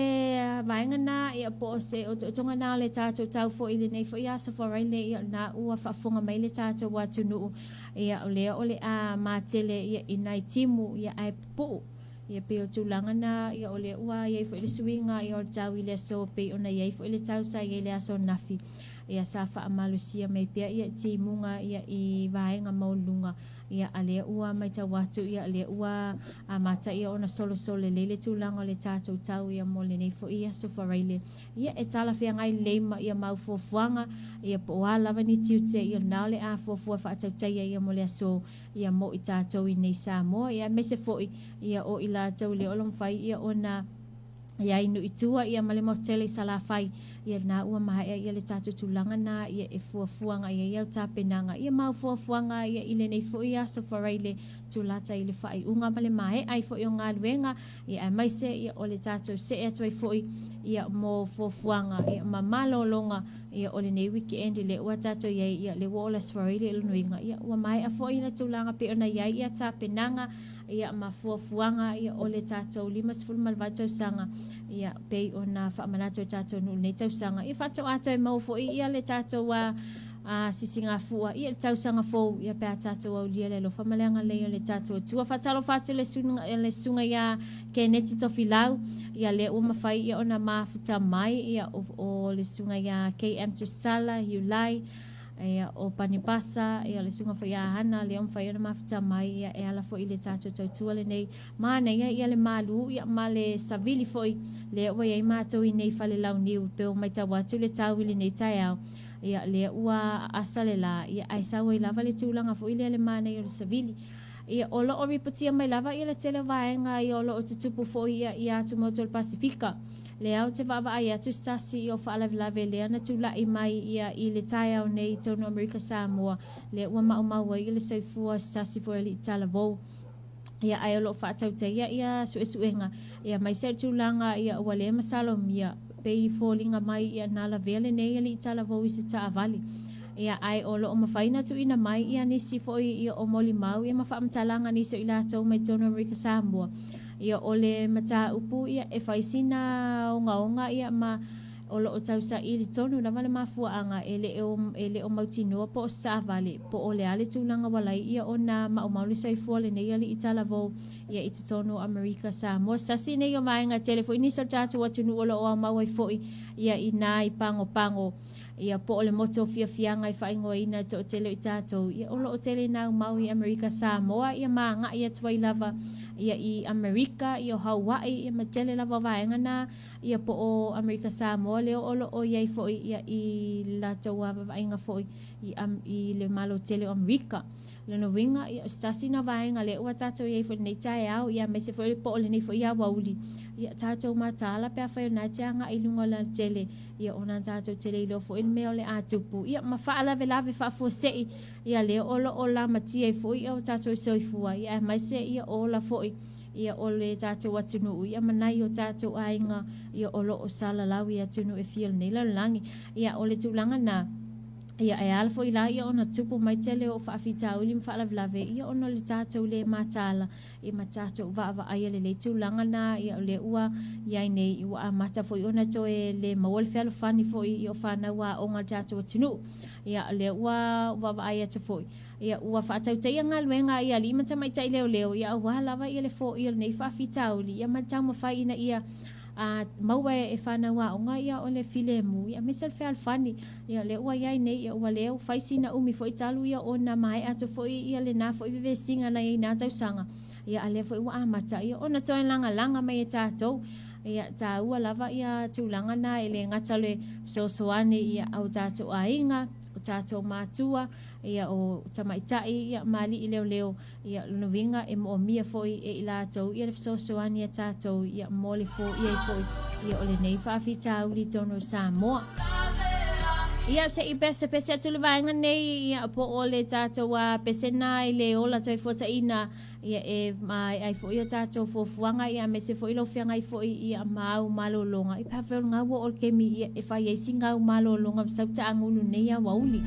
vaega na, ia, po o se otootoga na o le tatou tau foi i lenei foi aso Faraile, ia, na ua faafofoga mai le tatou atunuu, ia, o lea o le a matele ia, i nai timu, ia, ae pupuu. Ia pei o tulaga na, ia o lea ua i ai foi le suiga ia o le tau i le aso pei ona i ai foi le tau sa i ai le aso ananafi. Ia sa faamalosia mai pea ia timuga ia i vaega maualuluga ia a lea ua matau atu ia lea ua amata ia ona solosolo lelei le tulaga o le tatou tau ia mo lenei foi aso Faraile. Ia e talafeagai lelei ma ia mau fuafuaga ia po o a lava ni tiute ia na o le a fuafua faatautaia ia mo le aso ia mo i tatou i nei Samoa ia aemaise foi ia o i latou lea o lo o mafai ia ona i ai nuu i tua ia ma le motu tele i Salafai ia na ua maea ia le tatou tulaga na ia e fuafuaga i ai au tapenaga ia mau fuafuaga ia i lenei foi aso Faraile tulata i le faaiuga ma le maea ai foi o galuega ia aemaise ia o le tatou see atu ai foi ia mo fuafuaga ia ma malologa ia o lenei weekend lea ua tatou i ai ia lea ua ola Faraile i lona uiga ia ua maea foi le tulaga pei ona i ai ia tapenaga ia ma fuafuaga ia o le tatou 58 tausaga ia pei ona faamanatu e tatou nuu i lenei tausaga ia faatoa toe maua foi ia le tatou a sisigafua ia le tausaga fou ia pe a tatou aulia le alofa ma le agalelei o le tatou Atua. Faatalofa atu le susuga le susuga ia Keneti Tofilau ia lea ua mafai ia ona mafuta mai ia o, o le susuga ia KM Tusala Iulai ia o Panipasa ia le susuga foi ia Hana lea ua mafai ona mafuta mai ia e ala foi i le tatou tautua lenei manaia ia le malu ia ma le savili foi lea ua i ai matou i nei fale launiu pe ua matau atu le tau i lenei taeao ia lea ua aasa le la ia ae sau ai lava le tulaga foi lea le manaia o le savili. Ia o lo o ripotia mai lava ia le tele o vaega ia o lo o tutupu foi ia i atumotu o le Pasifika. Lea ou te vaavaai atu se tasi ia o faalavelave lea na tula'i mai ia i le taeao nei i totonu o Amerika Samoa lea ua maumau ai ia le soifua o se tasi foi o alii talavou. Ia ae o lo o faatautaia ia suesuega ia aemaise o le tulaga ia ua le masalomia pei foliga mai ia na lavea lenei alii talavou i se taavale. Ia ae o lo o mafai ona tuuina mai ia nisi foi ia o molimau ia ma faamatalaga a nisi o i latou mai totonu o Amerika Samoa. Ia o le mataupu ia e fai sina ogaoga ia ma o lo o tausaili tonu lava le mafuaaga e le o e le o mautinoa po o se taavale po o le a le tulaga ua lai ia ona maumau le soifua o lenei alii talavou ia i totonu o Amerika Samoa. Se tasi nei o vaega tele foi nisi o le tatou atunuu o lo o aumau ai foi ia i nā i pagopago. Ia po o le motu o fiafiaga e faaigoaina e toʻatele o i tatou ia o loo tele naumau i Amerika Samoa ia ma agaʻi atu ai lava ia i Amerika ia o Hauaʻi ia ma tele lava o vaega na ia po o Amerika Samoa lea o loo iai foʻi ia i le latou vaavaaiga foʻi i, i le malo tele o Amerika. Lona uiga ia o se tasi na vaega lea ua tatou iai foi lenei taeao ia aemaise foi po o lenei foi aoauli ia tatou mataala pe afai o lena e te agai i luga o le alatele ia ona tatou te le iloa foi le mea o le a tupu ia ma faalavelave faafuasei ia lea o loo lamatia ai foi ia o tatou soifua ia aemaise ia ola foi ia o le tatou atunuu ia ma nai o tatou aiga ia o loo salalau i atunuu e fia o lenei lalolagi ia o le tulaga na Ia e ala foi la ia ona tupu mai tele o faafitauli ma faalavelave ia ona o le tatou le mataala ia ma tatou vaavaaia lelei tulaga na ia o lea ua iai nei ua amata foi ona toe le maua le fealofani foi ia o fanau aoga a le tatou atunuu. Ia o lea ua vaavaai atu foi ia ua faatautaia galuega a alii ma tamaitai leoleo ia aua lava ia le foia o lenei faafitauli ia ma le taumafai ina ia a maua e fanau aoga ia o le filemu ia aemaise o le fealofani ia o lea ua iai nei ia ua lea fai sina umi foi talu ia ona maea atu foi ia lena foi vevesiga na iai na tausaga ia a lea foi ua amata ia ona toe lagalaga mai e tatou ia taua lava ia tulaga na e le gata o le fesoasoani ia au tatou aiga o tatou matua ia o tamaitai ia ma alii leoleo Ia, lona uiga e moomia foi e i latou ia le fesoasoani a tatou ia mo le foia ai foi ia o lenei faafitauli i totonu o Samoa. Ia, se i pesepese atu le vaega nei ia po o le tatou a pesena i le ola toe fuataina ia e maea ai foi o tatou fuafuaga ia aemaise foi lou feagai foi ia ma au malologa i pe afai o le gau o le kemi ia e fai ai si gau malologa sau taagulu nei aoauli.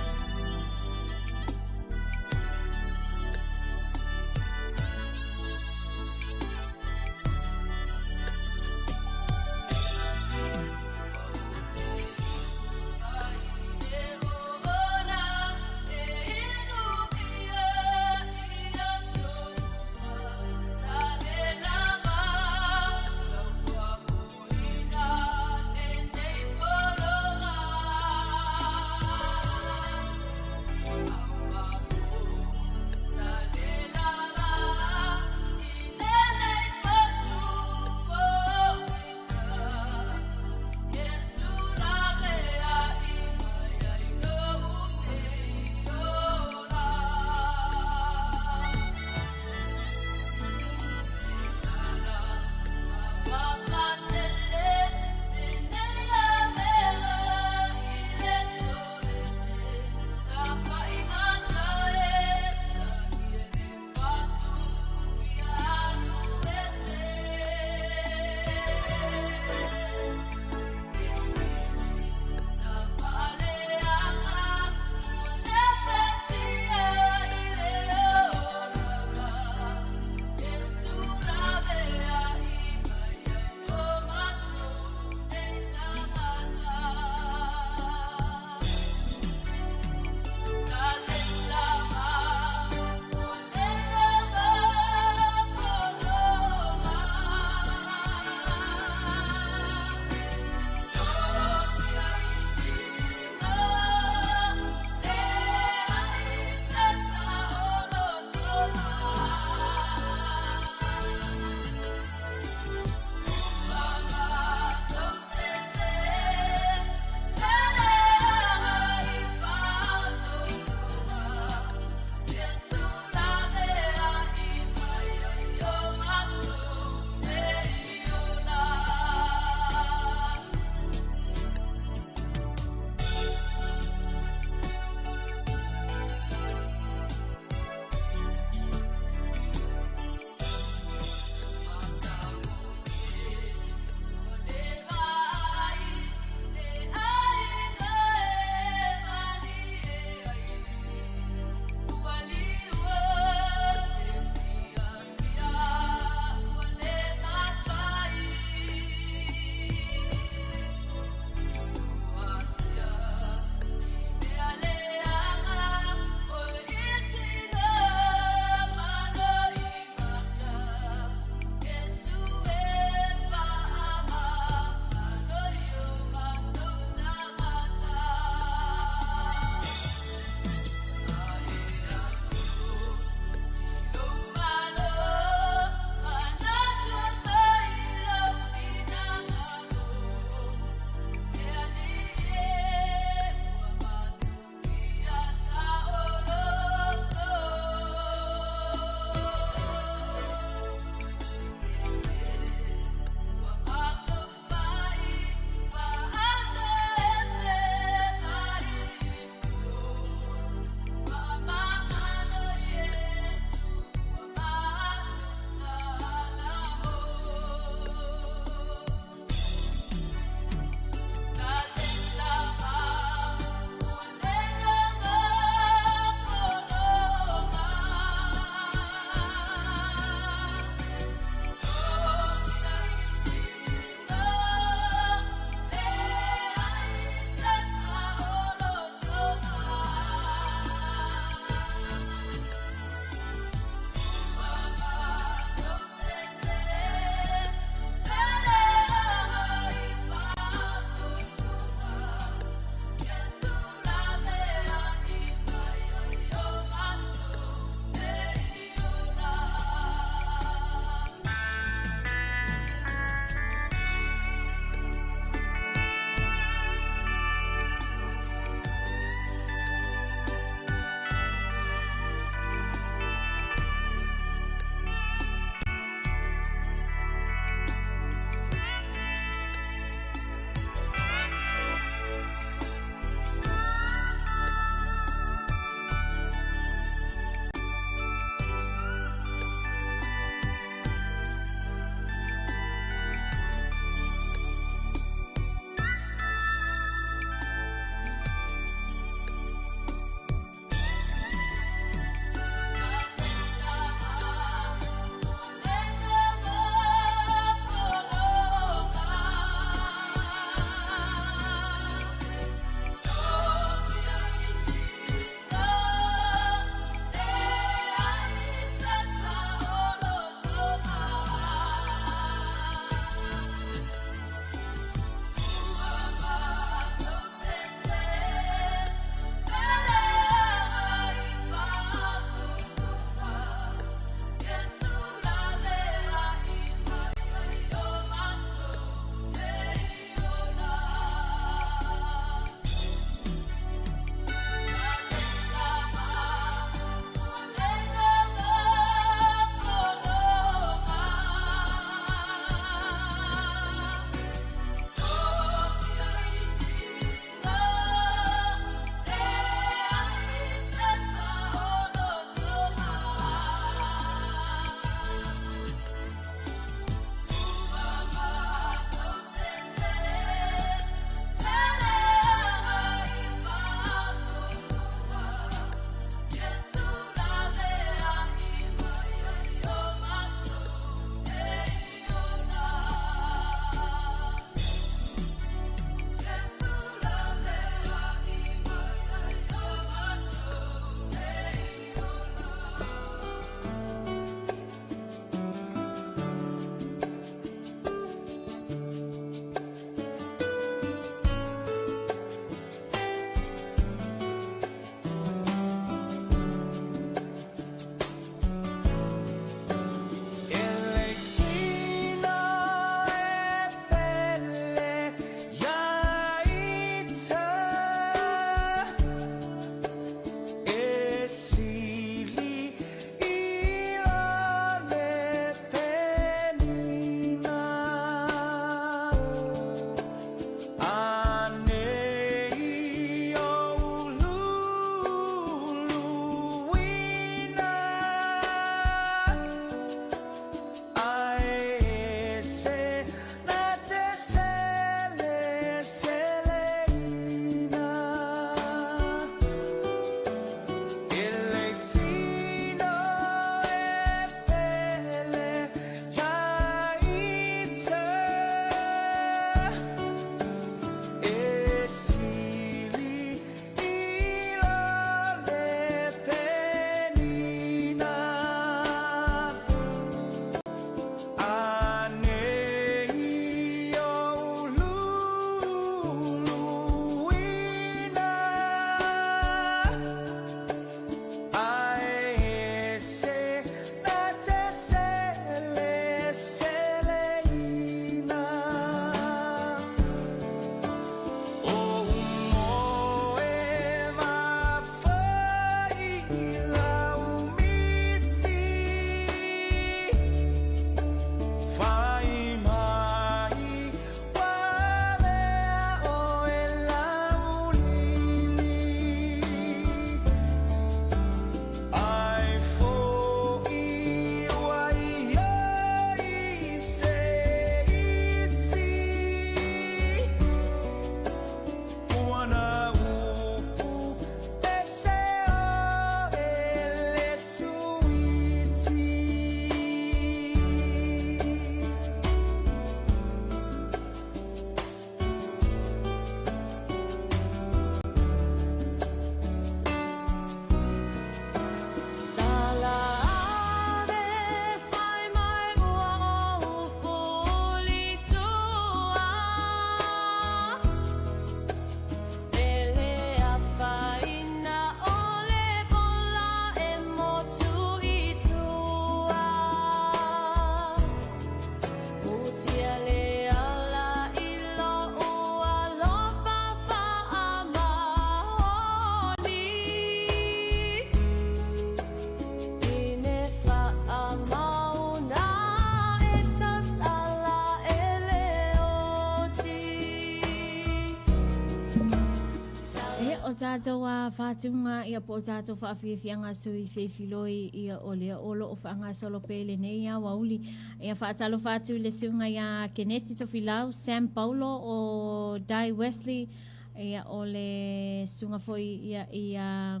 Tatou a fatuga ia po o tatou faafiafiaga sui feifiloi ia o lea o loo faagasolo pea i lenei aoauli. Ia faatalofa atu i le susuga ia Keneti Tofilau, Sam Paulo o Dai Wesley, ia o le susuga foi ia ia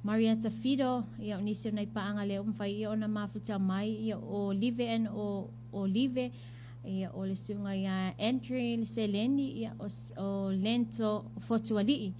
Marietta Fido, ia o nisi o nai paaga lea ua mafai ia ona mafuta mai, ia o Live and o Olive, ia o le susuga ia Andre le Seleni, ia o, o Lento Fotuali'i.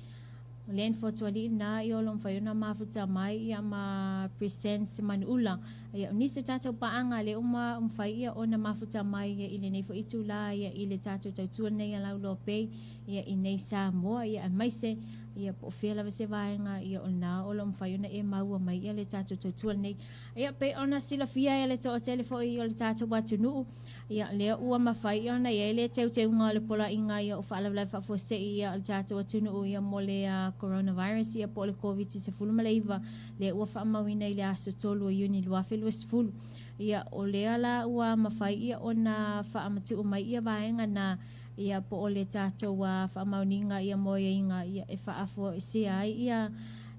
O Len Fotuali'i na ia o lo mafai ona mafuta mai ia ma Presence Manuula. Ia o nisi o tatou paaga lea ua mafai ia ona mafuta mai ia i lenei foi itulā ia i le tatou tautua nei a Lauloa Bay ia i nei Samoa ia aemaise ia po o fea lava se vaega ia o lena o lo o mafai ona e maua mai ia le tatou tautua lenei. Ia pei ona silafia e le toatele foi o le tatou atunuu ia lea ua mafai ona i ai le teuteuga o le poloaiga ia o faalavelave faafuasei ia o le tatou atunuu ia mo le coronavirus ia po o le Koviti-19 lea ua faamauina i le aso 3 o Iuni 2020. Ia o lea la ua mafai ia ona faamatuu mai ia vaega na ia po o le tatou faamaoniga ia mo aiaiga ia e faafuaesea ai ia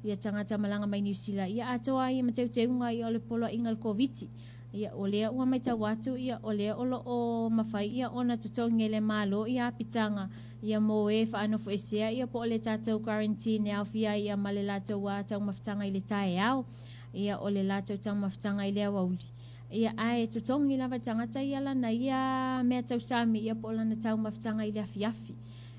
ia tagata malaga mai Niu Sila ia atoa ai ma teuteuga ia o le poloaiga o le Koviti. Ia o lea ua matau atu ia o lea o lo o mafai ia ona totogi e le Malo ia apitaga ia mo e faanofoesea ia po o le tatou quarantine e aofia ai ia ma le latou taumafataga i le taeao ia o le latou taumafataga i le aoauli. Ia ae totogi lava tagata ia lana ia mea tausami ia po o lana taumafataga i le afiafi.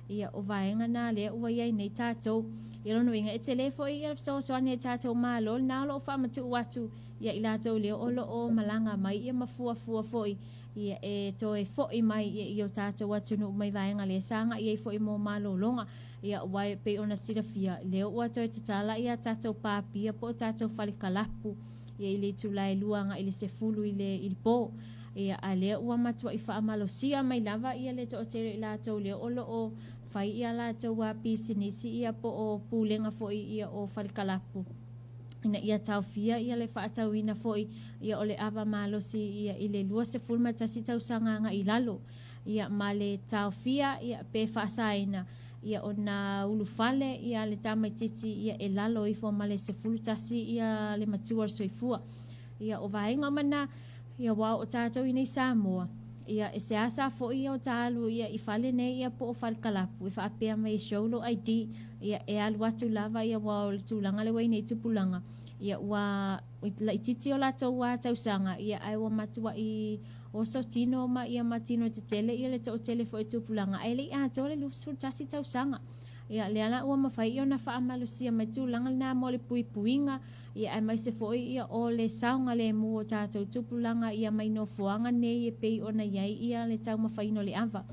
Ia o vaega na lea ua i ai nei tatou. Ia lona uiga e tele foi ia le fesoasoani a le tatou Malo lena o lo o faamatuu atu ia i latou lea o lo o malaga mai ia ma fuafua foi ia e toe foi mai ia i o tatou atunuu mai vaega lea sa agai ai foi mo malologa. Ia aua e pei ona silafia lea ua toe tatala ia tatou pāpia po o tatou fale kalapu ia i le itula e 2 agai i le 10 i le i le po. Ia a lea ua matuai faamalosia mai lava ia le toatele o i latou lea o lo o fai ia latou pisinisi ia po o pulega foi ia o fale kalapu ina ia taofia ia le faatauina foi ia o le ava malosi ia i le 21 tausaga agai i lalo ia ma le taofia ia pe faasaina ia ona ulufale ia le tamaitiiti ia e lalo ifo ma le 11 ia le matua o le soifua. Ia o vaega uma na ia aua o tatou i nei Samoa ia e seasea foi ia o ta alu ia i fale nei ia po o fale kalapu e faapea mai e show lou ID ia e alu atu lava ia aua o le tulaga lea ua i nei tupulaga ia ua laitiiti o latou tausaga ia ae ua matuai oso tino ma ia ma tino tetele ia le toatele foi o tupulaga ae le i atoa le 21 tausaga. Ia lea la ua mafai ia ona faamalosia mai tulaga lena mo le puipuiga ia aemaise foi ia o le saogalemu o tatou tupulaga ia mai nofoaga nei e pei ona i ai ia le taumafaina o le ava.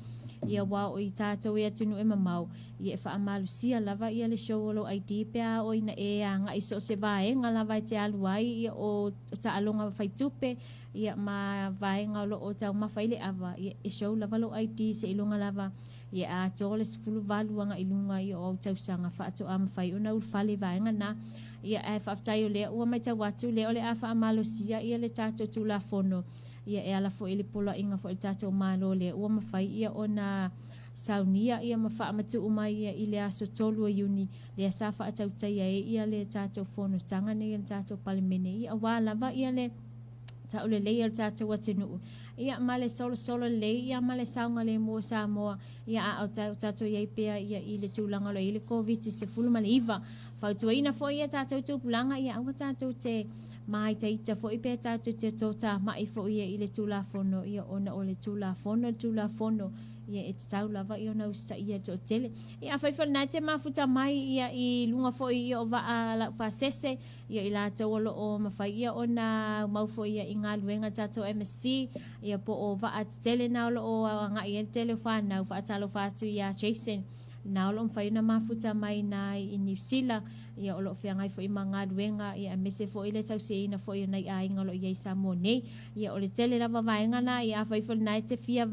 Ia aua o i tatou e atunuu e mamao ia e faamalosia lava ia le show o lou ID pe a oo ina e agai so o se vaega lava e te alu ai ia o taaloga faitupe ia ma vaega o lo o taumafa ai le ava ia e show lava lou ID seiloga lava ia e atoa le 18 agai i luga ia o au tausaga faatoa mafai ona ulufale i vaega na. Ia ae faafetai o lea ua matau atu lea o le a faamalosia ia le tatou Tulafono ia e ala foi i le poloaiga foi a le tatou Malo lea ua mafai ia ona saunia ia ma faamatuu mai ia i le aso 3 o Iuni lea sa faatautaia ai ia le tatou fonotaga nei a le tatou Palemene ia aua lava ia le taulelei o le tatou atunuu ia ma le solosolo lelei ia ma le saogalemu o Samoa ia a o tatou i ai pea ia i le tulaga o lo o i ai le Koviti-19. Fautuaina foi ia tatou tupulaga ia aua tatou te māitaita foi pe tatou te totāma'i foi ia i le Tulafono ia ona o le Tulafono le Tulafono ia e tatau lava ia ona usitaia e le toatele. Ia afai foi o lena e te mafuta mai ia i luga foi ia o vaa laupasese ia i latou o lo o mafai ia ona mau foi ia i galuega a le tatou MSC ia po o vaa tetele na o lo o agai ai le tele o fanau. Faatalofa atu ia Jason na o lo o mafai ona mafuta mai na i Niu Sila ia o lo o feagai foi ma galuega ia aemaise foi le tausiaina foi o nai aiga o lo o i ai i Samoa nei. Ia o le tele lava vaega na ia afai foi lena e te fia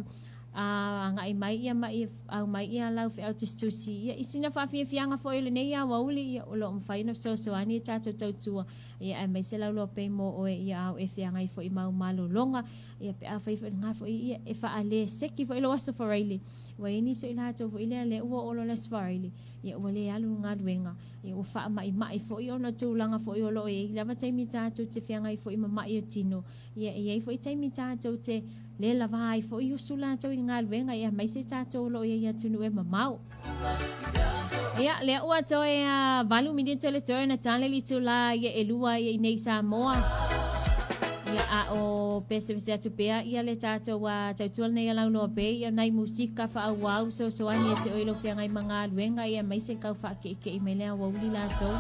agai mai ia ma ia aumai ia lau feau tusitusi ia i sina faafiafiaga foi o lenei aoauli ia o lo o mafai ona fesoasoani e tatou tautua. Ia aemaise lau loa pei mo oe ia a o e feagai foi ma au malologa, ia pe afai foi lena foi ia e faale seki foi lou Aso Faraile. Ua i ai nisi o i latou foi lea lea ua oo loa le Aso Faraile, ia ua le alu i galuega, ia ua faama'ima'i foi ona o tulaga foi o lo o i ai lava taimi tatou te feagai foi ma ma'i o tino, ia e i ai foi taimi tatou te le lava ai foi usu latou i galuega, ia aemaise tatou o lo o i ai i atunuu e mamao. Ia, lea ua toe a 8 minute le toe ona tale le itulā ia 2 ia i nei Samoa. Ia, a o pesepese atu pea ia le tatou a tautua lenei a Lauloa Bay ia nai musika faaauau fesoasoani ia te oe i lou feagai ma galuega ia aemaise kau faake'ike'i mai le aoauli latou.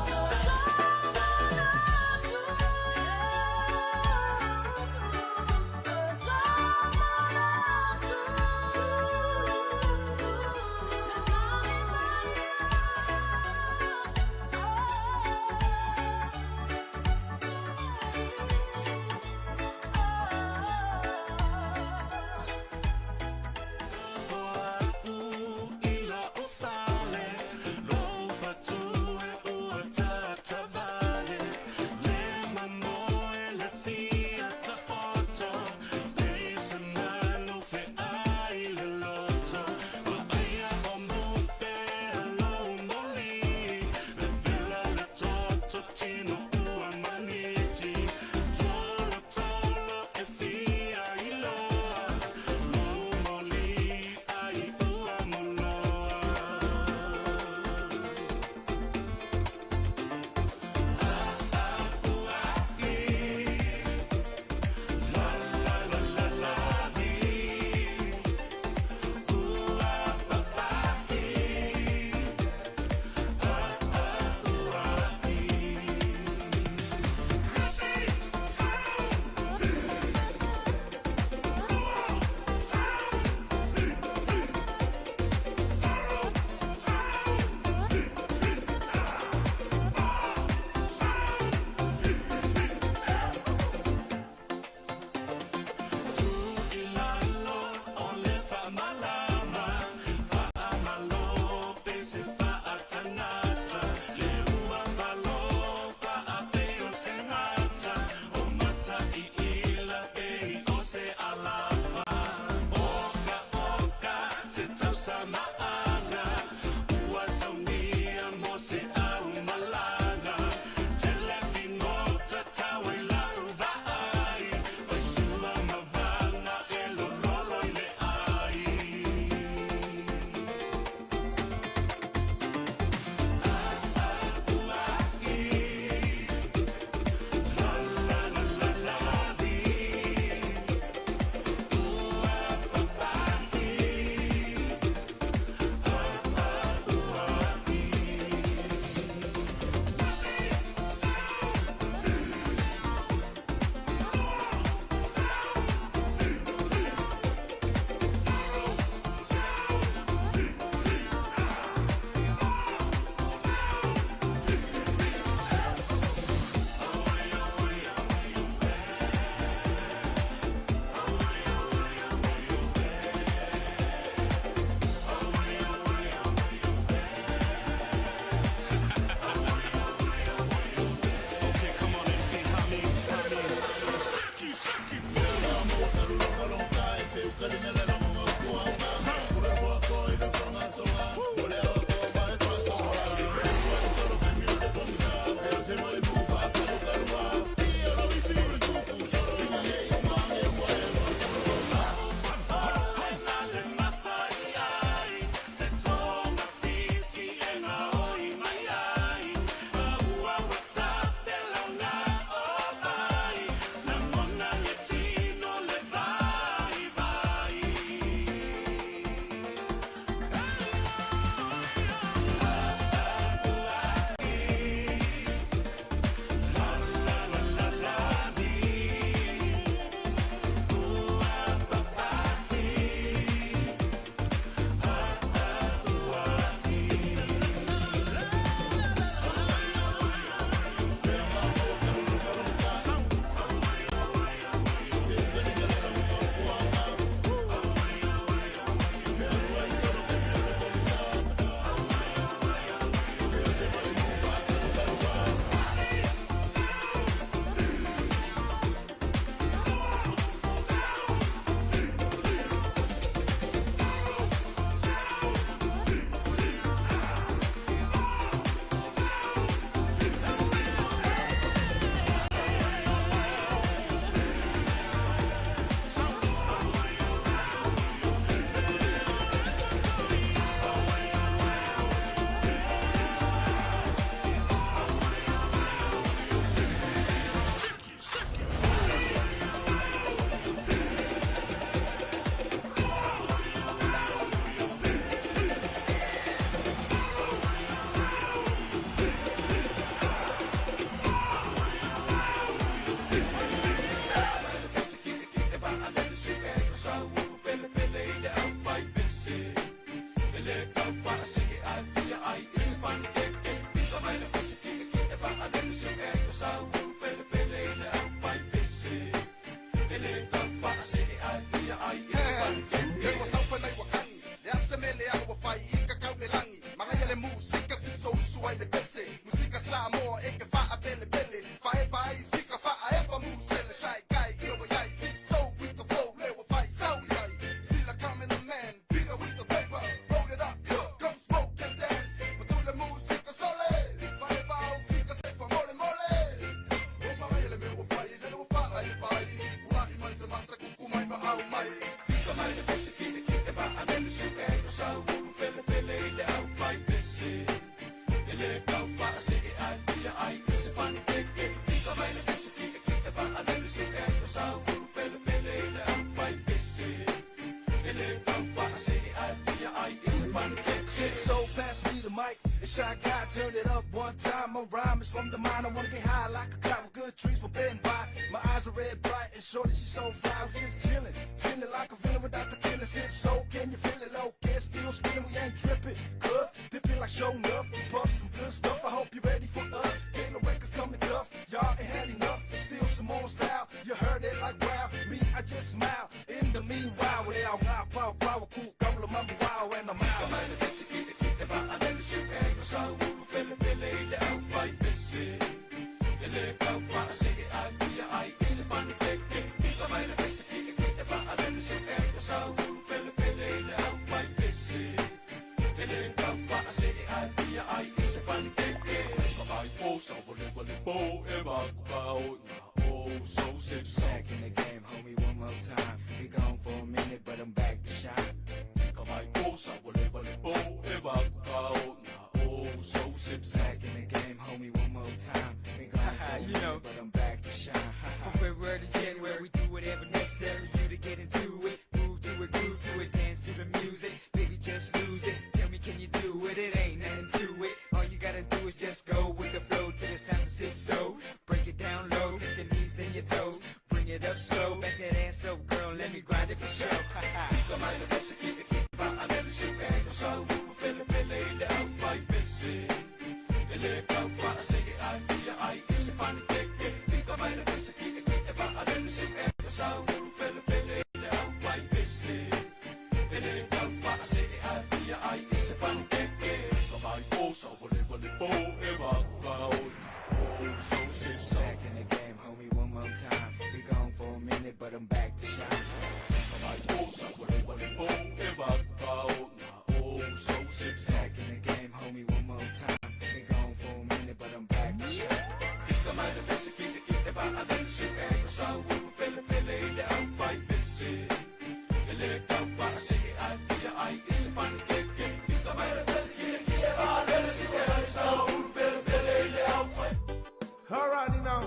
Wish I got turned it up one time. My rhyme is from the mind. I wanna get high like a cloud with good trees for been by. My eyes are red bright and shorty, she's so fly. I was just chilling, chilling like a villain without the killer sip. So can you feel it? Low, get still spinning, we ain't tripping. Cuz dipping like show enough. Puff some good stuff. I hope you're ready for us. Halo records coming tough. Y'all ain't had enough. Still some more style. You heard it like wow. Me, I just smile. In the meanwhile, we all got power, power, cool, couple of mamba wow, and I'm out. Back in the game, homie, one more time. We gone for a minute, but I'm back to shine. Back in the game, homie, one more time. We gone for a You know. minute, but I'm back to shine. From February to January, we do whatever necessary you to get into it. Move to it, groove to it, dance to the music. Baby, just lose it. Tell me, can you do it? It ain't nothing to it. All you gotta do is just go with the flow to the sounds of sip so. Break it down low, touch your knees, then your toes. Bring it up slow, back that ass up, girl. Let me grind it for sure. Back in the game, homie, one more time. We gone for a minute, but I'm back to shine. Back in the game, homie, one more time. We gone for a minute, but I'm back to shine. Alrighty now.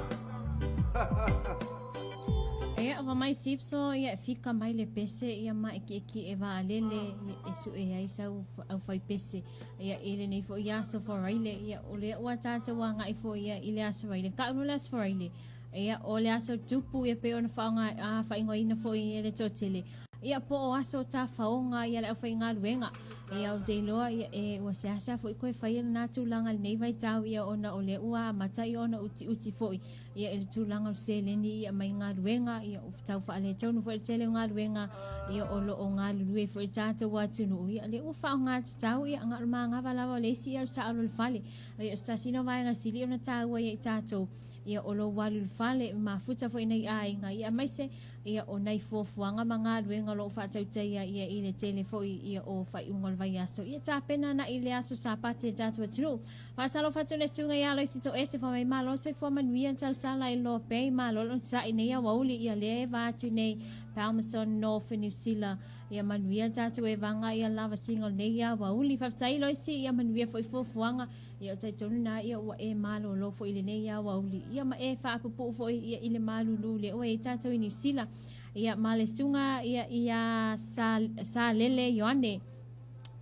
Ia wa mai sipso ia fika mai le pese ia ma e ki e va lele e su e ai sau au fai pese ia e le nei fo ia so fo raile ia o le ua tātou wa ngai fo ia i le aso raile ka ulu le aso raile ia o le aso tupu ia pe ona whaonga a whaingoina fo i le totele ia po o aso tā whaonga ia le au whai ngā ia o te loa ia e ua seasea fo'i koe faia lenā tulaga lenei vaitau ia ona o le ua amata ia ona utiuti fo'i ia i le tulaga o le seleni ia mai galuega ia o tau faaletonu fo'i le tele o galuega ia o loo galulue fo'i tatou atunuu ia le ua faaogā tatau ia agao le magava lava o le isi ia o le saolo le fale ia o se tasina o vaega sili ona tāua ia i tatou ia o lou alu i le fale mafuta fo'i nei aiga ia maise ia o nai fuafuaga ma galuega o loo faatautaia ia i le tele fo'i ia o faaiuga o le vaiaso ia tapena na'i le aso Sapate tatou atunuu faatalofa atu le suga iā loisi toese famai malo soifua manuia tausala i loa pei malo lonosa'i nei auauli ia lea e va atu nei Palmerston North New Zealand ia manuia tatou e vaga ia lavasiga o lenei auauli faafetai loisi ia manuia fo'i fuafuaga ia o taitonu na ia ua e malōlō fo'i lenei auauli ia ma e faapupuu fo'i ia i le malulū le oe i tatou i Niu Sila ia ma le suga ia ia sa, Salele Ioane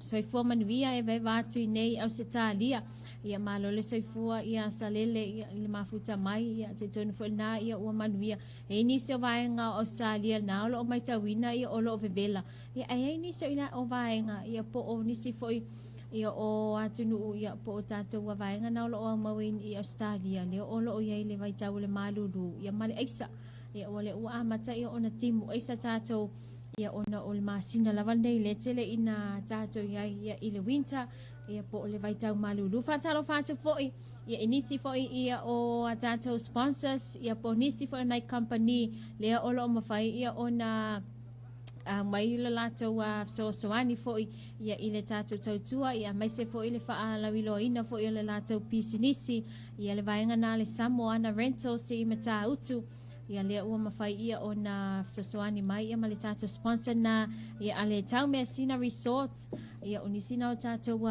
soifua manuia e vaeva atu i nei Ausetalia ia malo le soifua ia Salele ia i le mafuta mai ia talitonu foi lenā ia ua manuia e i nisi o vaega o Australia na o loo matauina ia o loo vevela ia ae ai nisi o ina o vaega ia po o nisi foi ia o atunuu ia po o tatou vaega na o loo aumau i Australia lea o loo iai le vaitau o le malūlū ia ma le aisa ia ua le ua amata ia ona timu aisa tatou ia ona o le masina lava lenei le tele ina tatou iai ia i le winter ia po o le vaitau malūlū. Faatalofa atu fo'i ia i nisi fo'i ia o a tatou sponsors ia po o nisi fo'i o nai company lea o loo mafai ia ona mai le latou fesoasoani fo'i ia i le tatou tautua ia aemaise fo'i le faalauiloaina fo'i o le latou pisinisi ia le vaega na le Samoana Rentals i Matautu ia lea ua mafai ia ona fesoasoani mai ia ma le tatou sponsor na ia ale Taumeasina Resort ia o nisi na o tatou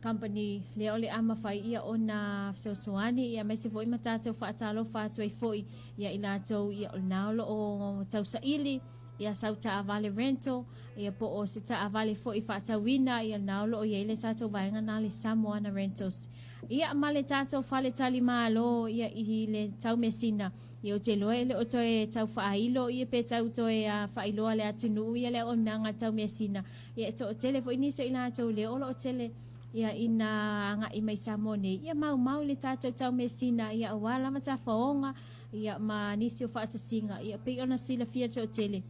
company lea o le a mafai ia ona fesoasoani ia aemaise foi ma tatou faatalofa atu ai foi ia i latou ia o lena o loo tausaili Ia sau taavale rental, ia po o se taavale foi faatauina, ia na o loo iai le tatou vaega na le Samoana Rentals. Ia ma le tatou fale tali malo ia i le Taumeasina, ia ou te iloa e le o toe tau faailo ia pe tau toe faailoa le atunuu ia le auaunaga a le Taumeasina. Ia e toatele foi nisi o i latou lea o loo tele ia ina agai mai Samoa nei, ia maumau le tatou Taumeasina ia aua lava tafaoga ia ma nisi o faatasiga ia pei ona silafia toatele.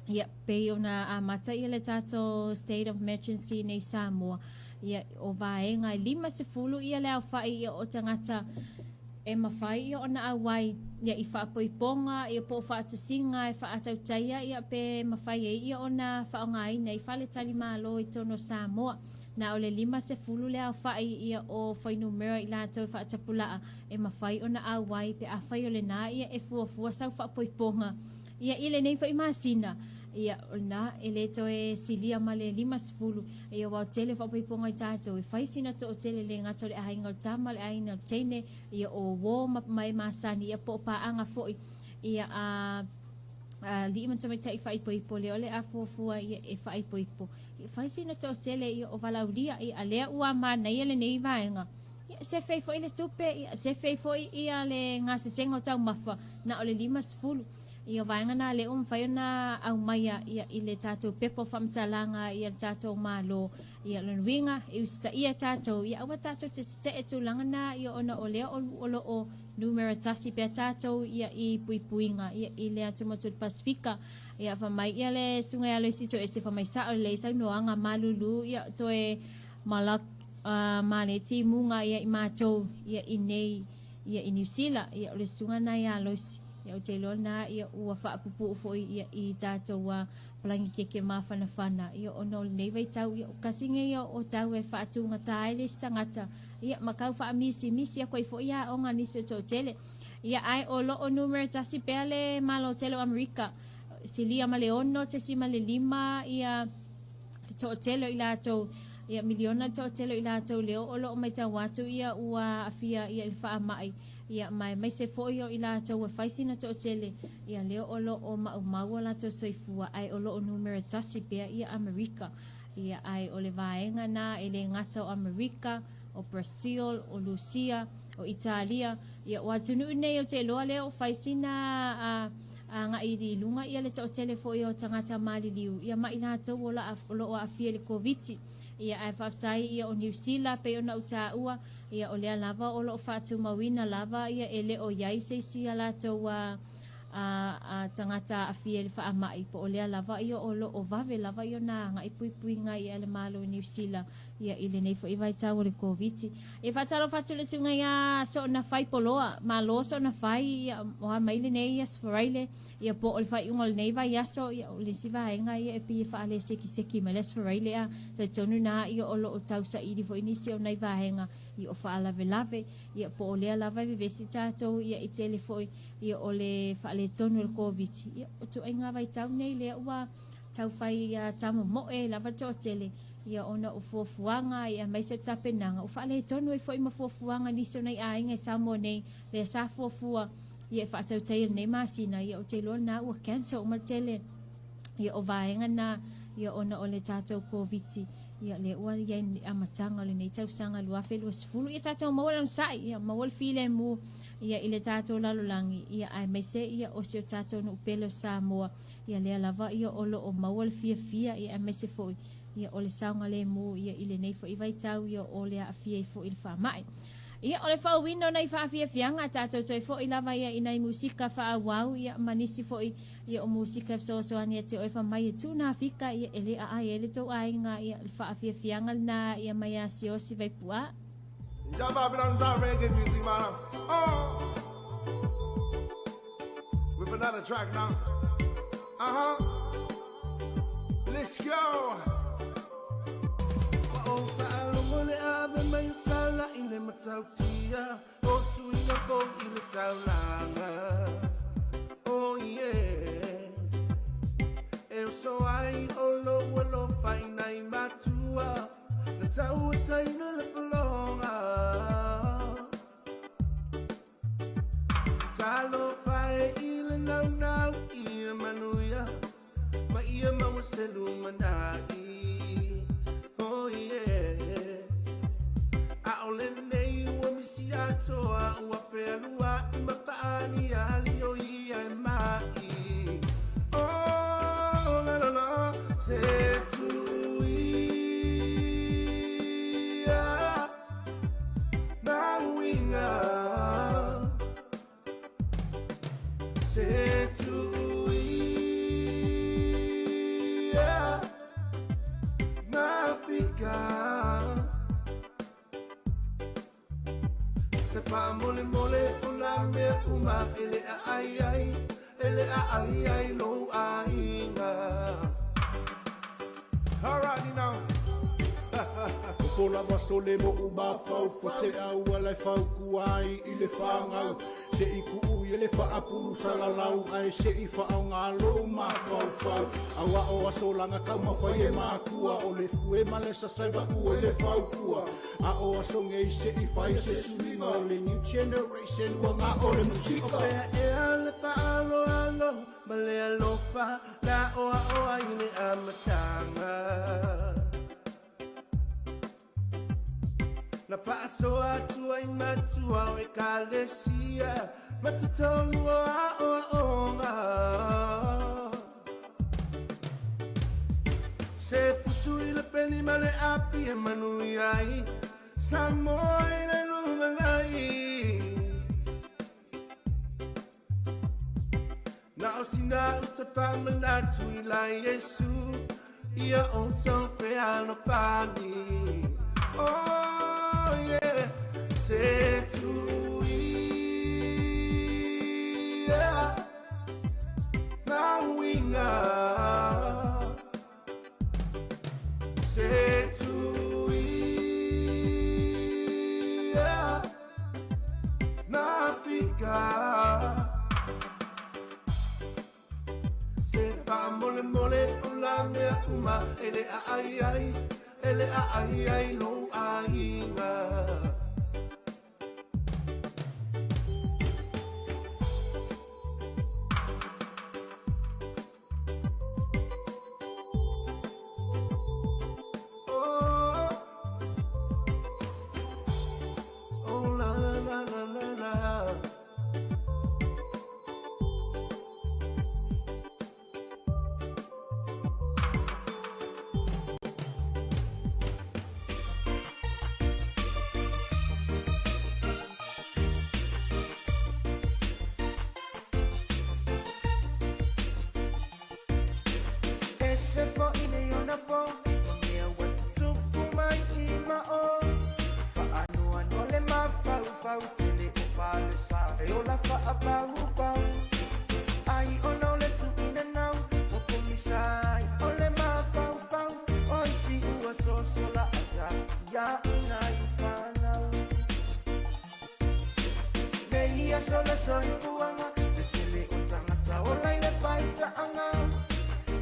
Ia pei ona amata ia le tatou state of emergency nei Samoa, ia o vaega e 50 ia le aofai ia o tagata e mafai ia ona auai ia i faapoipoga ia po o faatasiga e faatautaia ia pe mafai ai ia ona faaaogaina i faletalimalo i totonu o Samoa. Na o le 50 le aofai ia o fuainumera i latou e faatapulaa e mafai ona auai pe afai o lena ia e fuafua sau faapoipoga ia i lenei foi masina. Ia o lena e le toe silia ma le 50 ia aua o tele faapoipoga i tatou e fai sina toatele le gata o le aiga o le tama le aiga o le teine ia o uo ma ma e masani ia po o paaga foi ia a alii ma tamaitai faaipoipo lea o le a fuafua ia e faaipoipo ia fai sina toatele ia o valaaulia ia a lea ua manaia lenei vaega ia sefe ai foi le tupe ia sefe ai foi ia le gasesega o taumafa na o le 50 ia vaega na lea ua mafai ona aumaia ia i le tatou pepa o faamatalaga ia le tatou Malo. Ia lona uiga e usitaia tatou ia aua tatou te tetee tulaga na ia ona o lea o loo numera tasi pea tatou ia i puipuiga ia i le atumotu o le Pasefika. Ia fai mai ia le susuga ia Loisi Toese fai mai sao lelei saunoaga malulu ia toe malak ma le timuga ia i matou ia i nei ia i Niu Sila ia o le susuga na ia Loisi ia ou te iloa lena ia ua faapupuu foi ia i tatou palagi keke mafanafana ia ona o lenei vaitau ia o kasi nei ia o tau e faatugata ai le isi tagata ia ma kau faamisimisi aku ai foi aoga a nisi o toatele. Ia ae o loo numera tasi pea le Malo tele o Amerika silia ma le 6.5 ia le toatele o i latou ia miliona le toatele o i latou lea o loo maitau atu ia ua aafia ia i le faamai ia ma aemaise foi o i latou ua fai sina toatele ia lea o loo maumau o latou soifua ae o loo numera tasi pea ia Amerika. Ia ae o le vaega na e le gata o Amerika, o Brazil, o Lusia, o Italia, ia o atunuu nei ou te iloa lea o fai sina a agai i luga ia le toatele foi o tagata maliliu ia ma i latou o la o loo aafia i le Koviti. Ia ae faafetai ia o Niu Sila pei ona ou taua ia o lea lava o loo faatumauina lava ia e le o iai se isi a latou a a tagata aafia i le faamai po o lea lava ia o loo vave lava ia ona agai puipuiga ia le Malo i Niu Sila ia i lenei foi vaitau o le Koviti. E faatalofa atu le susuga ia Soonafai Poloa, malo Soonafai ia o a mai lenei Aso Faraile ia po o le faaiuga o lenei vaiaso ia o le isi vaega ia e pei e faalelesekiseki mai le Aso Faraile a talitonu na ia o loo tausaili foi nisi o nai vaega ia o faalavelave ia po o lea lava e vevesi tatou ia i tele foi ia o le faaletonu o le Koviti ia o ituaiga vaitau nei lea ua taufai ia tamomoe lava le toatele ia ona o fuafuaga ia aemaise le tapenaga ua faaletonu ai foi ma fuafuaga nisi o nai aiga i Samoa nei lea sa fuafua ia e faatautaia lenei masina ia ou te iloa lena ua cancel uma le tele ia o vaega na ia ona o le tatou Koviti ia lea ua iai le amataga o lenei tausaga 2020 ia tatou maua le onosai ia maua le filemu ia i le tatou lalolagi ia aemaise ia o si o tatou nuu pele o Samoa ia lea lava ia o loo maua le fiafia ia aemaise foi ia o le saogalemu ia i lenei foi vaitau ia o le aafia ai foi i le faamai. Ia o le faauina o nai faafiafiaga tatou toe foi lava ia i nai musika faaauau ia ma nisi foi ia o musika e fesoasoani ia te oe fai mai e tuna fika ia e le aai ai le tou aiga ia le faafiafiaga lena ia mai ia Siaosi Vaipu'a. Ja Babylon reggae music, man. Oh, with another track now. Let's go. Ua ou faalogo le ave mai o taula i le matautia o suiga fou i le taulaga. Oh yeah. E oso ai o lou alofa i nai matua na tau e saina le pologa. Talofa e i le naunau ia manuia. se lumanai. Oh yeah. A o lenei ua misi atoa ua fealua'i ma fa'aaliali o ia e ma'i. Oh la la la se tuia na uiga se tuia na fika se fa'amolemole o la mea uma e le a'ai ai e le a'ai ai lou aiga. Alright now. O lava sole mo u mafau fo se au ala e faukua ai i le fagau se i kuʻu i le faapulu salalau ae se i faaaogā lou mafaufau auā o aso laga taumafai e makua o le fue ma le sasai vaʻu e le faukua a o aso gei se i fai se suiga o le new generation ua ga'o le musika. O pea ea le fa'aloalo ma le alofa la oaoa i le amataga na fa'asoa atu ai matua o ekalesia ma totonu o a'oa'oga se fusu i le peni ma le api e manui ai Samoa i le lumanai na o sina uta fa'amanatu i la Iesu ia outou fealofani. Oh yeah, se tuia na uiga se tuia na fika se fa'amolemole o la mea uma e le a'ai ai e le a'ai ai lou aiga. Oh, oh la la la la la la. E se fo'i nei ona po Ma mea ua tutupu mai i ma'o Fa'anoanoa le mafaufau Tele o falesa E ola fa'apaupau Ai ona o le tu'uina nau Ua pogisa ai o le mafaufau O isi ua sosola ata Ia ina i fanau Nei aso le soifuaga Le tele o tagata ola i le faita'aga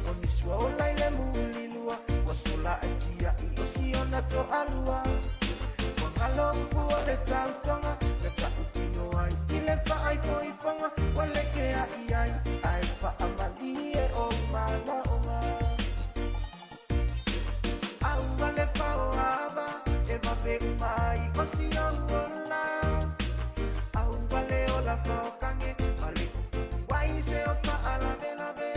O nisi ua ola i le mulilua Ua sola ai tia'i o siona to'alua Ua galo upu o le tautoga Na ta'utino ai i le fa'aipoipoga Ua leke a'i ai ae fa'amalie o mala'oga Aua le fa'oava e vave uma ai o siou ola Aua le ola fa'okage ma le ai se o fa'alavelave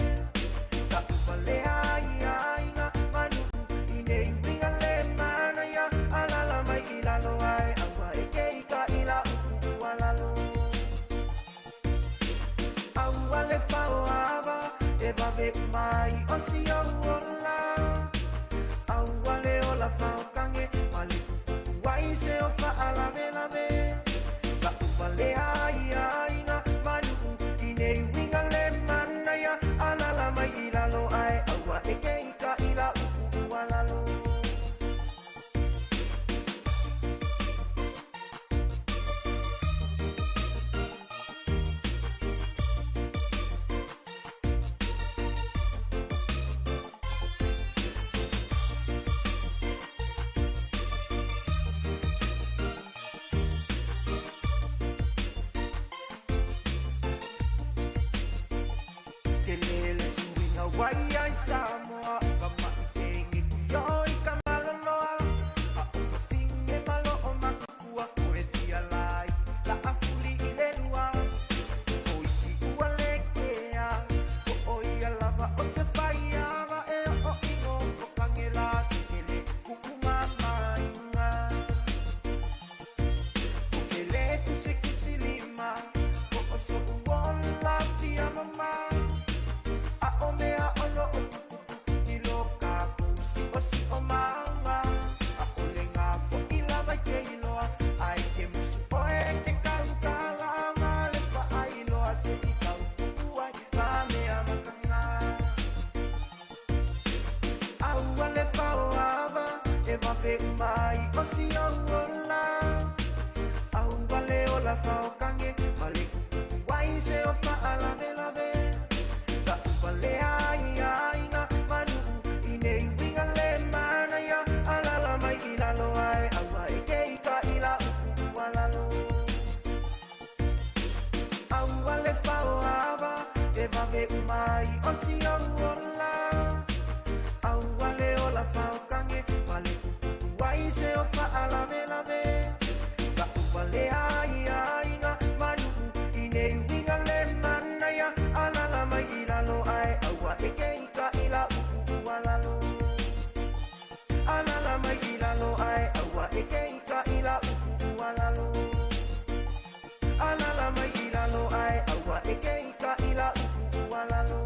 Ta'upalea ai aiga manu'u i nei uiga le manaia Alala mai i lalo ae aua e keika i la upu ua lalo Aua le fa'oava e vave uma ai o siou ola Aua le ola fa'okage ma le ai se o fa'alavelave Ta'upalea ai aiga manu'u i nei uiga le manaia Alala mai i lalo ae aua e keika i la upu ua lalo. Tele le suiga wai ai Samoa. ola faokange ma le kuai se o faalavelave Sa'u ai aiga manu'u i nei uiga le manaia alala mai i lalo ae aua e keika i la upu ua lalo Aua le faoava e vave umai o si ou ola Aua le ola faokange ma le kuai se o faalavelave Sa'u ai aiga manu'u i nei uiga le manaia alala mai i lalo ae aua e keika i la upu ua lalo Alala mai i lalo ae aua e keika i la upu ua lalo Alala mai i lalo ae aua e keika i la upu ua lalo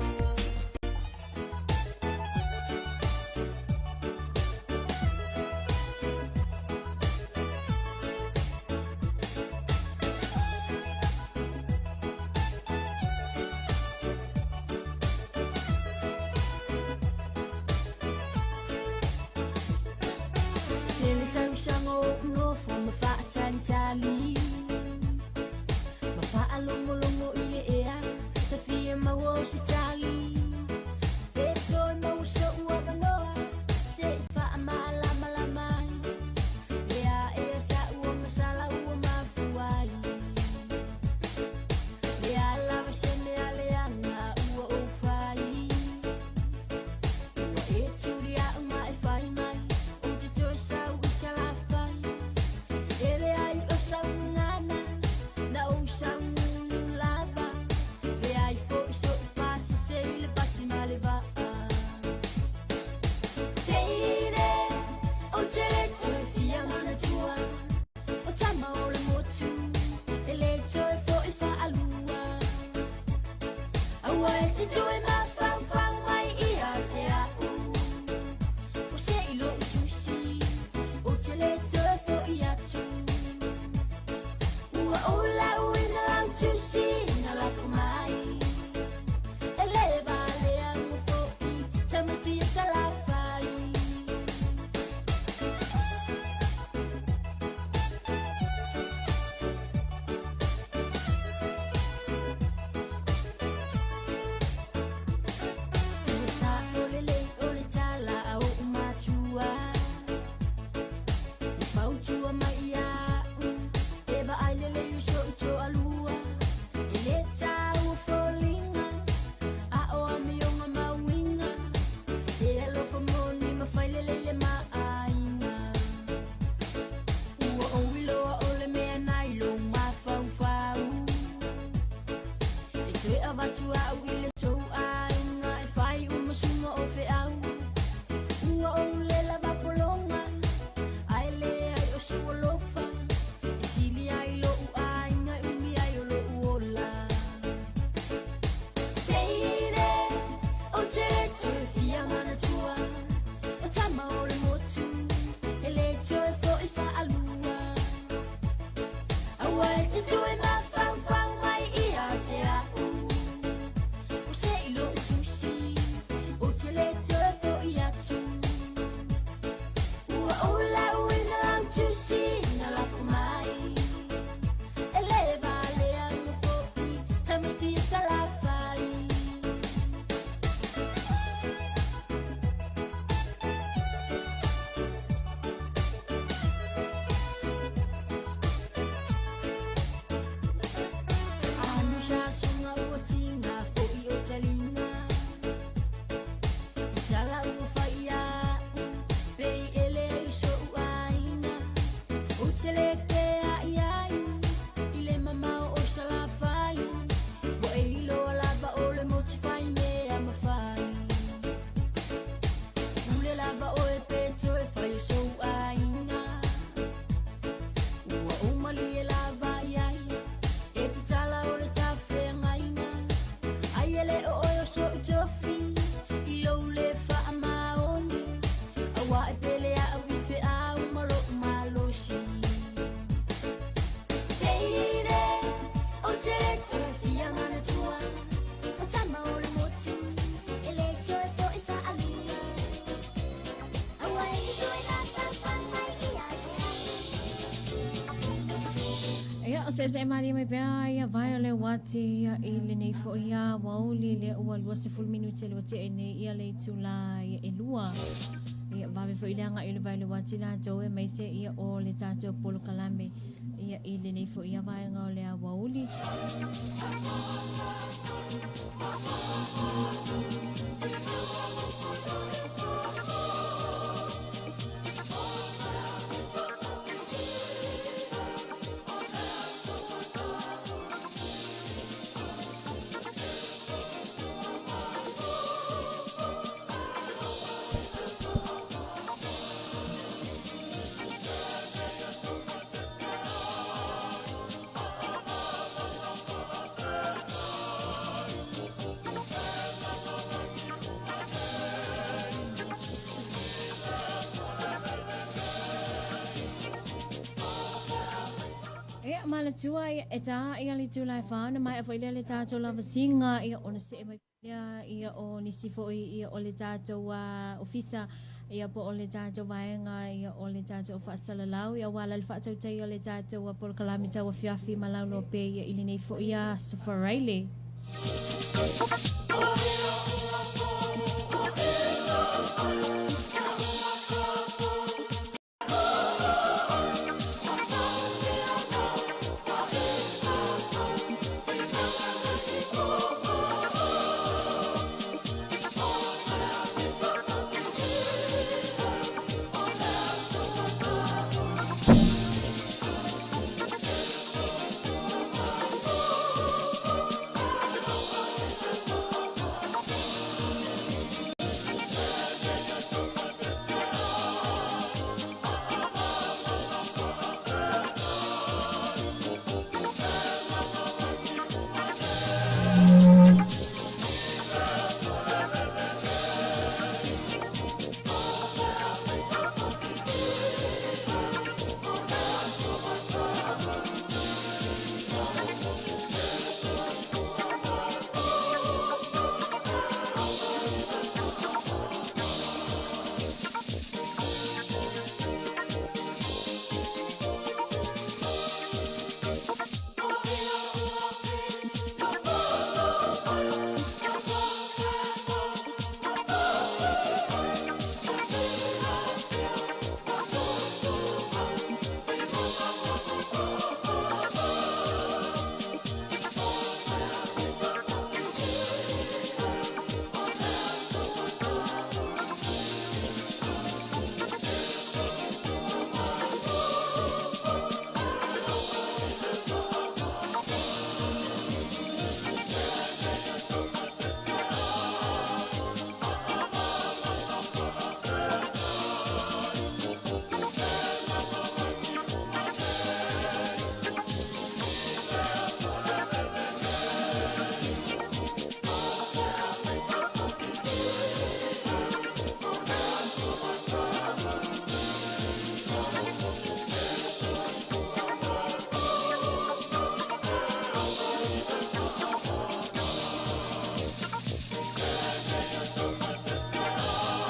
Seseʻe malie mai pea ia vae o le uati ia i lenei foʻi aoauli lea ua 20 minute le ua nei ia le itulā ia 2. Ia vave foʻi le agaʻi o le vae o le uati latou aemaise ia o le tatou polokalame ia i lenei foʻi vaega o le aoauli. Ia malatua ia e tā ia le itulā e 4 ona maea foʻi lea le tatou lavasiga ia ona seʻe mai lea ia o nisi foʻi ia o le tatou ofisa ia po o le tatou vaega ia o le tatou faasalalau ia aua la le faatautaia o le tatou polokalame tauafiafi ma lauloa pea ia i lenei foʻi aso Faraile.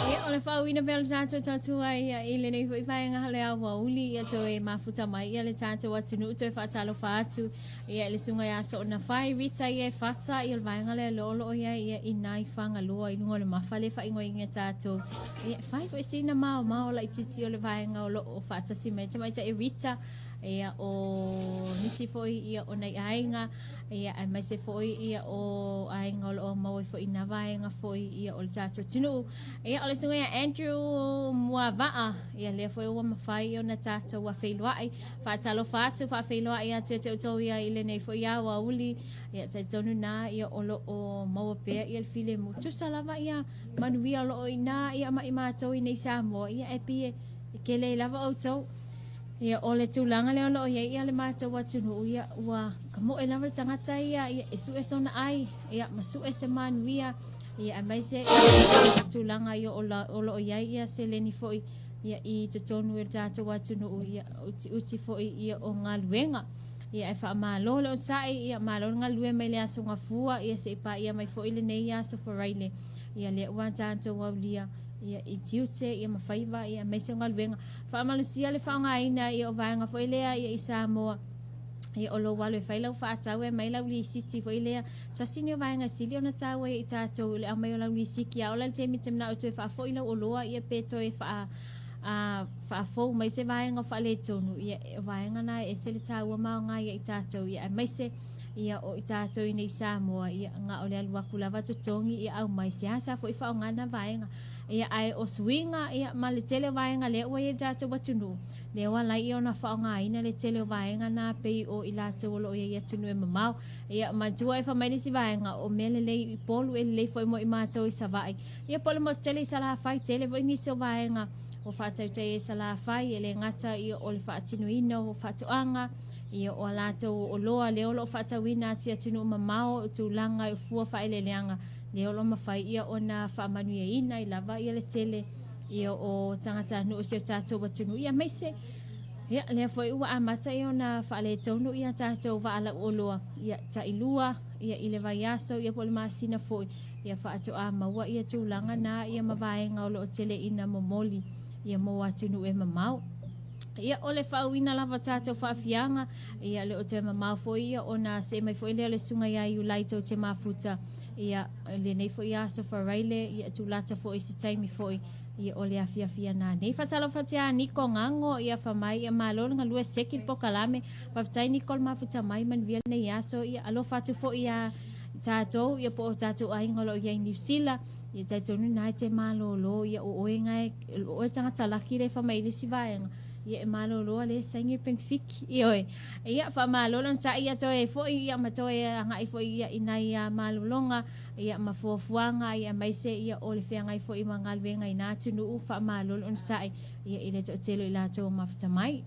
Ia, o le faauuina pea o le tatou tautua ia i lenei foʻi vaega o le aoauli ia toe mafuta mai ia le tatou atunuu toe faatalofa atu ia i le susuga ia Soonafai Rita ia e fata ia le vaega lea looloo ia ia i nai Fagaloa i luga o le mafa le faaigoaina e tatou ia fai foʻi sina maomao laitiiti o le vaega o loo faatasi mai tamaitai Rita ia o nisi foʻi ia o nai aiga ia aemaise foʻi ia o aiga o loo maua ai foʻi nā vaega foʻi ia o le tatou atunuu. Ia o le susuga ia Andrew Muavaa ia lea foʻi ua mafai ona tatou feiloai. Faatalofa atu, faafeiloai atu ia te outou ia i lenei foʻi aoauli. Ia talitonu na ia o loo maua pea ia le filemu. Tusa lava ia manuia o loo iina ia ma i matou i nei Samoa ia e pei e kele lava outou. Ia o le tulaga lea o loo iai ia le matou atunuu ia ua kamoe lava le tagata ia ia e sue sona ai ia ma sue se manuia ia aemaise ia tulaga ia o loo iai ia seleni foʻi ia i totonu o le tatou atunuu ia utiuti foʻi ia o galuega ia e faamalo le onosai ia malo le galulue mai le aso gafua ia seʻi paia mai foʻi lenei aso Faraile ia lea ua tatou aulia ia i tiute ia ma faiva ia aemaise o galuega Faamalosia le faaaogaina ia o vaega foi lea ia i Samoa. Ia o lou alu e fai lau faatau e aumai lau lisiti foi lea. Tasi lenei o vaega sili ona taua ia i tatou i le aumai o lau lisiki a ola le taimi e te manao e toe faafoi lau oloa ia pe toe faa a faafou mai se vaega o faaletonu ia o vaega na e ese le taua ma aoga ia i tatou ia aemaise ia o i tatou i nei Samoa ia na o le alu atu lava totogi ia aumai seasea foi faaaoga na vaega ia ae o suiga ia ma le tele o vaega lea ua i ai le tatou atunuu lea ua ala ai ona faaaogaina le tele o vaega na pei o i latou o lo o i ai i atunuu e mamao ia manatua e fai mai le isi vaega o mea lelei i Upolu e lelei foi mo i matou i Savaii ia po o le motu tele i Salafai tele foi nisi o vaega ua faatautai ai i Salafai e le gata ia o le faatinoina o faatoaga ia o a latou oloa lea o lo o faatauina atu i atunuu mamao o tulaga i fua faaeleeleaga lea o lo o mafai ia ona faamanuiaina ai lava ia le tele ia o tagatanuu o si o tatou atunuu ia aemaise ia lea foi ua amata ia ona faaletonu ia tatou vaa lauoloa ia tailua ia i le vaiaso ia po o le masina foi ia faatoa maua ia tulaga na ia ma vaega o lo o tele ina momoli ia mo atunuu e mamao. Ia, o le faauiina lava o tatou faafiaga, ia, le o toe mamao foi ia ona see mai foi lea o le susuga ia Iulai tou te mafuta, ia, lenei foi aso Faraile, ia, tulata foi i se taimi foi, ia, o le afiafi ana nei. Faatalofa atu ia Niko Gago, ia, fa mai, ia, malo le galue seki le pokalame, faafetai Niko le mafuta mai, manuia lenei aso, ia, alofa atu foi ia tatou, ia, po o tatou aiga o lo o i ai i Niu Sila, Ia talitonu na e te malolo ia o oe ngae o oe tagata laki le fa mai le isi vaega ia e malolo a le saini le penefiki ioe ia faamalo le onosai ia toe foi ia ma toe agai foi ia i nai malologa ia ma fuafuaga ia aemaise ia o le feagai foi ma galuega i na atunuu faamalo le onosai ia i le toatele o i latou o mafuta mai.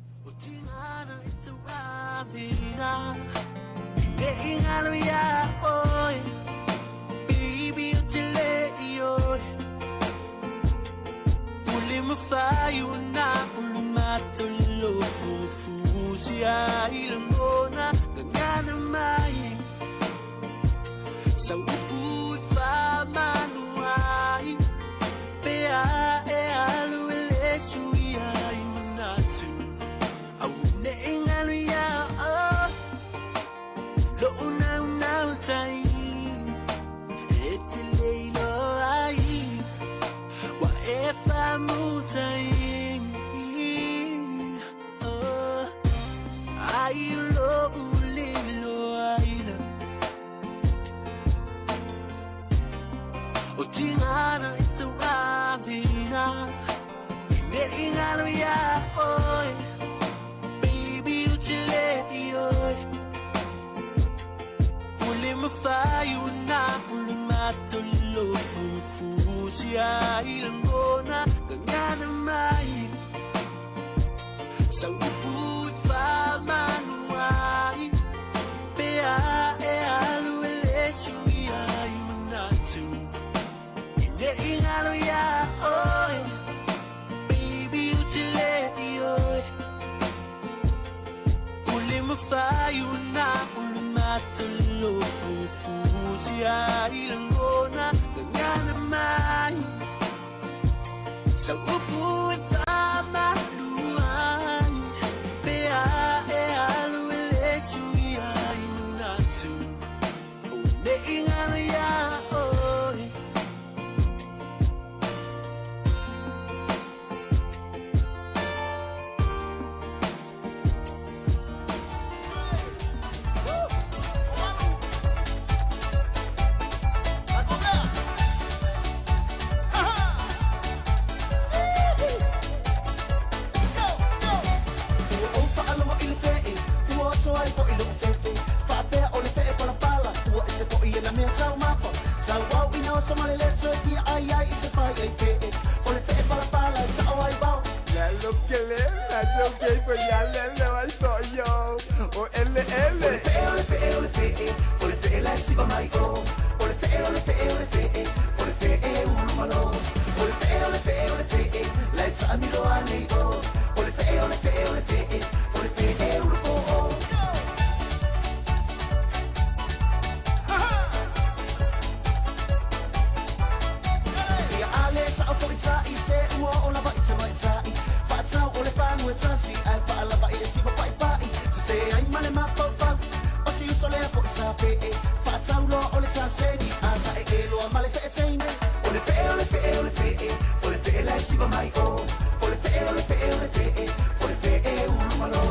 siva mai o. O le fe'e, o le fe'e, o le fe'e, o le fe'e ulumalo.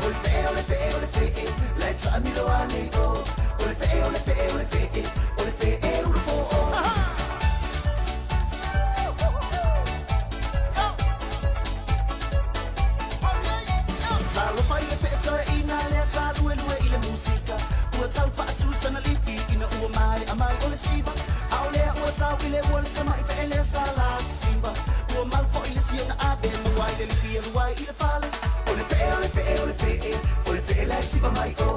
O le fe'e, o le fe'e, o le fe'e, la e ta'amilo a nei o. O le fe'e, o le fe'e, o le fe'e, o le fe'e ulupo'o. Talofa i le fe'etoe'ina lea sa luelue i le musika. Ua tau fa'atusana lifi ina ua mae'a mai o le siva. A o lea ua sau i le ua le tama'i fe'e lea sa la siva. Ua mau fo'i le sia na ave maua ai le lifi e lua ai i le fale. O le fe'e, o le fe'e, o le fe'e, o le fe'e la e siva mai o.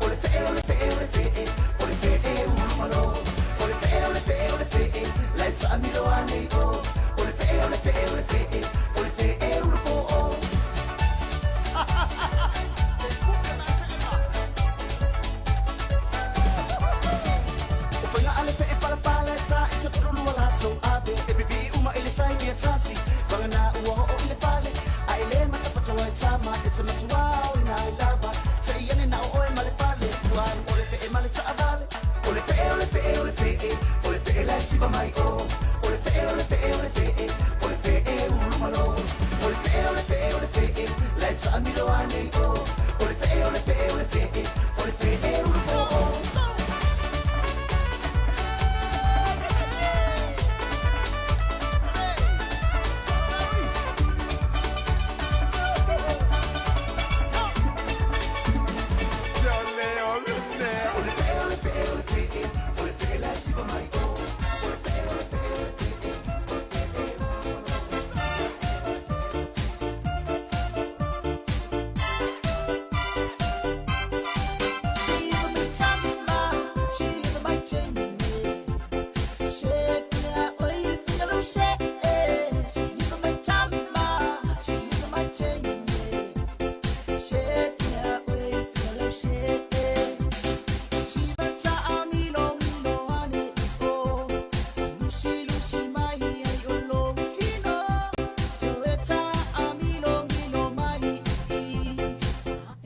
O le fe'e, o le fe'e, o le fe'e, o le fe'e ulumalo. O le fe'e, o le fe'e, o le fe'e, la e ta'amilo a nei o. O le fe'e, o le fe'e, o le fe'e, o le fe'e ulupo'o. O faiga a le fe'e palapala e ta'i sa pululu a latou ave. E pipi'i uma i le tai mea tasi, vagana ua o'o i le fale. A e lē matapata ai tama, e te matuā o ina ai lava. Sa'i ane na o oe ma le fale, ua alu o le fe'e ma le ta'avale. O le fe'e, o le fe'e, o le fe'e, o le fe'e la e siva mai o. O le fe'e, o le fe'e, o le fe'e, o le fe'e ulumalo. O le fe'e, o le fe'e, o le fe'e, la e ta'amilo a nei o. O le fe'e, o le fe'e, o le fe'e, o le fe'e ulupo'o. O le fe'e, o le fe'e, o le fe'e, o le fe'e la e siva mai o. O le fe'e, o le fe'e, o le fe'e, o le fe'e ulumalo.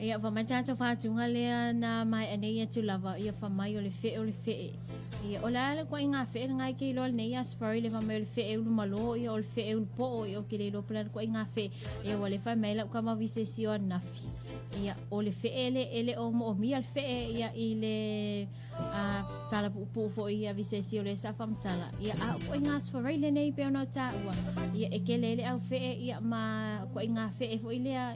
Ia fa mai tatou fa'atuga lea na mae'a nei atu lava ia fa mai o le fe'e o le fe'e. Ia o le a le koa'iga fe'e lagā i ke iloa lenei asfari le fa mai o le fe'e ulumalō ia o le fe'e ulupo'o ia o ke le iloa po le a le koa'iga fe'e. Ia ua le fai mai la'u kama visesi o anafi. Ia o le fe'e le e le o mo'omia le fe'e ia i le a tala pu'upu'u fo'i ia visesi o le sa fa'amatala. Ia a o koa'iga asfarai lenei pe ona o tā'ua. Ia e kele ai le au fe'e ia ma koa'iga fe'e fo'i lea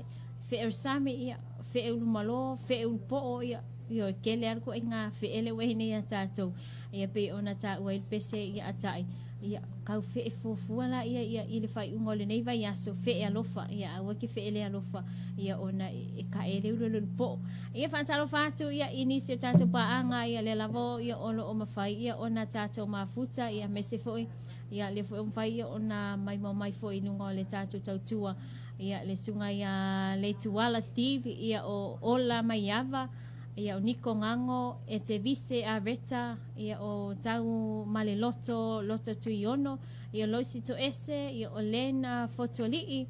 fe'e o le sami ia fe'e ulumalō fe'e ulupo'o ia ioe kele a le koa'iga fe'e le ua i ai nei iā tatou. Ia pei ona tā'ua ai le pese ia ata'i ia kau fe'e fuafua laia ia i le faai'uga o lenei vaiaso fe'e alofa ia aua ke fe'e le alofa ia ona e ka'e le ulu e lulupo'o. Ia fa'atalofa atu ia i nisi o tatou pa'aga ia lea lava ia o lo'o mafai ia ona tatou mafuta ia aemaise fo'i ia lea foi o mafai ia ona maimoa mai fo'i i luga o le tatou tautua ia le susuga iā Leituala Steve ia o Ola Maiava ia o Niko Gago e te Vise Areta ia o Tau Maleloto Loto Tuiono ia o Loisi Toese ia o Lena Fotuali'i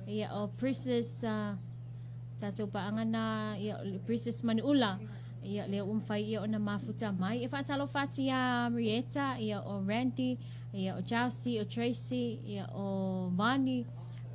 ia o Princess tatou paaga na ia o Princess Manu'ula ia lea ua mafai ia ona mafuta mai. E fa'atalofa atu iā Marieta ia o Randy ia o Chelsea o Tracy ia o Vani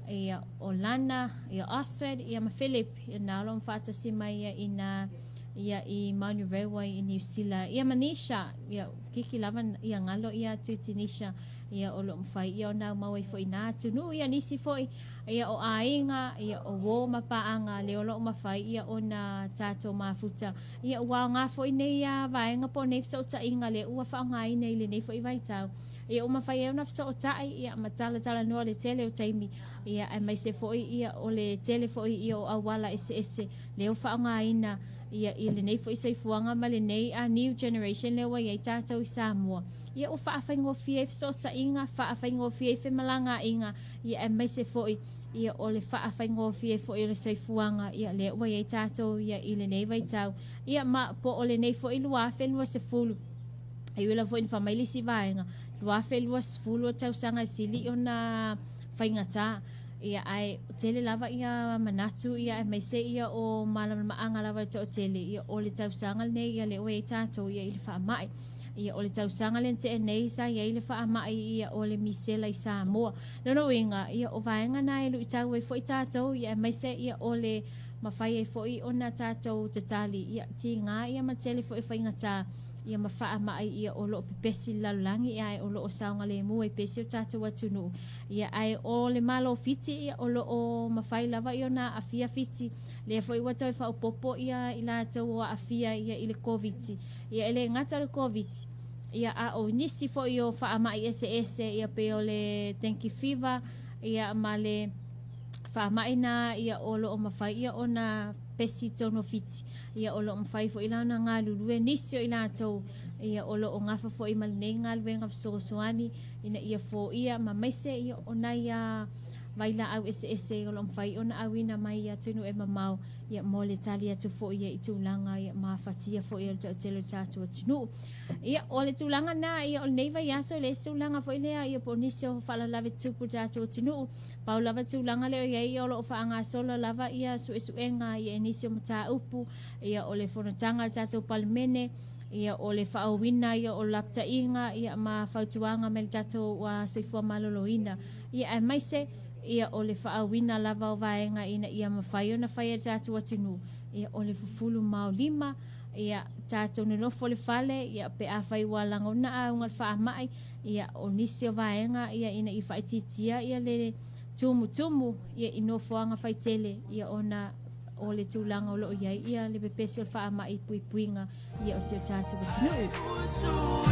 ia o Lana ia Oswald ia ma Philip ia na o lo'o fa'atasi mai ia i nā ia i Manurewa i Niu Sila ia ma Nisha ia kiki lava ia galo ia Tuitinisha ia o lo'o mafai ia ona aumau ai fo'i nā atunuu ia nisi fo'i ia o aiga ia o uō ma paaga lea o lo'o mafai ia ona tatou mafuta ia ua aogā fo'i nei ia vaega po o nei feso'ota'iga lea ua fa'aaogāina i lenei fo'i vaitau ia ua mafai ai ona feso'ota'i ia ma talatalanoa le tele o taimi ia aemaise fo'i ia o le tele fo'i ia o auala eseese lea ua fa'aaogāina ia i lenei fo'i soifuaga ma lenei a new generation lea ua i ai tatou i Samoa ia ua fa'afaigofie ai feso'ota'iga fa'afaigofie ai femalagaa'iga ia aemaise fo'i ia o le fa'afaigofie fo'i o le soifuaga ia lea ua i ai tatou ia i lenei vaitau ia ma po o lenei fo'i 2020 e ui lava fo'i ina fa'amai le isi vaega 2020 o tausaga e sili ona faigatā ia ae tele lava ia manatu ia aemaise ia o malamalamaaga lava le to'atele ia o le tausaga lenei ia lea ua i ai tatou ia i le fa'ama'i. Ia, o le tausaga lea na tea nei sa i ai le faamai ia o le misela i Samoa. Lona uiga, ia o vaega na e luitau ai foi tatou, ia aemaise ia o le mafai ai foi ona tatou tatali, ia tiga ia ma tele foi faigata ia ma faamai ia o loo pepesi le lalolagi ia ae o loo saogalemu ai pea si o tatou atunuu. Ia ae o le Malo o Fiti ia o loo mafai lava ia ona aafia Fiti, lea foi ua toe faaopoopo ia i latou o aafia ia i le Koviti. Ia e le gata o le Koviti, ia a o nisi foi o faamai eseese ia pei o le dengue fever ia ma le faamai na ia o loo mafai ia ona pesi i totonu o Fiti. Ia o loo mafai foi la ona galulue nisi o i latou ia o loo gafa foi ma lenei galuega fesoasoani ina ia foia ma maise ia o nai vailaau eseese o loo mafai ona auina mai i atunuu e mamao ia mo le tali atu foi ia i tulaga ia mafatia foi o le toatele o le tatou atunuu. Ia o le tulaga na ia o lenei vaiaso le isi tulaga foi lea ia po o nisi o faalavelave tupu i le tatou atunuu. Pau lava tulaga lea o i ai ia o lo o faagasolo lava ia suesuega ia i nisi o mataupu ia o le fonotaga a le tatou Palemene ia o le faaouina ia o lapataiga ia ma fautuaga mai le tatou soifua maloloina ia aemaise ia o le faaouina lava o vaega ina ia mafai ona fai e le tatou atunuu ia o le fufulu maolima ia tatou nonofo i le fale ia pe afai ua lagona auga o le faamai ia o nisi o vaega ia ina ia faaitiitia ia le tumutumu ia i nofoaga faitele ia ona o le tulaga o lo o i ai ia le pepesi o le faamai i puipuiga ia o si o tatou atunuu.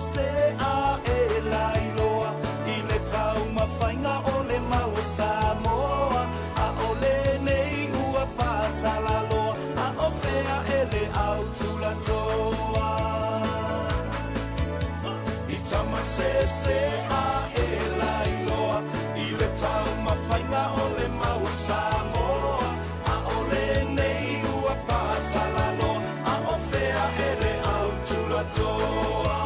sese a e lailoa i le taumafaiga o le mau o Samoa a o lenei ua patalaloa a o fea e le au tulatoa i tama sese a e lailoa i le taumafaiga o le mau o Samoa a o lenei ua patalaloa a o fea e le au tulatoa.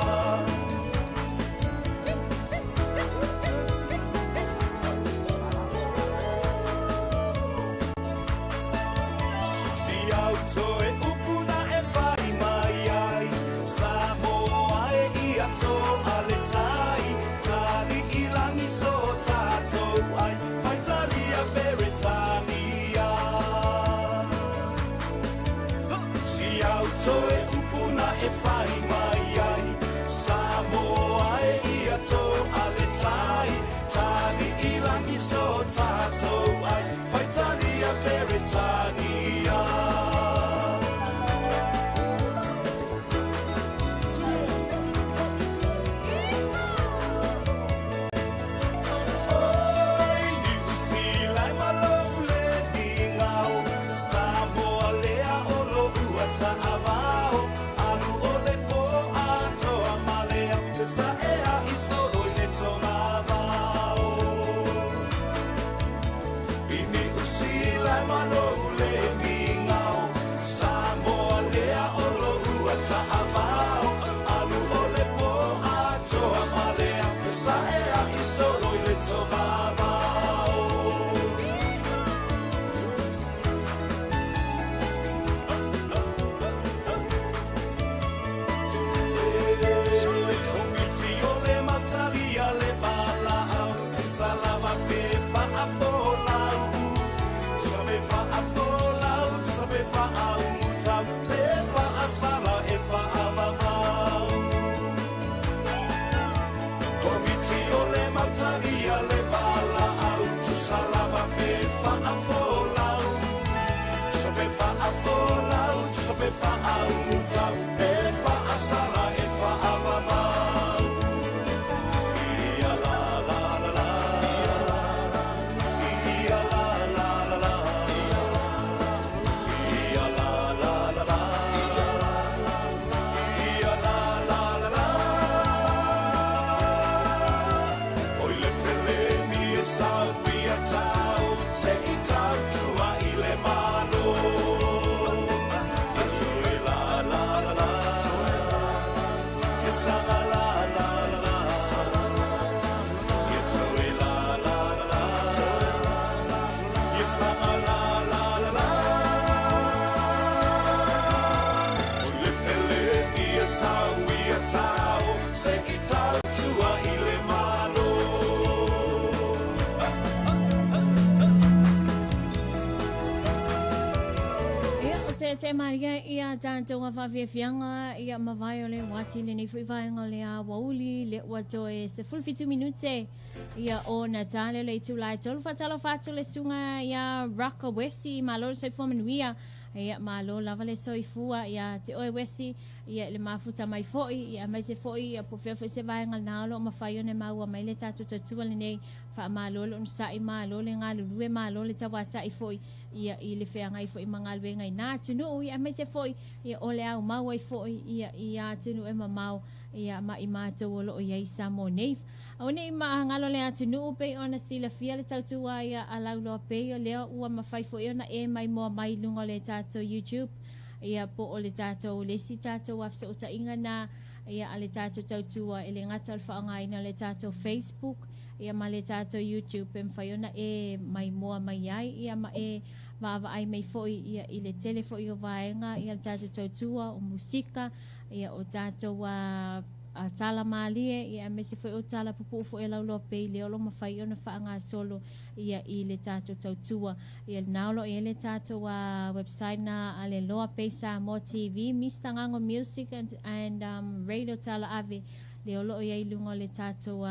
Si au toe upu na e fai mai ai Samoa e ia toa le tai Tali i langi so tātou ai Faitalia Peretania Si au toe upu na e fai mai ai Samoa e ia toa le tai Tali i langi so tātou ai Faitalia Peretania. Oi, Niu Sila ma lou le migao Samoa lea o lo ua taavao Alu o le po atoa ma le au Fesaea i solo i le togavao I Niu Sila ma lou le migao Samoa lea o lo ua taavao Alu o le po atoa ma le au Fesaea i solo i le togavao. Komiti o le matalia le valaau Tusa lava pe faafolau Tusa pe faafolau Tusa pe faaumutau Pe faasala e faavavau Komiti o le matalia le valaau Tusa lava pe faafolau Tusa pe faafolau Tusa pe faaumutau Pe faasala e faavavau Ia la la la la Ia la la la la Ia la la la la Ia la la la la Oi le felemi e sau ia tau Se i tau tua i le malo Toe la la la la Ia sanga la la la la Ia toe la la la la Ia sanga la la la la O le felemi e sau ia tau Se i tau tua i le malo. Ia, o se se maria ia tātou a whawhiawhianga ia mawai o le wati le nei fui vaenga o le a wauli le ua toe se 17 minute ia o Natale le itu lai tolu whatalo whatu le sunga ia Raka Wesi malo le soifua manuia ia malo lava le soifua ia te oe Wesi ia le mafuta mai foi ia mai se foi ia po fea foi se vaenga na o mawhai o ne maua mai le tātou tautua le nei wha malo le unsa'i malo le ngalulue malo le tawatai foi ia i le feagai foi ma galuega i nā atunuu ia aemaise foi ia o le aumau ai foi ia i atunuu e mamao ia ma i matou o loo iai Samoa nei. Aua nei maagalo le atunuu pei ona silafia le tautua ia a lauloa pei o lea ua mafai foi ona e maimoa mai i luga o le tatou YouTube ia po o le tatou le isi tatou afesootaiga na ia a le tatou tautua e le gata o le faaaogaina o le tatou Facebook ia ma le tatou YouTube e mafai ona e maimoa mai ai ia ma e vaavaai mai foi ia i le tele foi o vaega ia le tatou tautua o musika ia o tatou a tala malie ia aemaise foi o tala pupuu foi a lauloa pei lea o lo mafai ona faagasolo ia i le tatou tautua ia lena o lo o i ai le tatou website na a le Loa Pei Samoa TV Mr Gago Music and Radio Tala Ave lea o lo o i ai i luga o le tatou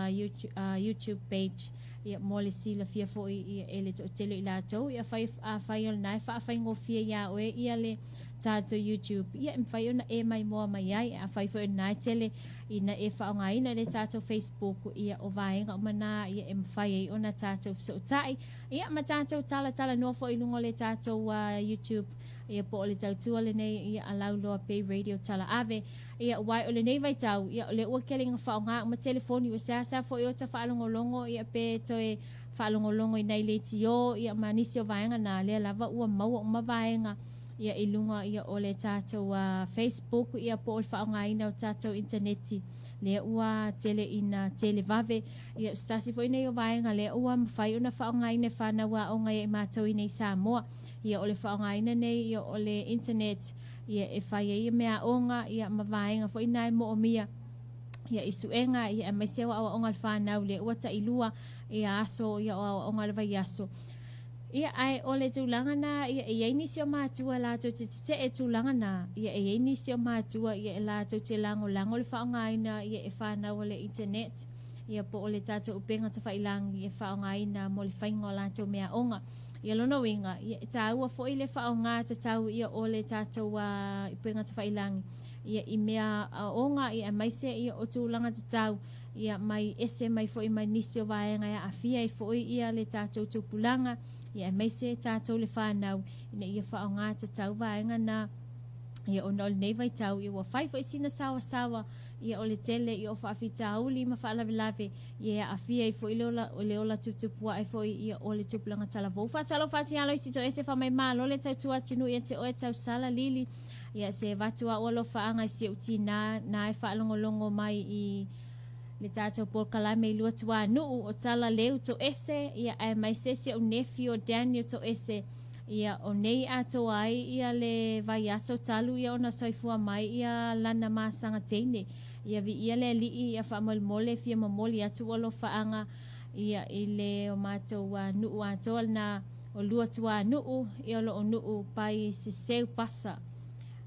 YouTube page ia mo le silafia foi ia e le toatele i latou ia fai afai o lena e faafaigofie iā oe ia le tatou YouTube, ia e mafai ona e maimoa mai ai. Afai foi o lena e tele ina e faaaogaina le tatou Facebook, ia o vaega uma na ia e mafai ai ona tatou fesootai, ia ma tatou talatalanoa foi i luga o le tatou YouTube, ia po o le tautua lenei ia a Lauloa Bay Radio Talaave. Ia uae o lenei vaitau, ia o lea ua tele ina faaaoga uma telefoni, ua seasea foi ota faalogologo ia pe toe faalogologo i nai leitio ia ma nisi o vaega na, lea lava ua maua uma vaega ia i luga ia o le tatou Facebook, ia po o le faaaogaina o tatou initaneti, lea ua tele ina televave. Ia o se tasi foi nei o vaega lea ua mafai ona faaaogaina e fanau aoga ia i matou i nei Samoa, ia o le faaaogaina nei ia o le internet ia e fai ai mea aoga ia ma vaega foi na e moomia ia i suega ia aemaise o aoaoga a le fanau, lea ua tailua ia aso ia o aoaoga o le vaiaso. Ia ae o le tulaga na ia e iai nisi o matua latou te tetee tulaga na, ia e iai nisi o matua ia e latou te lagolago le faaaogaina ia e fanau o le internet, ia po o le tatou upega tafailagi e faaaogaina mo le faiga o latou meaaoga. Ia lona uiga, ia e taua foi le faaaoga tatau ia o le tatou upega tafailagi ia i mea aoga, ia aemaise ia o tulaga tatau ia mai ese mai foi mai nisi o vaega e aafia ai foi ia le tatou tupulaga, ia aemaise tatou le fanau ina ia faaaoga tatau vaega na. Ia ona o lenei vaitau ia ua fai foi sina sawasawa ia o le tele ia o faafitauli ma faalavelave ia e aafia ai foi le ola, le ola tuputupu ae foi ia o le tupulaga talavou. Faatalofa atu ia Loisi Toese fa mai malo le tautua atunuu ia te oe tausala lili ia se avatu au alofaaga i si ou tinā na e faalogologo mai i le tatou polokalame i Luatuanuu o Tala Leu Toese, ia aemaise si ou nephew o Daniel Toese, ia o nei atoa ai ia le vaiaso talu ia ona soifua mai ia lana masaga teine. Ia viia le Alii ia faamolemole fia momoli atu ua alofaaga ia i le o matou nuu atoa lena o Luatuanuu, ia o loo nuu pai seseu pasa.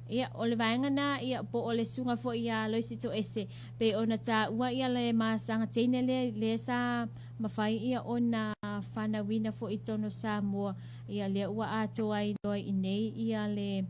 Ia, o le vaega na, ia, po o le susuga foi ia Loisi Toese, pei ona taua ia le masaga teine lea, lea sa mafai ia ona fanauina foi i totonu o Samoa, ia lea ua atoa ai loa i inei ia le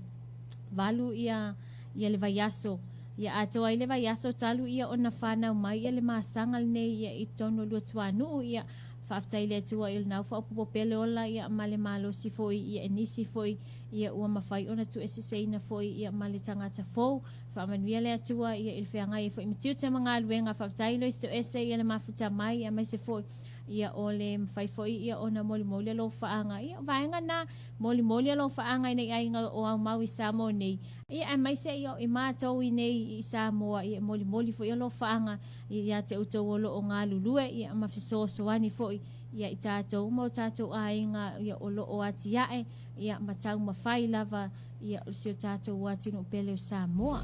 8 ia, ia le vaiaso. Ia atoa ai le vaiaso talu ia ona fanau mai ia le masaga lenei ia i totonu o Luatuanuu, ia faafetai i le Atua i lena ua faaopoopo pea le ola ia ma le malosi foi ia e nisi foi ia ua mafai ona tuueseseina foi ia ma le tagata fou. Faamanuia le Atua ia i le feagai ai foi ma tiute ma galuega. Faafetai Lois Toese ia le mafuta mai aemaise foi ia o le mafai foi ia ona molimoli alofaaga. Ia o vaega na molimoli alofaaga ina i aiga o aumau i Samoa nei. Ia aemaise ia o i matou i nei i Samoa ia molimoli foi alofaaga ia te outou o loo galulue ia ma fesoasoani foi ia i tatou ma o tatou aiga ia o loo atiae ia ma taumafai lava ia o si o tatou atunuu pele o Samoa.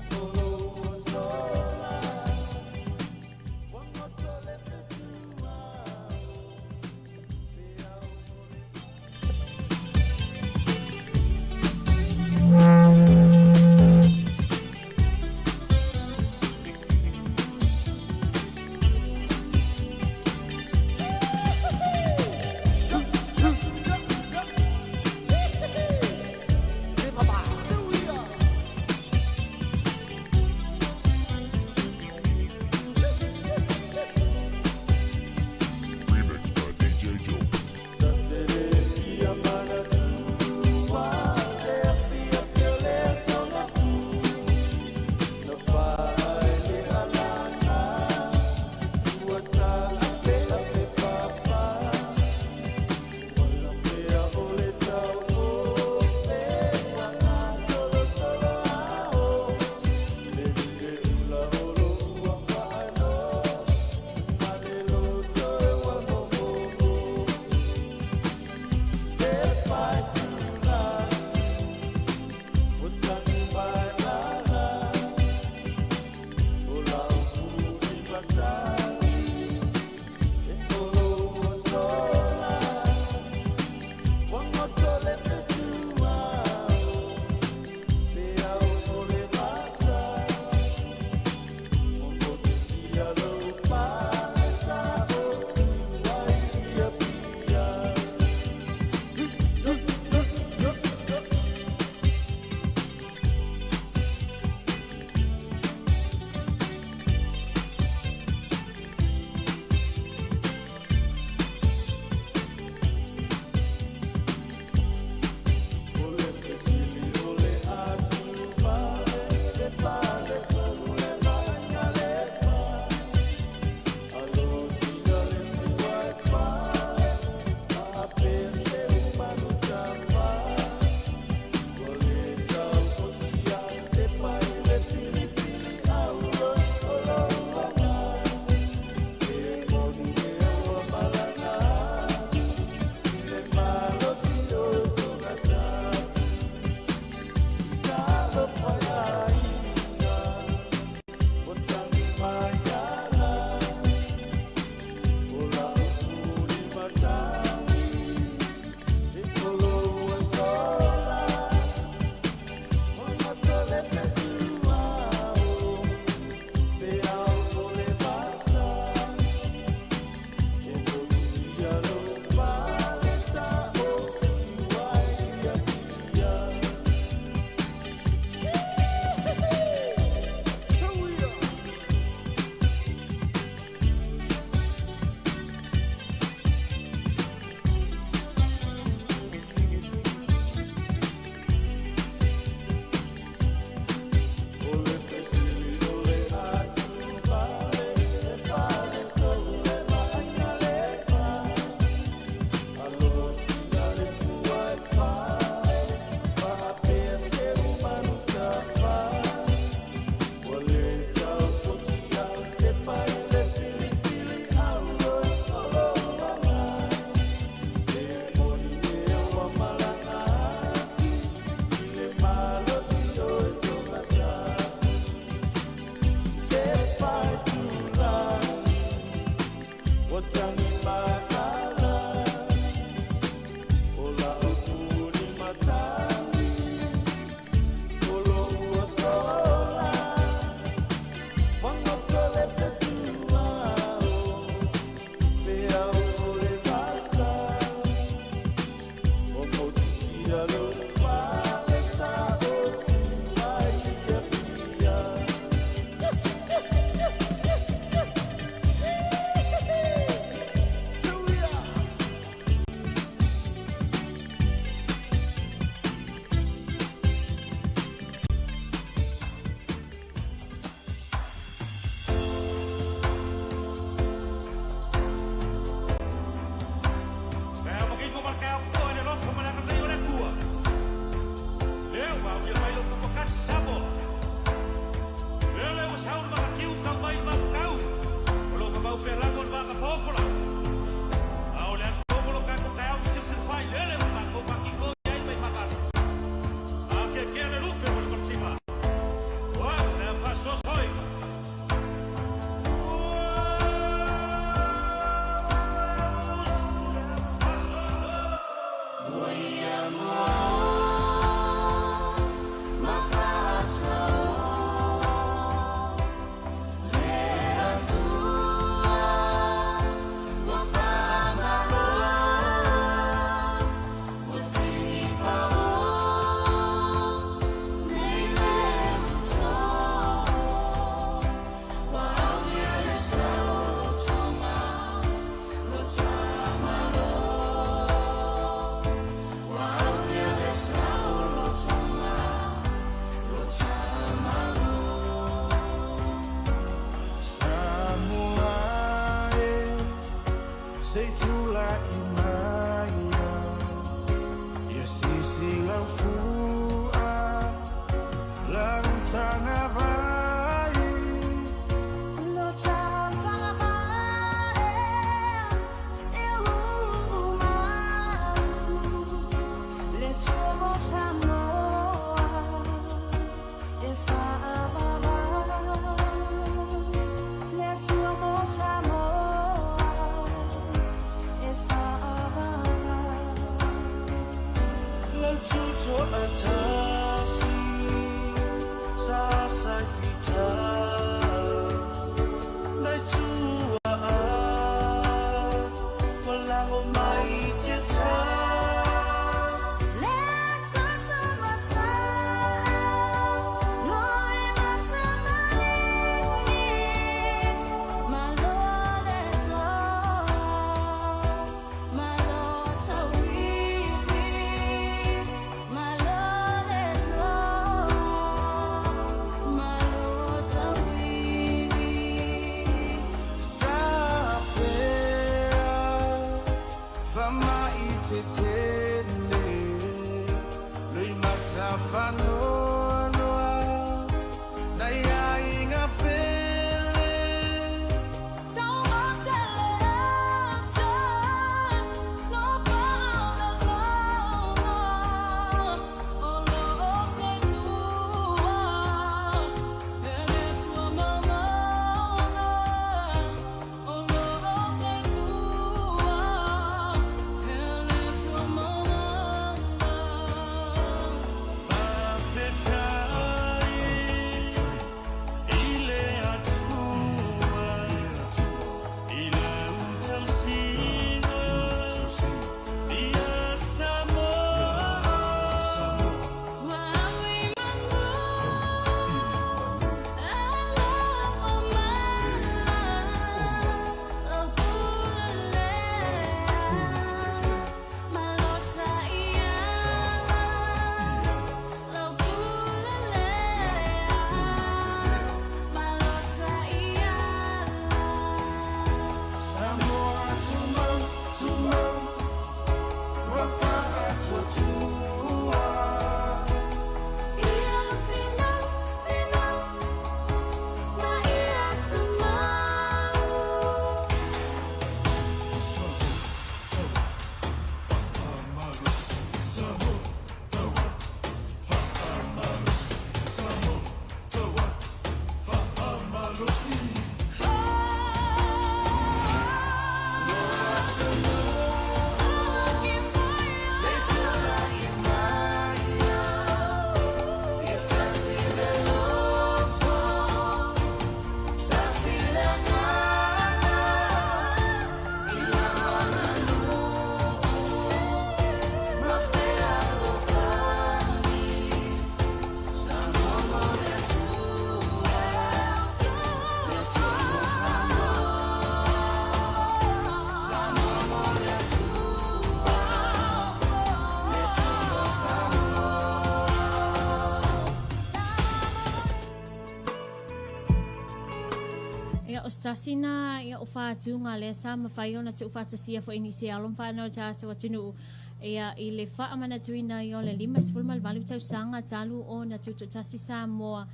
Ia o se na ia o fa'atuga lea sa mafai ona tu'ufaatasia fo'i nisi alo ma fanau tatou atunuu ia i le fa'amanatuina ia o le 58 tausaga talu ona tuto'atasi Samoa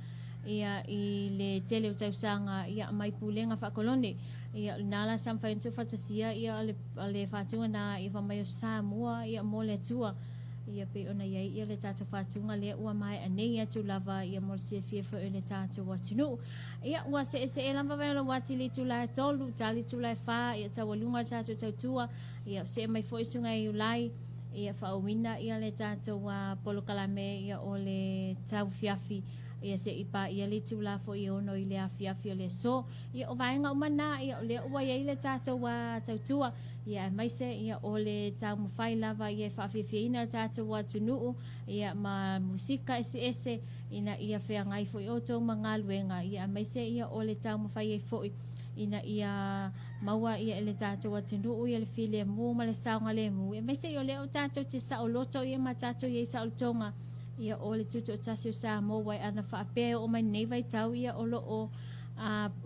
ia i le tele o tausaga ia mai pulega fa'akolone ia na la sa mafai ona tu'ufaatasia ia le fa'atuga na ia fa'amai o Samoa ia mo le Atua ia pe ona iai ia le tatou fa'atuga lea ua mae'a nei atu lava ia mo le silafia fo'i o le tatou atunuu. Ia ua se'ese'e lava vai o lau atili tulae tolu tali tulae fā ia taualuga le tatou tautua ia se'e mai fo'i suga e Iulai ia fa'auina ia le tatou polokalame ia o le tauafiafi ia se'i paia le itulā fo'i e 6 i le afiafi o le aso. Ia o vaega uma na ia o lea ua iai le tatou tautua ia aemaise ia o le taumafai lava ia e fa'afiafiaina le tatou atunuu ia ma musika eseese ina ia feagai fo'i outou ma galuega ia aemaise ia o le taumafai ai fo'i ina ia maua ia e le tatou atunuu ia le filemu ma le saogalemu aemaise ia o lea o tatou te sa'oloto ia ma tatou iai sa'olotoga ia o le tuto'atasi o Samoa ua e ana fa'apea e o'o mai nei vaitau ia o lo'o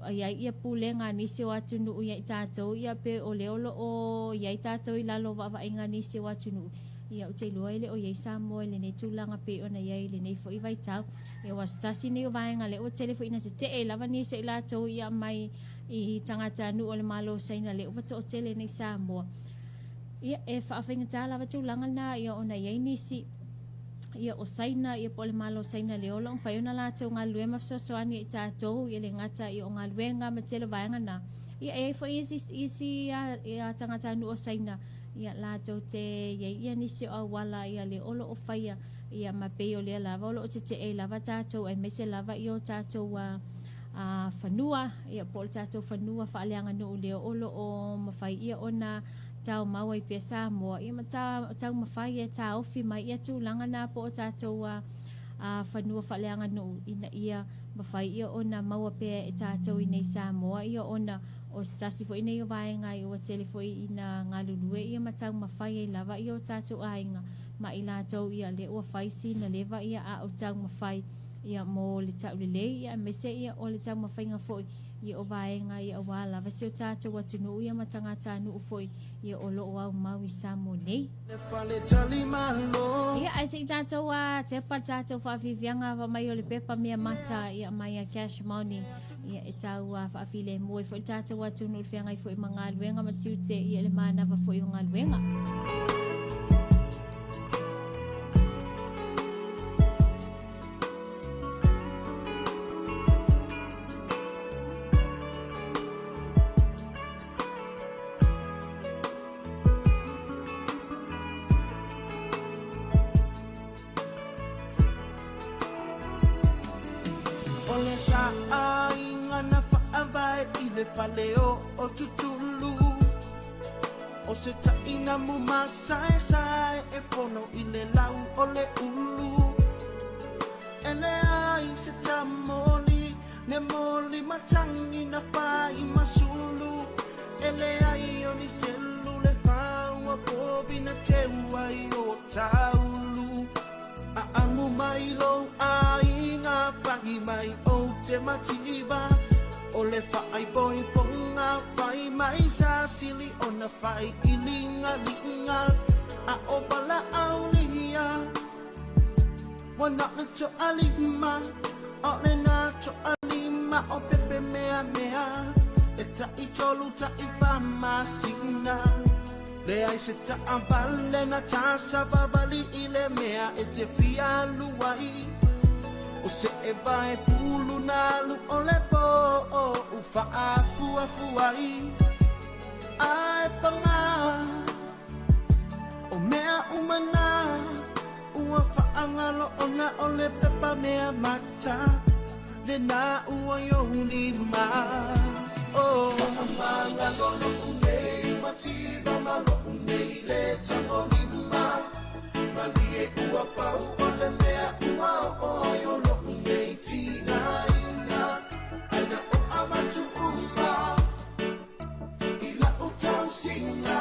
iai ia pulega a nisi o atunuu ia i tatou ia pe o lea o lo'o iai tatou i lalo o va'ava'aiga a nisi o atunuu ia ou te iloa e le o iai Samoa i lenei tulaga pei ona iai i lenei fo'i vaitau. Ia ua tasi nei o vaega lea ua tele fo'i ina tete'e lava nisi o i latou ia mai i tagatanuu o le Malo o Saina lea ua to'atele nei Samoa. Ia e fa'afaigatā lava tulaga lena ia ona iai nisi ia o Saina ia po o le Malo o Saina lea o lo'o mafai ona latou galulue ma fesoasoani i tatou ia le gata ia o galuega ma tele o vaega na ia e ai fo'i isi isi ia tagatanuu o Saina ia latou te iai ia nisi o auala ia le o lo'o faia. Ia ma pei o lea lava o loo tetee lava tatou aemaise lava i o tatou a fanua, ia po o le tatou fanua faaleaganuu lea o loo mafai ia ona taomau ai pea Samoa, ia ma taumafai e taofi mai ia tulaga na po o tatou a fanua faaleaganuu ina ia mafai ia ona maua pea e tatou i nei Samoa, ia ona o se tasi foi nei o vaega ua tele foi ina galulue ia ma taumafai ai lava ia o tatou aiga ma i latou ia lea ua fai sina leva ia a o taumafai ia mo le taulelei ia aemaise ia o le taumafaiga foi ia o vaega ia aua lava si o tatou atunuu ia ma tagatanuu foi ia o loo aumau i Samoa nei. Ia ae se i tatou a tepa le tatou faafiafiaga fa mai o le pepa mea mata ia mai a Cash Money ia e tau a faafilemu ai foi le tatou atunuu i le feagai foi ma galuega ma tiute ia le manava foi o galuega. O le taaiga na faavae i le fale o Tutulu O se tainamu masaesae e fono i le lau o le ulu E leai se tamoli ne moli matagi na fai masulu E leai o ni selu le faua povi na teu ai o taulu Aamu mai lou aiga fahi mai ou te mativa O le faaipoipoga fai mai sa sili ona fai iligaliga A o valaaulia Ua na o le toalima O lena toalima o pepe meamea E taitolu taifa masina Leai se taavale na ta savavali i le mea e te fia alu ai O se eva e pulu na alu o le po o u faafuafu ai Ae pagā o mea uma na ua faagalo ona o le pepa mea mata Lena ua i ou lima Oh Faamagalo lou nei mativa ma lou nei le tagolima Malie ua pau o le mea ua oo ai o lou nei tinaina Ae na ou avatu uma i lau tausiga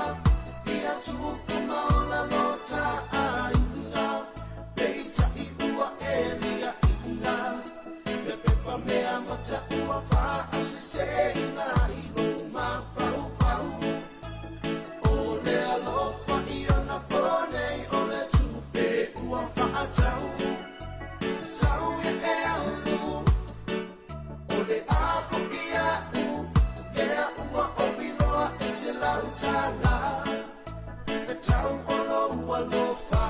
ia tupu ma ola lo ta aiga Peitai ua e liaina le pepa mea mata ua faaseseina i lou mafaufau O le alofa i ona po nei o le tupe ua faatau Sau ia e alu O le a foi a'u lea ua omi loa e $100 Le tau o lou alofa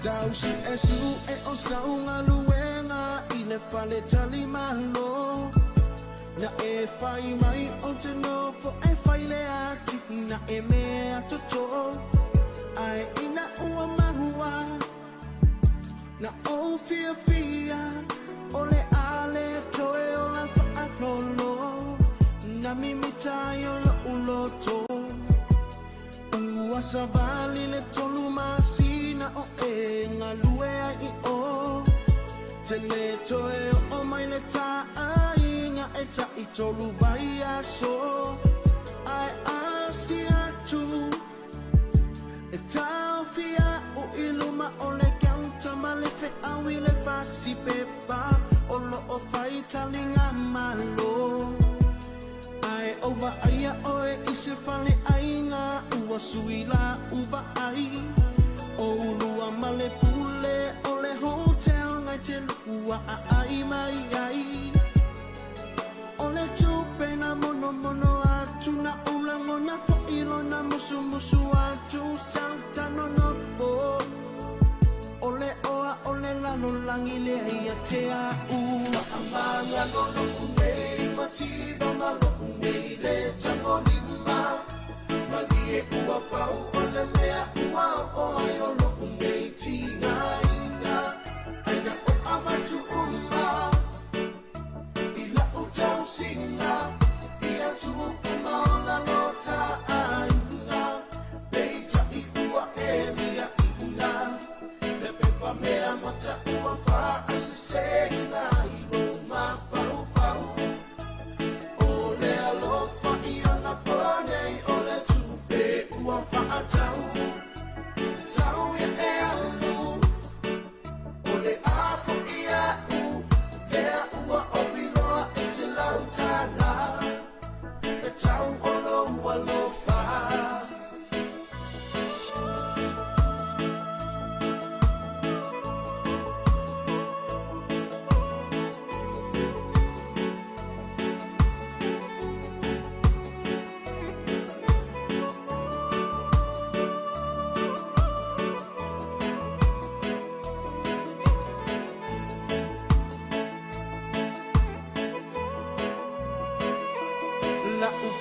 Tau suesue o sau galuega i le fale talimalo Na e fai mai ou te nofo e fai le atinae mea toto Ae ina ua maua na ou fiafia o le a le toe ola faalolo Na mimita ai o lou loto Ua savali le 3 masina o e galue ai i o Te le toe oo mai le taaiga e taitolu vaiaso Ae asi atu E taofi a'u i luma o le counter ma le feau i le fasi pepa o loo fai taliga malo Ae ou vaaia oe i se faleaiga ua sui lau vaai O ulua ma le pule o le hotel nai te lua aai mai ai O le tupe na monomono atu na ou lagona foi lona musumusu atu sau tanonofo O le oa o le lalolagi lea ia te a'u Faamagalo lou nei mativa ma lou nei le tagolima Malie ua pau o le mea ua oo ai o lou nei tinaina.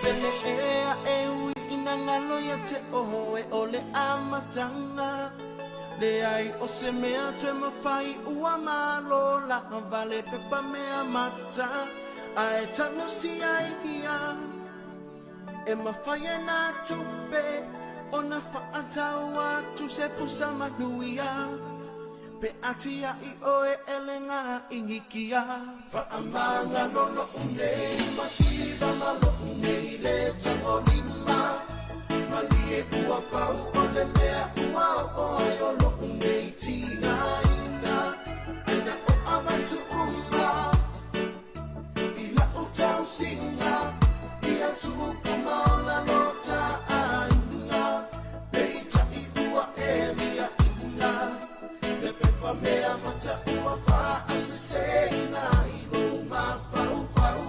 Pele ea e ui ina ngalo ia te oe o le amatanga. Le ai o se mea toe mawhai ua malo la vale pepa mea mata. Ae tagosi ai ia e mawhai e nā tupe o na whaatau atu se pusa manuia. Pe ati ai oe ele ngā ingikia. Whaamanga lolo unei mativa malo unei le tangolima. Malie ua pau o le mea ua o ai o lo unei tina ina. Aina o avatu uma i la o tau singa. Ia tupu maola lo ta ainga. Peita i ua elia ina. Le pepa mea mata ua whaaseseina i lo mafaufau.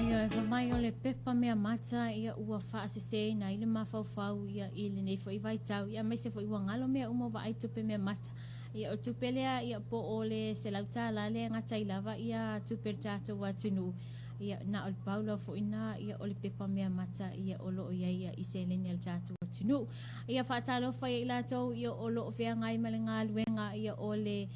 Ia e whamai o le pepa mea mata ia ua whaaseseina i le mafaufau ia i le nei foi vaitau ia mai se foi ua ngalo mea uma wa ai tupe mea mata. Ia o tupe lea ia po o le se lauta la le ngata i lava ia tupe le tātou atunu. Ia na o le paula foi na ia o le pepa mea mata ia o loo ia ia i se leni al tātou atunu. Ia whaatalofa ia i lātou ia o loo whea ngai ma le ngā luenga ia o le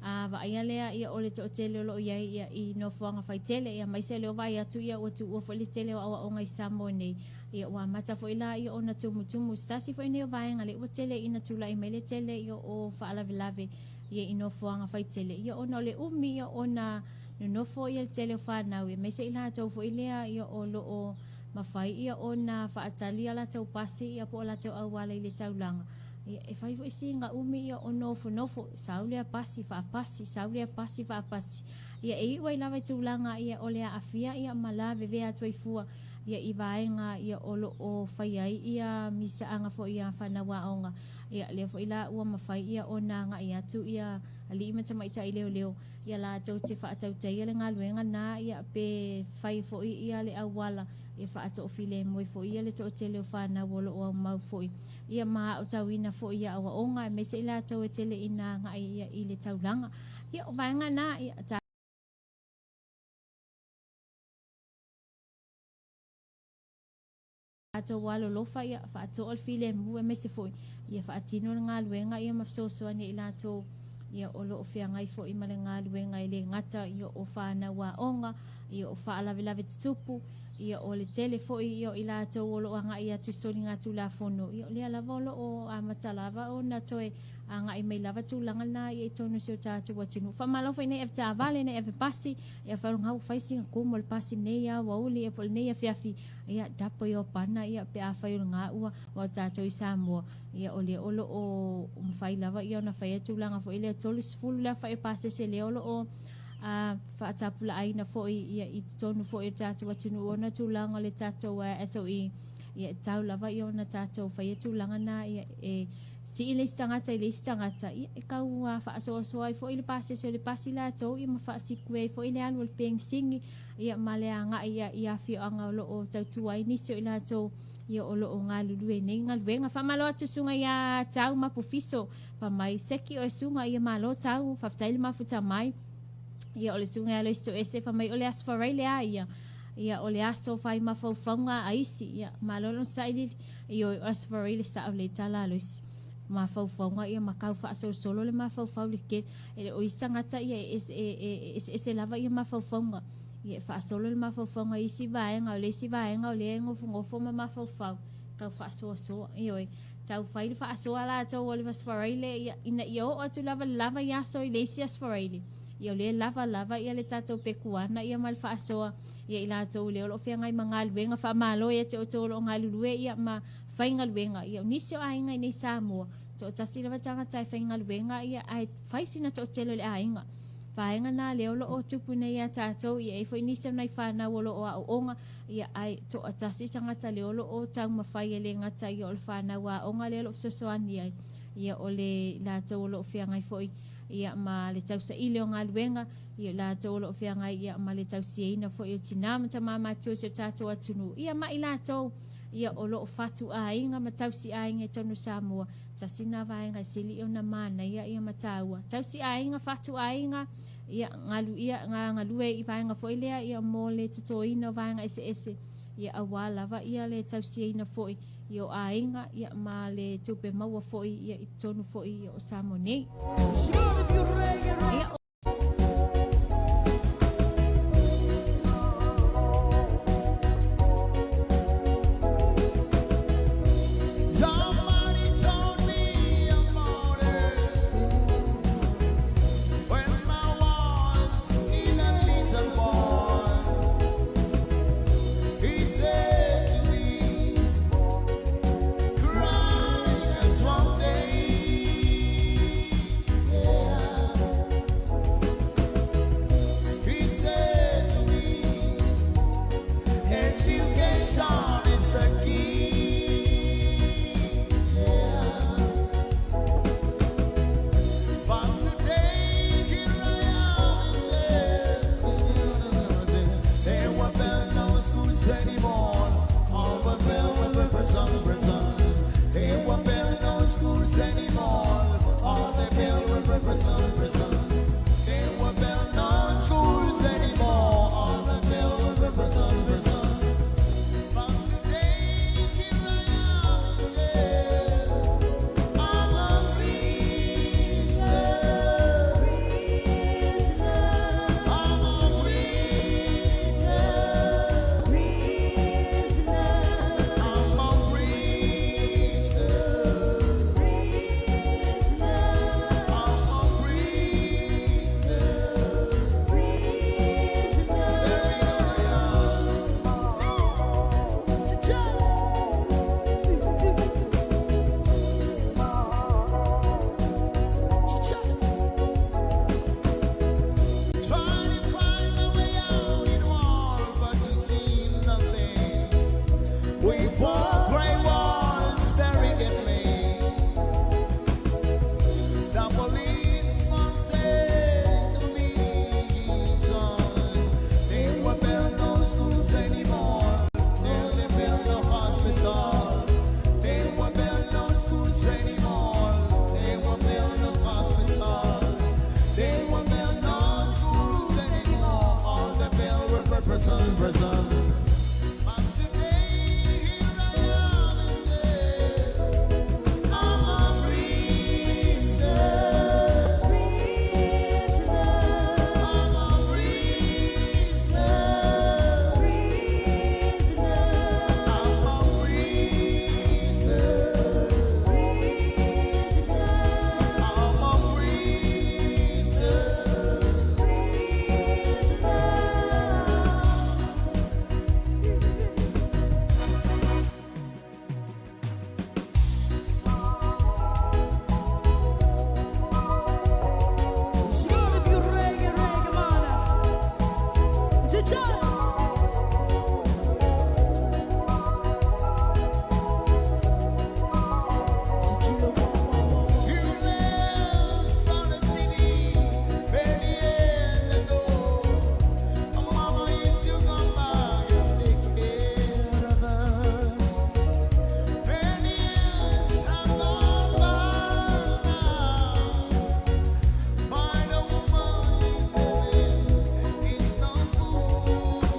a vaia lea ia o le to'atele o loo iai ia i nofoaga faitele ia maise le o vaai atu ia ua tuua fo'i le tele o aoaoga i Samoa nei ia ua amata fo'i la ia ona tumutumu se tasi fo'i nei o vaega le ua tele ina tula'i mai le tele ia o faalavelave ia i nofoaga faitele ia ona o le umi ia ona nonofo ia le tele o fanau ia maise i latou fo'i lea ia o loo mafai ia ona faatali ia latou pasi ia po o latou auala i le taulaga ia e fai fo'i siga umi ia o nofonofo sau lea pasi faapasi sau lea pasi faapasi ia e i'u ai lava i tulaga ia o le aafia ia ma lavevea atu ai fua ia i vaega ia o loo fai ai ia misaaga fo'i ia fanau aoga ia lea fo'i la ua mafai ia ona aga'i atu ia ali'i ma tamaita'i leoleo ia latou te faatautaia le galuega na ia pe fai fo'i ia le auala ia faato'ofilemu ai fo'i ia le to'atele o fanau o loo aumau fo'i ia ma a'otauina fo'i ia aoaoga aemaise i latou e tele ina aga'i ia i le taulaga ia o vaega na ia tatou alolofa ia faato'a le filemu aemaise fo'i ia faatino le galuega ia ma fesoasoani i latou ia o loo feagai fo'i ma le galuega e lē gata ia o fanau aoga ia o faalavelave tutupu ia o le tele fo'i ia o i latou o loo aga'i atu i soliga tulafono ia o lea lava o loo amata lava ona toe aga'i mai lava tulaga lena ia i tonu o si o tatou atunuu. Faamalo foi nei ave taavale nei ave pasi ia faalogo fai siga kumu o le pasi nei aoauli ia po o lenei afiafi ia tapo i opana ia pe afai o le gaua o tatou i Samoa ia o lea o loo mafai lava ia ona faia tulaga foi lea 30 le afa'i pasese lea o loo a faatapulaaina foi ia i totonu foi o tatou atunuu ona tulaga o le tatou SOE ia e tau lava ia ona tatou faia tulaga na ia e sii le isi tagata i le isi tagata ia e kau faasoasoa ai fo'i le pasese o le pasi latou ia ma faasiku ai fo'i le alu o le pegisigi ia ma le aga'i ia i afioaga o loo tautua ai nisi o i latou ia o loo galulue nei galuega. Faamalo atu suga iā Tau Mapufiso famai seki o e suga ia malo tau faafetai le mafuta mai ia o le suga ia Loisi Toese famai o le aso farai le a ia ia o le aso fai mafaufauga a isi ia malo le saili ia o aso farai le sa'o le tala a Loisi mafaufauga ia ma kau faasolosolo le mafaufau le ke e o isi tagata ia e ese ese lava ia mafaufauga ia e faasolo le mafaufauga i isi vaega o le isi vaega o lea e gofogofo ma mafaufau tau faasoasoa ioe tau fai le faasoa latou o le aso faraile ia ina ia oo atu lava le lava i aso i le isi aso faraile ia o lea lava lava ia le tatou pekuana ia ma le faasoa ia i latou lea o loo feagai ma galuega faamalo ia te outou o loo galulue ia ma faigaluega ia o nisi o aiga i nei Samoa to'atasi lava tagata e faigaluega ia ae fai sina to'atele o le aiga vaega na lea o loo tupu nei iā tatou ia e foi nisi o nai fanau o loo aooga ia ae to'atasi tagata lea o loo taumafai e lē gata ia o le fanau aoga lea o loo fesoasoani ai ia o le latou o loo feagai foi ia ma le tausaili o galuega ia latou o loo feagai ia ma le tausiaina foi o tinā ma tamā matua o si o tatou atunuu ia ma i latou ia o loo fatuaiga ma tausiaiga i tonu Samoa tasi na vaega e sili ona manaia ia ma taua tausiaiga fatuaiga ia galu ia galue i vaega foi lea ia mo le totoina o vaega eseese. Ia auā lava ia le tausiaina foi ia o aiga ia ma le tupe maua foi ia i totonu foi ia o Samoa nei. Ia Somebody told me about it when I was in a little boy. He said to me, Christ one day. Yeah. He said to me, education is the key. Yeah. But today here I am in jail, sitting They won't build no schools anymore. All the bill will be prison, prison. They won't build no schools anymore. All the bill will be prison, prison. They won't build no schools anymore. All the bill will be prison, prison. But today here I am in jail. I'm a prisoner. I'm a prisoner. I'm a prisoner. I'm a prisoner. Staring at the Trying to find my way out in war, but to see nothing. With four gray walls staring at me. The policeman said to me, son, they won't build no schools anymore. They'll build no hospital. They won't build no schools anymore. They won't build no hospital. They won't build no schools anymore. All the bill will be prison, prison. But today here I am in jail. I'm a prisoner. I'm a prisoner. I'm a prisoner. I'm a prisoner. You left for the city many years ago. Mama used to come back and take care of us. Many years have gone by now. By the woman is living is no fool.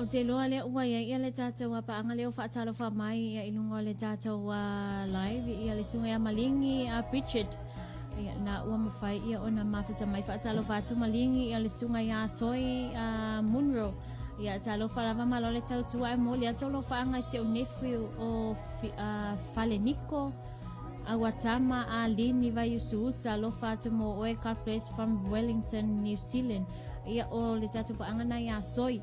te iloa lea ua i ai ia le tatou paaga lea ua faatalofa mai ia i luga o le tatou live ia le susuga ia Maligi a Bridget. Ia na ua mafai ia ona mafuta mai faatalofa atu Maligi ia le susuga ia Soi Munro. Ia talofa lava malo le tautua e moli atu o lofaaga i si ou nephew o Faleniko Auatama a Lini Vaiusu-uta alofa atu mo oe God bless from Wellington New Zealand. Ia o le tatou paaga na ia Soi.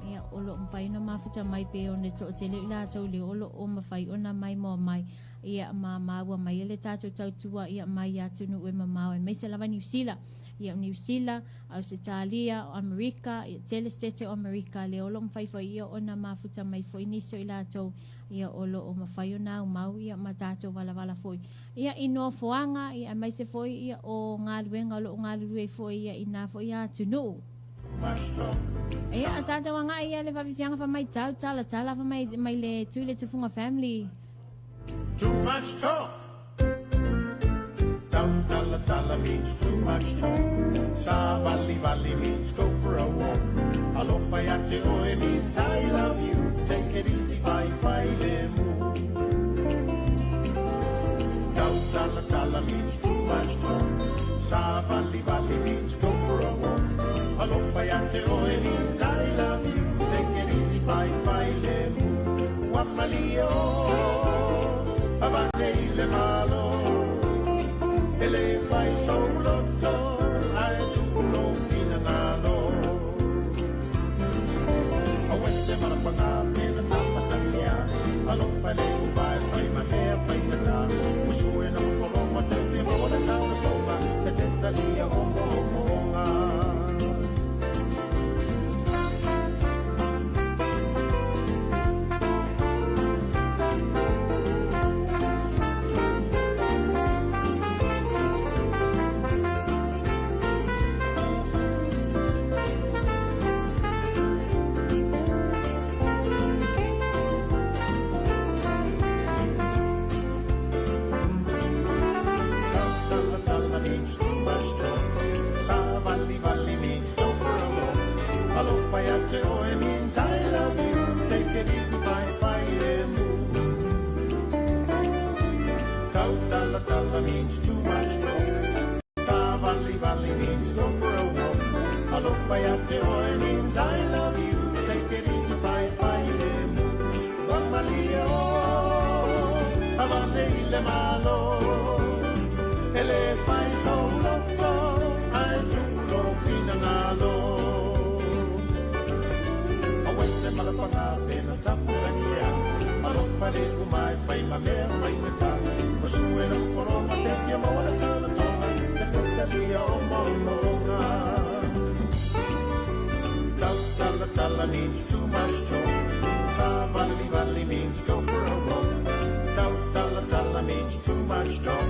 Ia o lo o mafai ona mafuta mai pe ona toatele i latou le o lo o mafai ona mai moa mai. Ia ma maua mai e le tatou tautua ia mai atunuu e mamao aemaise lava Niu Sila. Ia o Niu Sila, Ausetalia, o Amerika, ia tele sete o Amerika le o lo o mafai foi ia ona mafuta mai foi nisi o i latou ia o lo o mafai ona aumau ia ma tatou valavala foi ia i nofoaga ia aemaise foi ia o galuega o lo o galulue ai foi ia i na foi atunuu. Ia tatou agai ia le faafiafiaga faamaitau talatala mai mai le Tui le Tufuga family. Too much talk. Tau tala tala means too much talk. Sa vali vali means go for a walk. Alofa ia te oe means I love you. Take it easy, fai fai le mu. Tau tala tala means too much talk. Sa vali vali means go for a walk. Alofa ia te oe means I love you. Take it easy, fai fai le mu. Ua malio, avane i le malo. E le fai sou loto, ae tuu lou finagalo. Auese malapaga pena tapasagia. Alofa le uva e fai ma mea faigata. Usue na mokologo te fia maua le taulafoga. E te talia o moomooga. Tala tala means too much talk. Sa vali vali means go for a walk. Alofa ia te oe means I love you. Take it easy, fai fai le mu. Tau tala tala means too much talk. Sa vali vali means go for a walk. Alofa ia te oe means I love you. Take it easy, fai fai le mu. Ua malio, avane i le malo. E le fai sou loto, ae tuu lou finagalo. Auese malapaga pena tapasagia. Alofa le uma e fai ma mea faigata. O sue na popologa te fia maua le salatoga. E te talia o moomooga. Tau tala tala means too much talk. Sa vali vali means go for a walk. Tau tala tala means too much talk.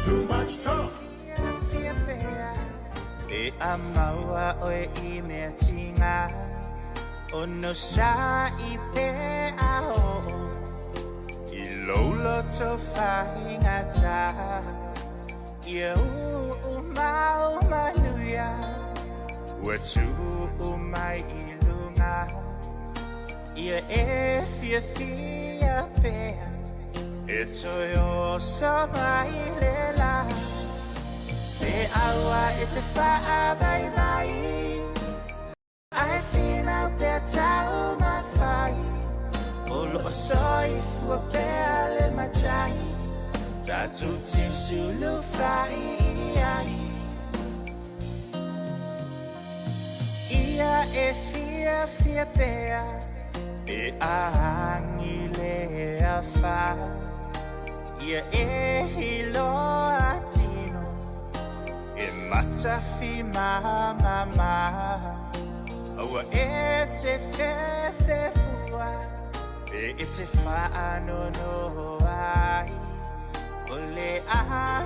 Too much talk. E a maua oe i mea tiga Ono sa i pe a oo I lou loto faigata Ia uu mau manuia Ua tuu mai i luga Ia e fiafia pea E toe oso mai le la Se aua e se faavaivai Ae finau pea taumafai O lo o soifua pea le matai Tatou te sulufai i ai Ia e fiafia pea Pe a agi le afa Ia e iloa tino E matafimamama Aua e te fefefua Pe e te faanoanoa ai O le a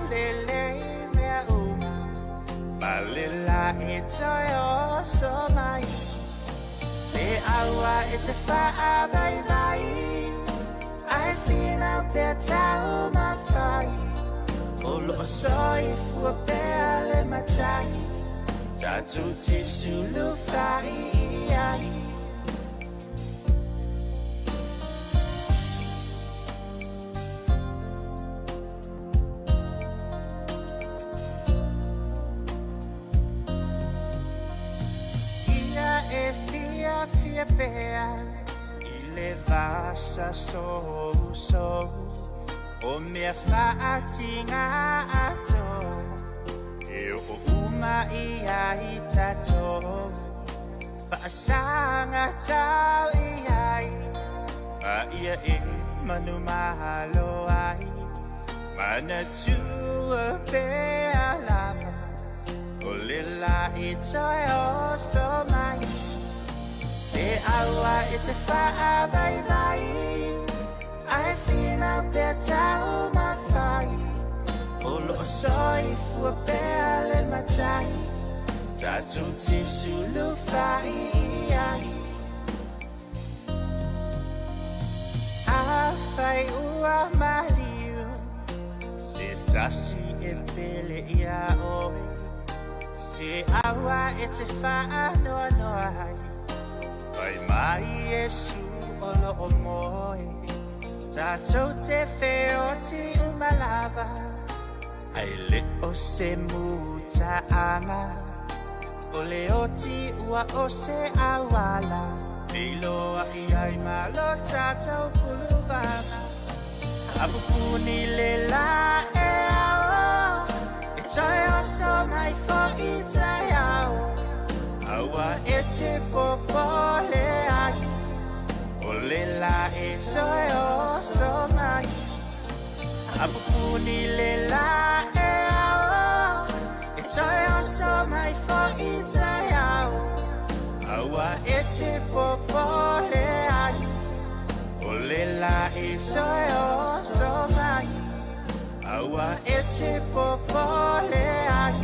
lelei mea uma Ma le la e toe oso mai Se aua e se faavaivai Ae finau pea taumafai O lo o soifua pea le matai Tatou te sulufai i ai. fiafia pea I le vasa sousou O mea faatigā atoa E oo uma i ai tatou Faasaga tau i ai Ma ia e manumalo ai Manatua pea lava O le lā e toe oso mai Se aua e te faavaivai Ae finau pea taumafai O loo soifua pea le Matai Tatou te sulufai i ai Afai ua maliu Se tasi e pele iā oe Se aua e te faanoanoa ai Fai mai Iesu o loo moe Tatou te feoti uma lava Ae le o se mutaaga O le oti ua o se auala Feiloai ai ma lo tatou puluvaga A pupuni le la e ao E toe oso mai foʻi taeao Aua e te popole ai O le lā e toe oso mai A pupuni le lā e ao E toe oso mai foʻi taeao Aua e te popole ai O le lā e toe oso mai Aua e te popole ai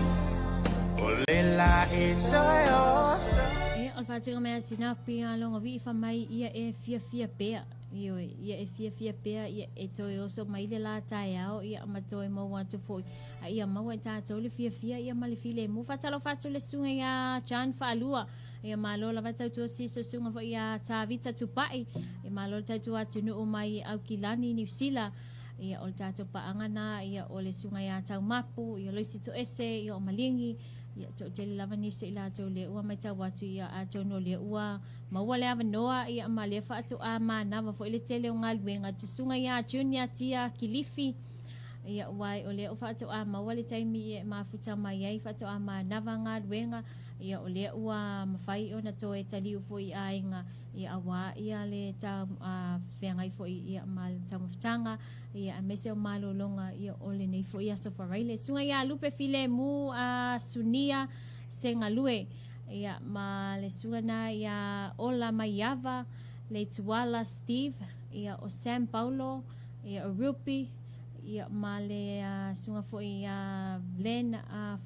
O le lā e toe oso Ia, o le faatiga mai a sina pia longa vii fa mai ia e fiafia pea. Ioe, ia e fiafia pea, ia e toe oso mai le lā taeao, ia ma toe maua atu foi. A ia maua i tatou le fiafia, ia ma le filemu. Faatalofa atu le susuga iā John Faalua. Ia malo lava tautua si susuga foi iā Tavita Tupai. Ia malo le tautua atunuu mai Aukilani, Niu Sila. Ia o le tatou paaga na, ia o le susuga iā Taumapu, ia Loisi Toese, ia o Maligi. Ia toatele lava nisi o i latou lea ua matau atu, ia atonu o lea ua maua le avanoa, ia ma lea faatoa manava foi le tele o galuega. Susuga iā Junior Tia Kilifi, ia ua o lea ua faatoa maua le taimi ia e mafuta mai ai, faatoa manava galuega, ia o lea ua mafai ona toe taliu foi i aiga, ia auā ia le ta feagai foi ia ma le taumafataga, ia aemaise o malologa ia o lenei foi aso faraile. Susuga iā Lupe Filemu a Sunia Segalue, ia ma le susuga na iā Ola Maiava Leituala Steve, ia o Sam Paulo, ia o Rupi, ia ma le susuga foi iā Len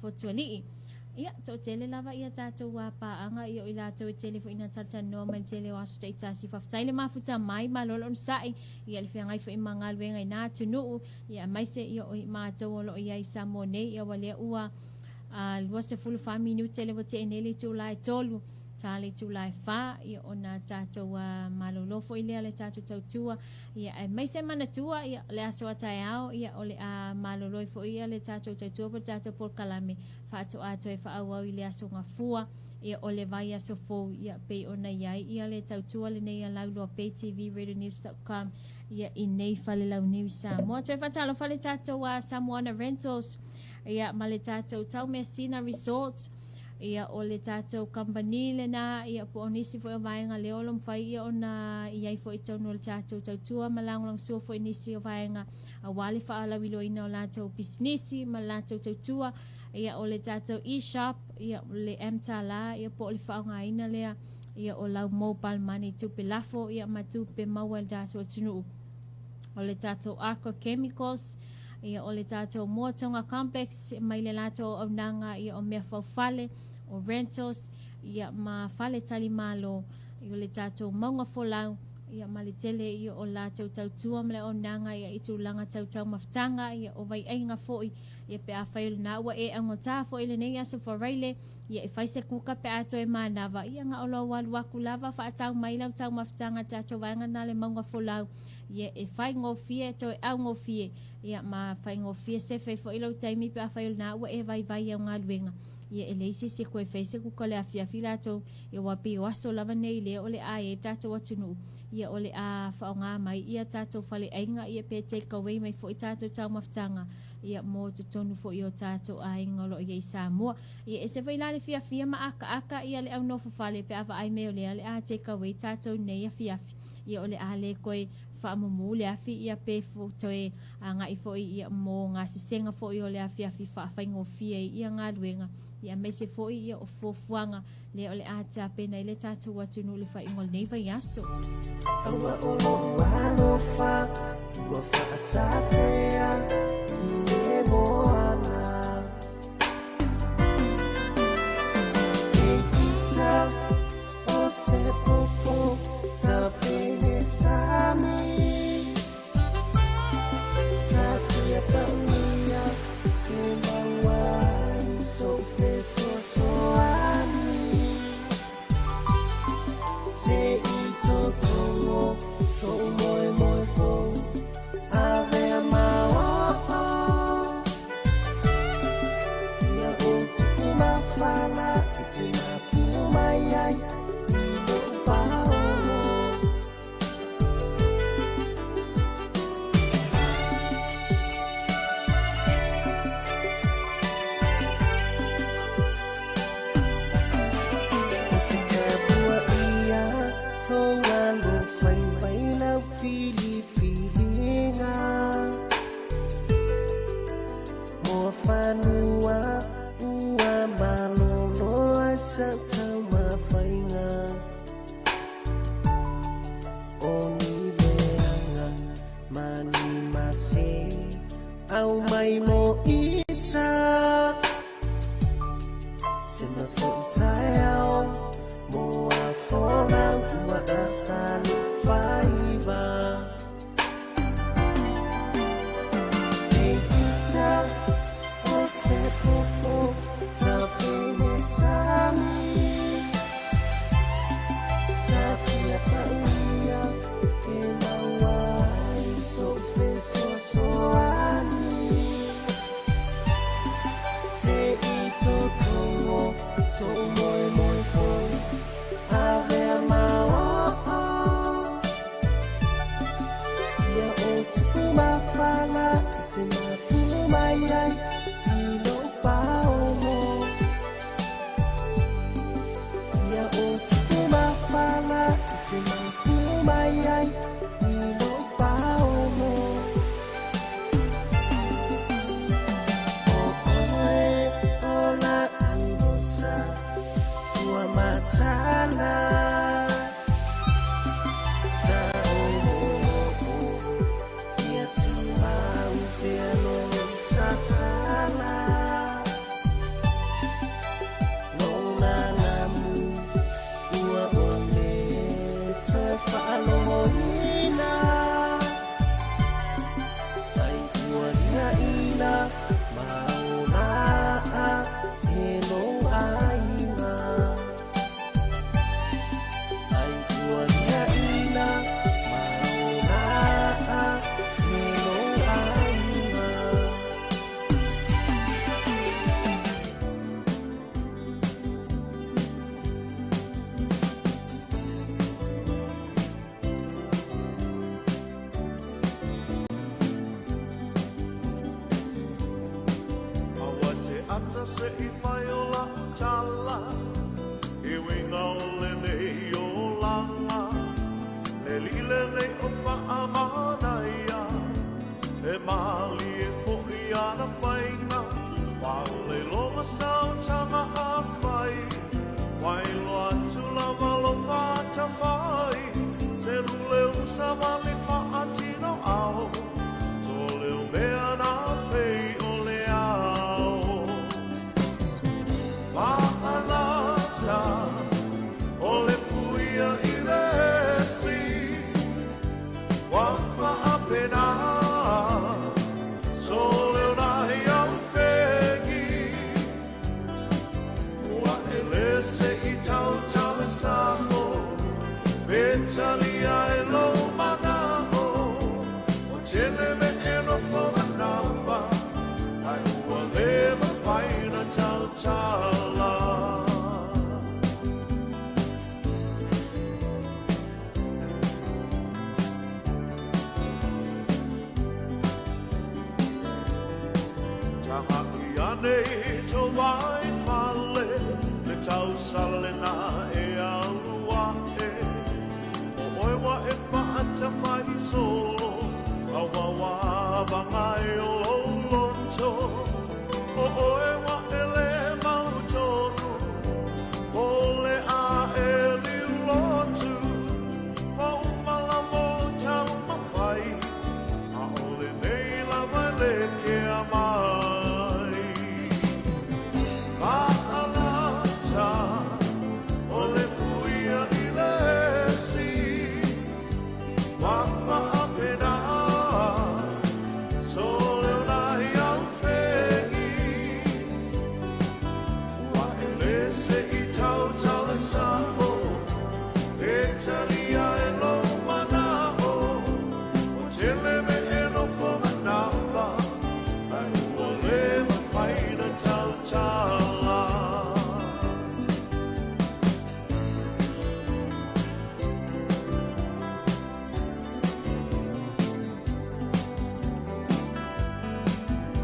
Fotuali'i. Ia, toatele lava ia tatou paaga, ia o i latou e tele foi ina talatalanoa mai le tele o aso taitasi. Faafetai le mafuta mai, malo le onosai, ia le feagai foi ma galuega i na atunuu, ia aemaise ia o i matou o loo i ai i Samoa nei, ia ua lea ua 24 minute le ua tee nei le itula e 3, ta le itula e 4, ia ona tatou malolo foi lea le tatou tautua, ia aemaise manatua, ia le aso a taeao, ia o le a malolo ai foi ia le tatou tautua po le tatou polokalame faatoa toe faaauau i le aso Gafua, ia o le vaiaso fou, ia pei ona i ai ia le tautua lenei a Lauloa Bay TV Radio News.com ia i nei falelauniu i Samoa. Toe faatalofa le tatou Samoana Rentals, ia ma le tatou Taumeasina Resort, ia o le tatou kamupani lena, ia po o nisi foi o vaega lea o lo o mafai ia ona i ai foi i totonu o le tatou tautua ma lagolagosua foi i nisi o vaega auā le faalauiloaina o latou pisinisi ma le latou tautua. Ia o le tatou e-shop, ia o le mTala, ia po o le faaaogaina lea, ia o lau mobile money tupe lafo, ia ma tupe maua i le tatou atunuu. O le tatou Aqua Chemicals, ia o le tatou Moatonga Complex mai le latou auaunaga, ia o mea faufale, o rentals, ia ma fale talimalo, ia o le tatou Mauga Folau, ia ma le tele ia o latou tautua ma le auaunaga ia i tulaga tau taumafataga, ia o vaiaiga foi, Ia pe afai o lena ua e augata foi i lenei aso faraile, ia e fai se kuka pe a toe manava, ia na o lou alu aku lava faatau mai lau taumafataga i le tatou vaega na le mauga folau, ia e faigofie e toe augofie, ia ma faigofie sefe foi lou taimi pe afai o lena ua e vaivai i au galuega. Ia e leai se isi e koe fai se kuka o le afiafi latou, ia aua pei o aso lava nei lea o le a i ai le tatou atunuu, ia o le a faaaoga mai ia tatou faleaiga, ia pe take away mai foi tatou taumafataga, ia mo totonu foi o tatou aiga o lo o i ai i Samoa. Ia ese foi la le fiafia ma akaaka ia le au nofo fale pe a vaai mai o lea o le a take away tatou nei afiafi, ia o le a le koe faamumu le afi ia pe toe agai foi ia mo gasesega foi o le afiafi faafaigofie ai ia galuega, ia aemaise foi ia o fuafuaga lea o le a tapena ai le tatou atunuu i le faaiuga o lenei vaiaso. Aua o lou alofa ua faatafea i le moana. E ita o se popo tafene sami. Tafia pauia e maua ai so fesoasoani. Se i totogo so moemoe fou avea mao'o. Ia ou tupu mafala e te mapu mai ai i lou paolo. Ou te tapuaia lou alofa i mai lau filifiliga. Moa fanua ua malolo ai sau taumafaiga. O ni leaga ma ni mase au mai mo ita. Se maso i taeao mo a folau ua asali faiva. E ita o se popo tafene sami. Tafia pauia e maua ai so fesoasoani. Se i totogo so moemoe fou avea mao'o. Ia ou tupu mafala e te mapu mai ai i lou paolo. Ia ou tupu mafala e te mapu mai ai i lou paolo. O oe o la'u rosa tua matala. Sa o'o'o ia tumau pea lou sasala. Lou nanamu ua ole toe faalogoina. Ai ua liaʻina ma ola'a e lou aiga. Ai ua liaʻina ma ola'a e lou aiga. Aua te ata se i fai o la'u tala, I uiga o lenei olaga, Le alii lenei o faamanaia, E malie fo'i ana faiga, Paleiloga saotaga afai, Wailoa atu lava lou faatafai, Selu le usa ma le faatino ao, To leo mea na pei o le ao. Ma'alasa o le fuia i le esi, Ua faapena so leo na'i au fegi. Ua e lese i tautau e sa'o, Pe talia e lou mana'o, Ua tele me'e nofo manawa, Ae ua le mafai ona tautala. nei to vai fale, le tausala lena e alu aʻe. O oe wa e faatafai solo, auauavaga ai o lou loto. O oe wa e lē mautonu, o le a e lilotu. Ua uma lava o taumafai, ʻaʻole nei lava e lekea mai. Faalata o le fuia i le esi, ua faapena sole o nai au fegi. Ua e lese i tautala sa'o, e talia e lou manaʻo. Ua tele mea e nofo manava, ae ua lē mafai ona tautala.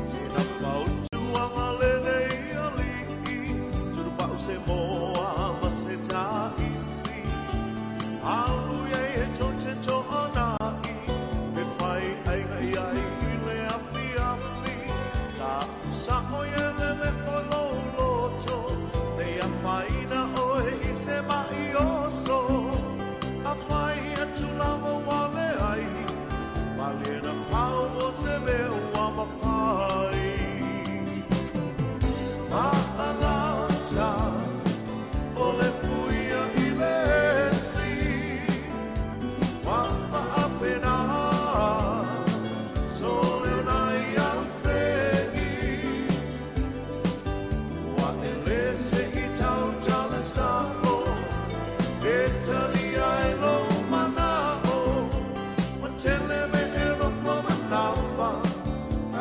Sina fautuaga lenei alii, tulupa'u se moa ma se taisi. Alu iai e tou te to'ana'i, e fai aiga iai i le afiafi. Ta'usa'o ia lele o lou loto, nei afaina oe i se ma'i oso. Afai atu lava ua leai, malie na pau o se mea ua mafai. Faalata o le fuia i le esi, ua faapena sole o nai au fegi. Ua e lese i tautala sa'o, e talia e lou manaʻo. Ua tele mea e nofo manava,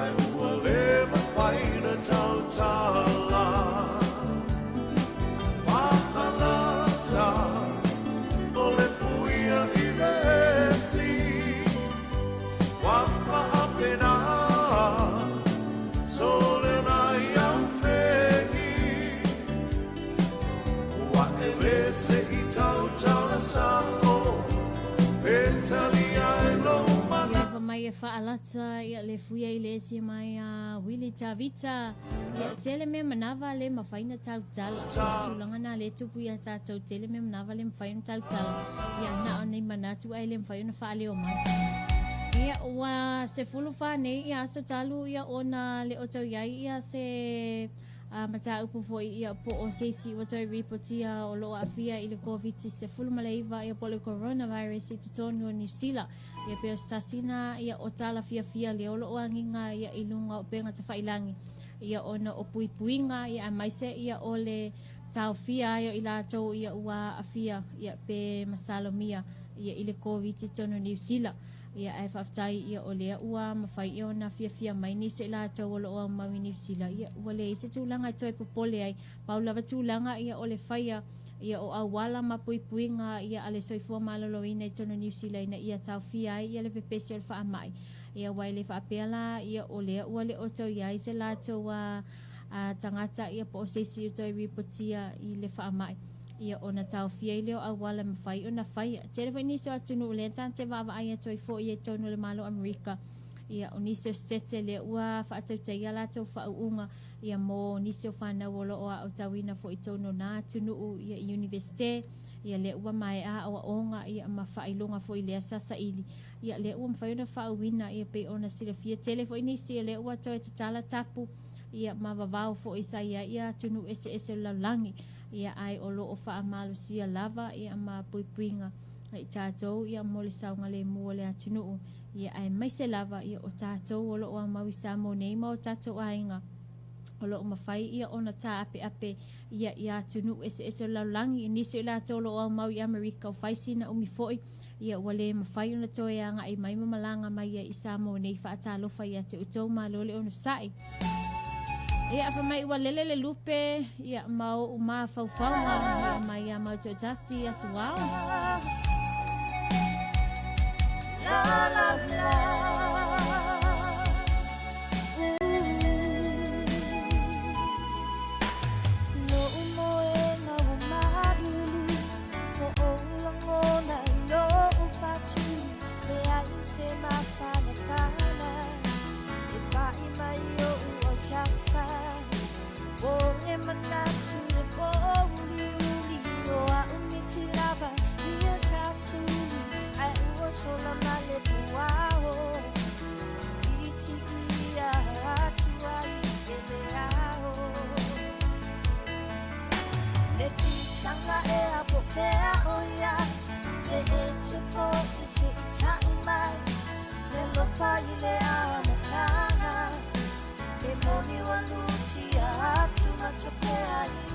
ae ua lē mafai ona tautala. Faalata o le fuia i le esi, ua faapena sole o nai au fegi. Ua e lese i tautala sa'o, e talia e lou Ia fa mai e faalata ia le fuia i le esi mai a Willie Tavita. Ia tele mea manava le mafai ona tautala. Tulaga na le tupu ia tatou tele mea manava le mafai ona tautala. Ia na o nei manatu ai le mafai ona faaleo mai. Ia ua 14 nei ia aso talu ia ona le o tau iai ia se mataupu foi ia po o se isi ua toe ripotia o loo aafia i le Koviti-19 ia po o le coronavirus i totonu o Niu Sila. Ia pe o se tasina ia o tala fiafia le o loo agiga ia i luga o upega tafailangi ia ona o puipuiga ia aemaise ia o le taofia ai o i latou ia ua aafia ia pe masalomia ia i le Koviti tonu Niu Sila. Ia ae faafetai ia o lea ua mafai ia ona fiafia mai nisi o i latou o loo aumau i Niu Sila ia ua leai se tulaga e toe popole ai. Pau lava tulaga ia o le faia ia o auala ma puipuiga ia a le soifua maloloina i tonu Niu Sila ina ia taofia ai ia le pepesi o le faamai. Ia ua e le faapea la ia o lea ua le o toe iai se latou a tagata ia po o se isi o toe ripotia i le faamai ia ona taofia ai lea o auala e mafai ona faia. Tele foi nisi o atunuu lea tatou te vaavaai atu ai foi i totonu o le Malo o Amerika ia o nisi o setete lea ua faatautaia latou faauuga ia mo nisi o fanau o loo aotauina foi i totonu o na atunuu ia i Universite ia lea ua maea aoaoga ia ma faailoga foi lea sa saili ia lea ua mafai ona faauuina ia pei ona silafia tele foi nisi lea ua toe tatala tapu ia ma vavao foi sa iai ia atunuu eseese o le lalolagi ia ae o loo faamalosia lava ia ma puipuiga i tatou ia mo le saogalemu o le atunuu ia aemaise lava ia o tatou o loo aumau i Samoa nei ma o tatou aiga o loo mafai ia ona taapeape ia i atunuu eseese o le lalolagi. I nisi o i latou o loo aumau i Amerika o fai sina umi foi ia ua le mafai ona toe agai mai ma malaga mai ia i Samoa nei. Faatalofa ia te outou, malo le onosai. Ia fa mai ua lele le lupe ia ma oʻu mafaufauga ia mai ia mau toatasi aso ao. La la la.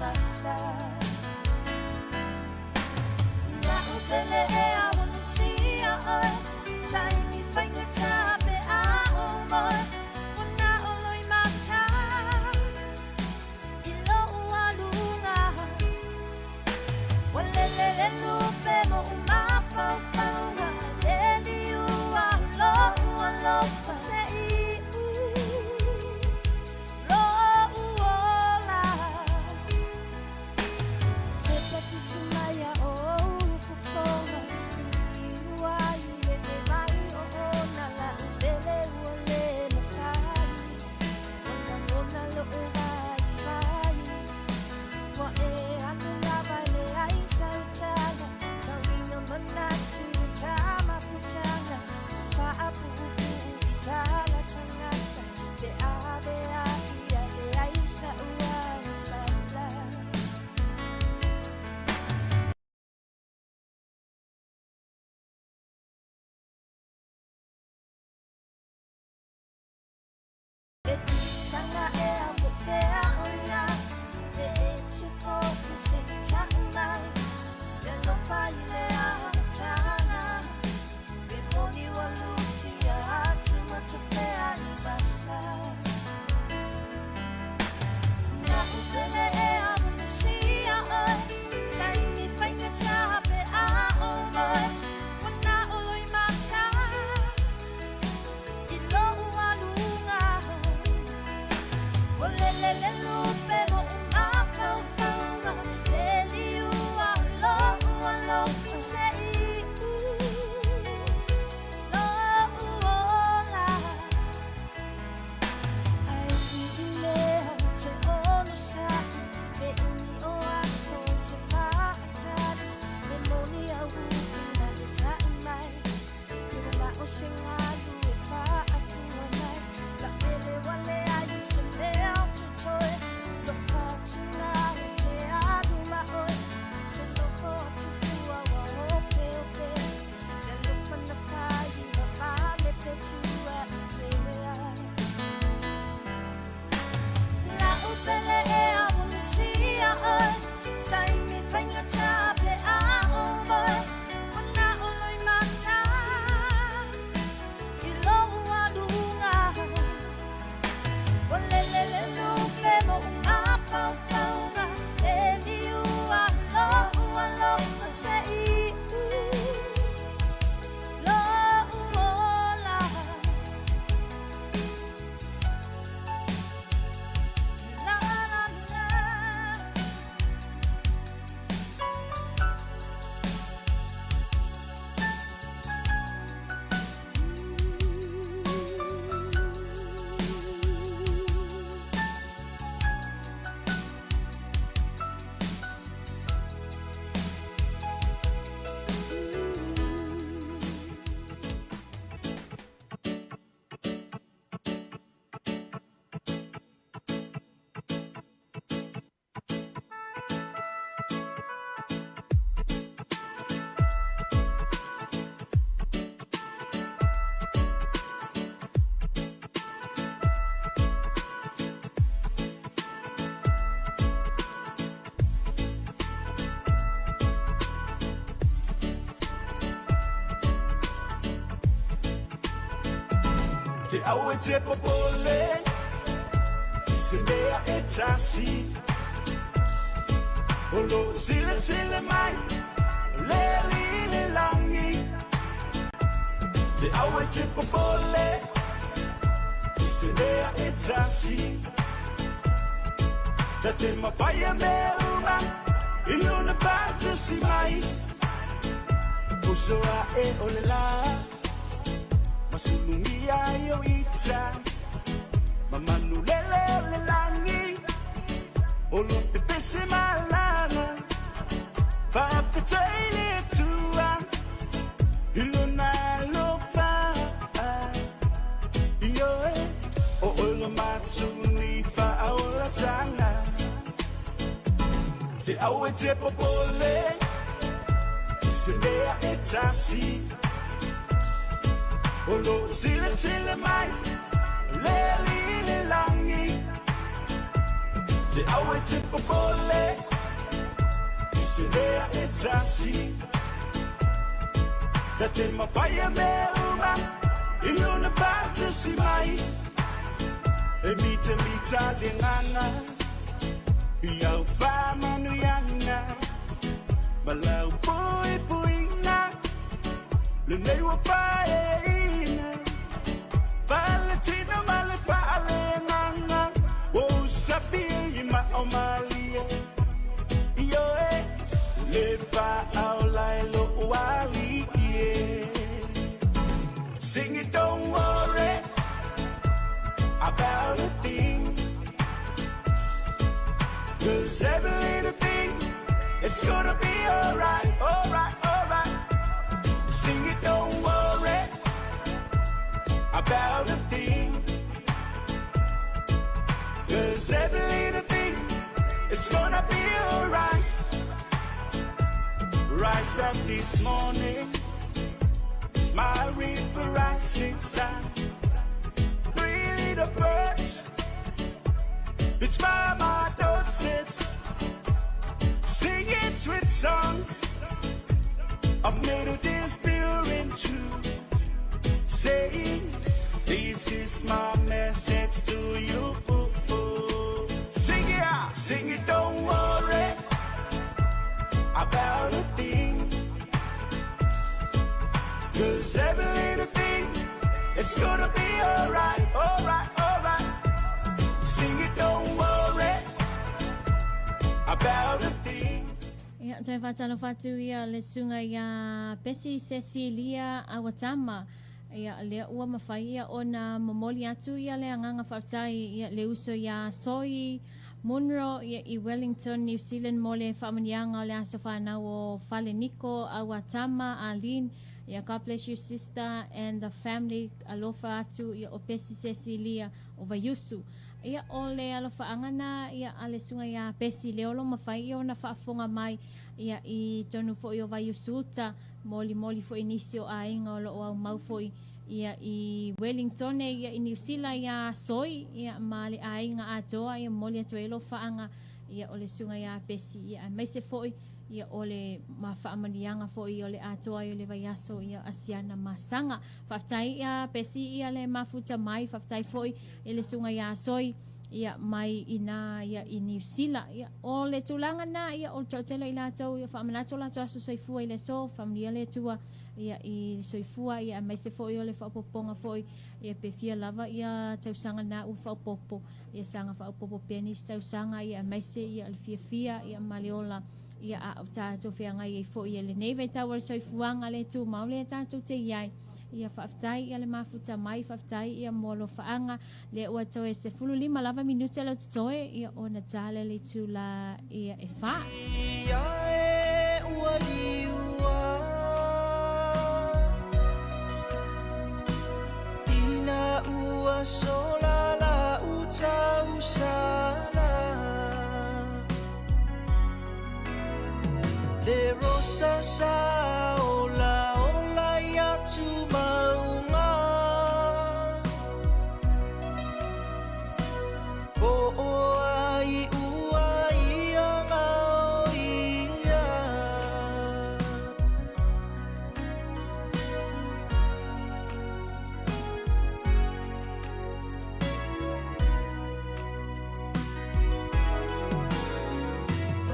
vasa. Na'u pele e a wana sia oe, taimi whaingata pe a o moe, wana o loi mata, i lo ualunga. Wa le le le lupe mo umafaufauga, le liua lo ualofa se i u, lo uola. Te patisi mai a o ufufonga, ua i le te vai o ona la upele ua le mawhai. Ona ngona lo o vai vai, wa e anu lava le ai sautanga, tauinga manatu i tama futanga, whaapupu i tala tangata, te ave a ia le ai sa ua saula. E fisanga e a po fea o ia, e e te fōki se i tau mai, e lofa i le amatanga, e moni wa luti a atu matawhea i vasa. Na'u pele e a wana sia oe, taimi whaingata pe a o moe, wana o loi mata, i lo ualunga. O le le le lupe mo umafaufauga, le liua lo ualofa se i u, lo uola. Ai i lea o te ono sa'i, me uni o aso o te whaatari, me moni au upu na te ta'i mai, me ma o se ngalu e whaafua mai, la pele wale ai i se mea o tutoe, lo whātuna o te aru ma oe, te lofo atu fua wa ope ope, te lofa na whai wa whale pe tua i whea. La upele e a wana sia oe, taimi whaingata pe a o moe, wana o loi mata, i lo ualunga. O le le le lupe mo umafaufauga, le liua lo ualofa se i u, lo uola. La la la. Te au e te popole, se mea e tasi. O lo sile sile mai, le li le langi. Te au e te popole, se mea e tasi. Ta te mawhaia me uma, i luna pātasi mai. Usoa e o le la, masulungia i o ita. Mamanulele o le langi, o lo pepese malana. Whawhetai le tua, i luna alofa. Io e, o ola matuni whaolatanga. Te au e te popole, se mea e tasi. O lo sile sile mai, le li le langi. Te aue te popole I se mea e tasi Ta te mawhai a mea uma I ona pātasi mai E mita mita le nganga I au whamanu ianga Ma lau pui pui ngā Le nei wa pae ina Valentina ma le paale nganga O sapi i ma o malie Io e le fa au lai lo wali ie Sing it, don't worry about a thing. Cause every little thing, it's gonna be alright, alright, alright. Sing it, don't worry about a thing. Cause every little thing, it's gonna be alright. Rise up this morning, smile for rising sun. Three little birds, it's by my doorsteps, singing sweet songs of melodies pure and true, saying, This is my message to you. Sing it out, sing it, don't worry about a thing. Cause every little thing, it's gonna be alright, alright, alright. Sing it, don't worry about a thing. Ia, toe faatalofa atu ia le susuga iā Pesi Cecilia Awatama. Ia, lea ua mafai ia ona momoli atu ia le agaga faafetai ia le uso iā Soi Munro ia i Wellington, New Zealand mo le faamanuiaga o le aso fanau o Fale Niko Awatama Arlene. Ia, God bless you sister and the family. Alofa atu ia o Pesi Cecilia o Vaiusu. Ia, o le alofaaga na ia a le susuga iā Pesi Leolo mafai ia ona faafofoga mai ia i tonu foi o Vaiusu uta molimoli foi nisi o aiga o loo aumau foi ia i Wellington ia i Niu Sila iā Soi ia ma le aiga atoa ia momoli atu ai alofaaga ia o le susuga iā Pesi ia aemaise foi ia o le ma faamanuiaga foi o le atoa ai o le vaiaso ia Asiana Masaga. Faafetai ia Pesi ia le mafuta mai, faafetai foi i le susuga iā Soi ia mai ina ia i Niu Sila. Ia o le tulaga na ia o le toatele o i latou ia faamanatu o latou aso soifua i le aso, faamanuia le Atua ia i le soifua ia aemaise foi o le faaopoopoga foi ia pe fia lava ia tausaga na ua faaopoopo ia saga faaopoopo pea nisi tausaga ia aemaise ia o le fiafia ia ma le ola ia a o tatou feagai ai foi i lenei vaitau o le soifuaga le tumau lea tatou te i ai. Ia faafetai ia le mafuta mai, faafetai ia mo alofaaga lea ua toe 15 lava minute leo totoe ia ona tala le itula ia e fa. Ia e ua liua Ina ua sola la utausala Le rosa sa ola ola ia tumaunga Po o ai ua ia ngao ia.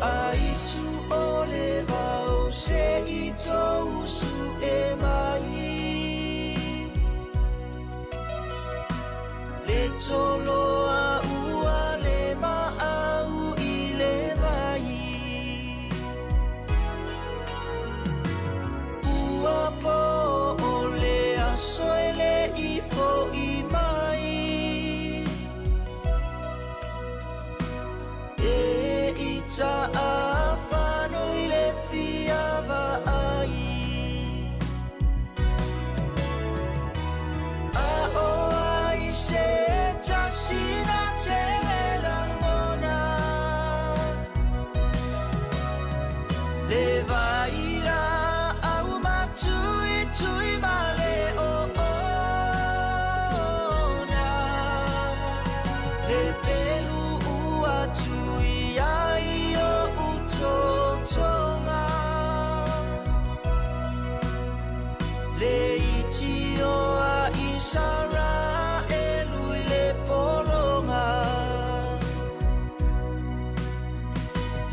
Ai tu o le vao se i tou su e mai Le toloa ua le maau i le vai Ua po o le aso e le i fo'i mai E i taafano i le fia vaai A o ai se tasi na tele lagona Le vai la au matuitui ma le oona Le pelu ua tu Isaraelu i le pologa.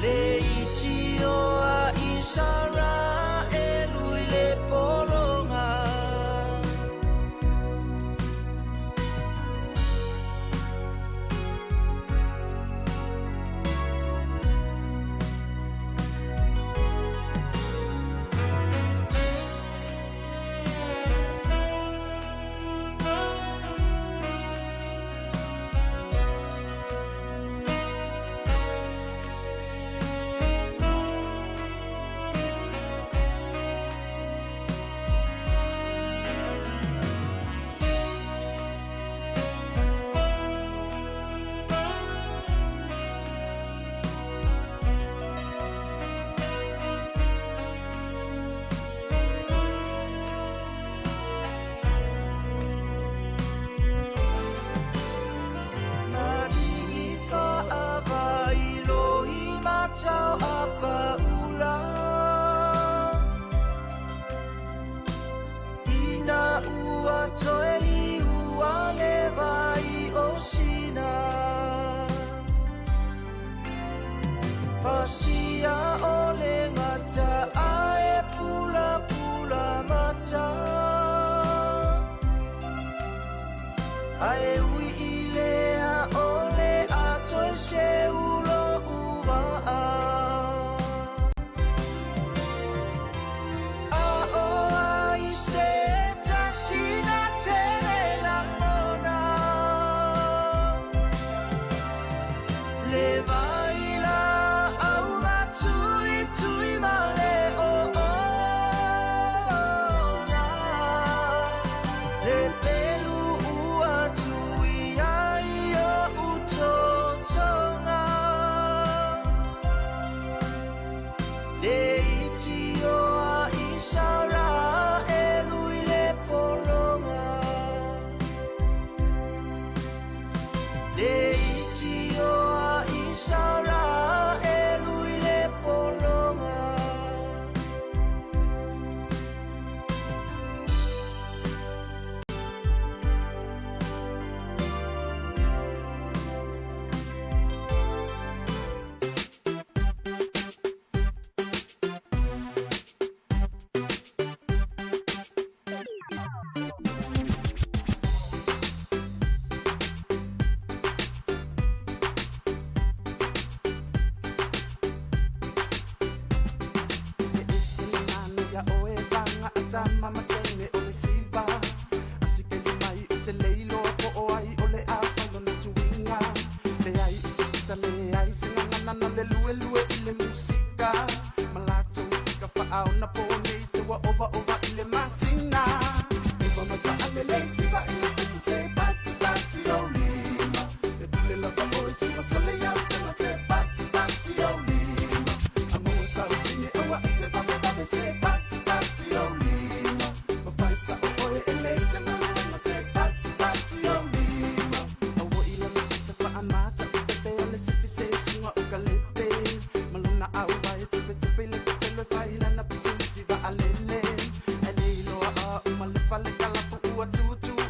Le itio a Isaraelu i le pologa. Matau apa ula Ina ua toe liua le vai o sina Pasia o le ngata ae pula pula mata Ae ui i lea o le atoe se ulo ua A o ai se tasina tele langona Le vai la au matui tui ma le o ona Le pelu ua tui ai o utotonga Le iti o a Isaraelu i le pologa Le iti o a Isaraelu i le pologa. Ia oe vanga atama matene o le siva Asikeli mai o te leilo po o ai o le afa lona tuinga Le ai o se pisa le ai se ngangana na le lue lue i le musika Malato i ka whaao na po nei se wa ova ova i le masina Iwa mata ale le siva i le tete se pati pati o lima E pule lava oe siva sole iau tanga se pati pati o lima Amoa sau tini aua e te vave vave se pati pati o lima Mafaisa o oe e le se maluenga se pati pati o lima Aua ila na te whaamata i pepe o le sifi se sunga o ka lepe Maluna au vai e tupe tupe le petelo e whaila na pisi nisi va alele E le iloa a uma le fale kalapu ua tutu.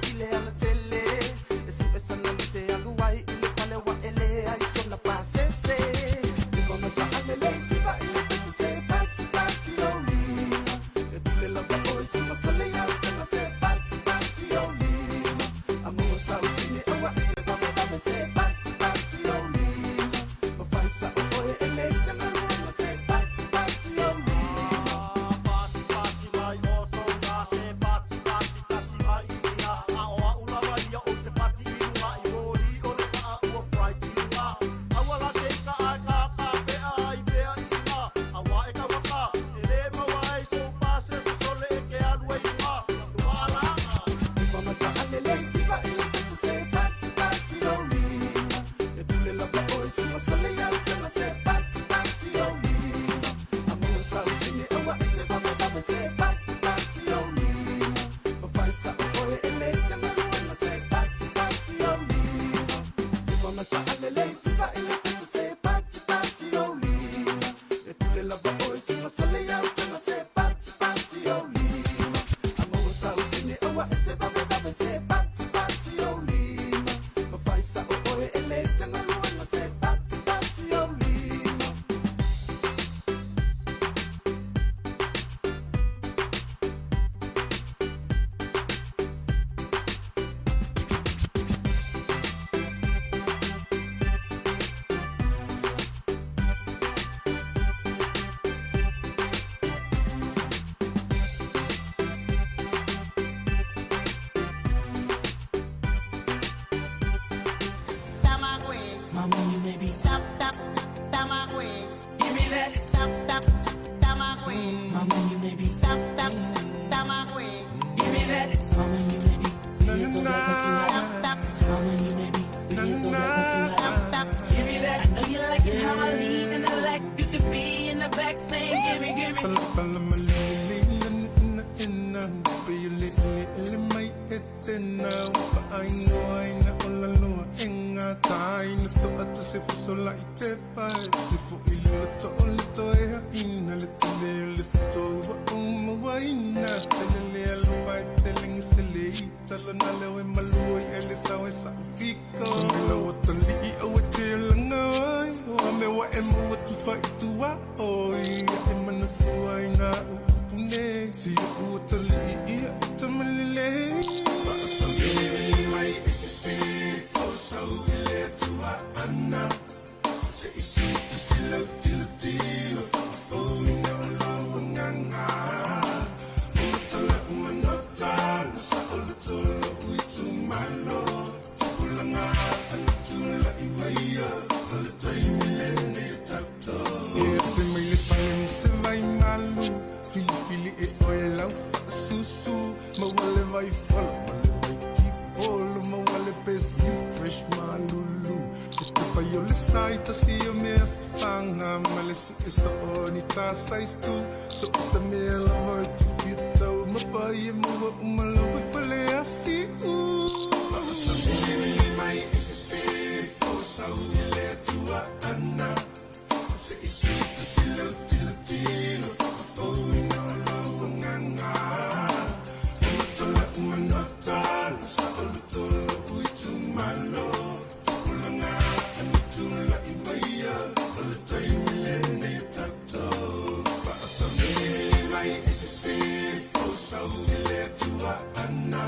Fai le le mai e tena Whaingoa ina o la loa e ngā tai Na to ata se fuso la i te pai Se fo i le to o le to e ha ina Le te le o le to wa o mawa ina Te le le alo fai te lengi se le i Talo na leo e malua i ele sao e sa ufiko Mela o tali i au e te langa oi O a me wa e mua tu fai tua oi E mana tua i nā upune Si o ua tali i ia e tamalile Whaasamili mai e se se O sau i le tua ana Se isi te sila tilo tilo Whaafoina o lau nganga Umatala umanota Nasa o le tolo ui tumalo Tupulanga ana tula i maia O le taimi le nei o tato E te mai le pale mo se vai malu Fili fili e oe lau whaasusu Mawale vai fala, male vai tipolo Mawale best new fresh malulu E te whai o le sai tasi o mea whawhanga Male su e sa o ni tā size tu So o sa mea lava e tu whitau Mawhai e mua umalo e whale asi u Whaasamili mai e se se Fo sau i le tua ana Se isi te sila tilo tilo Whaafoina o lau nganga Umatala umanota Nasa o le tolo ui tumalo Tupulanga ana tula i maia O le taimi le nei o tato Whaasamili mai e se se Fo sau i le tua ana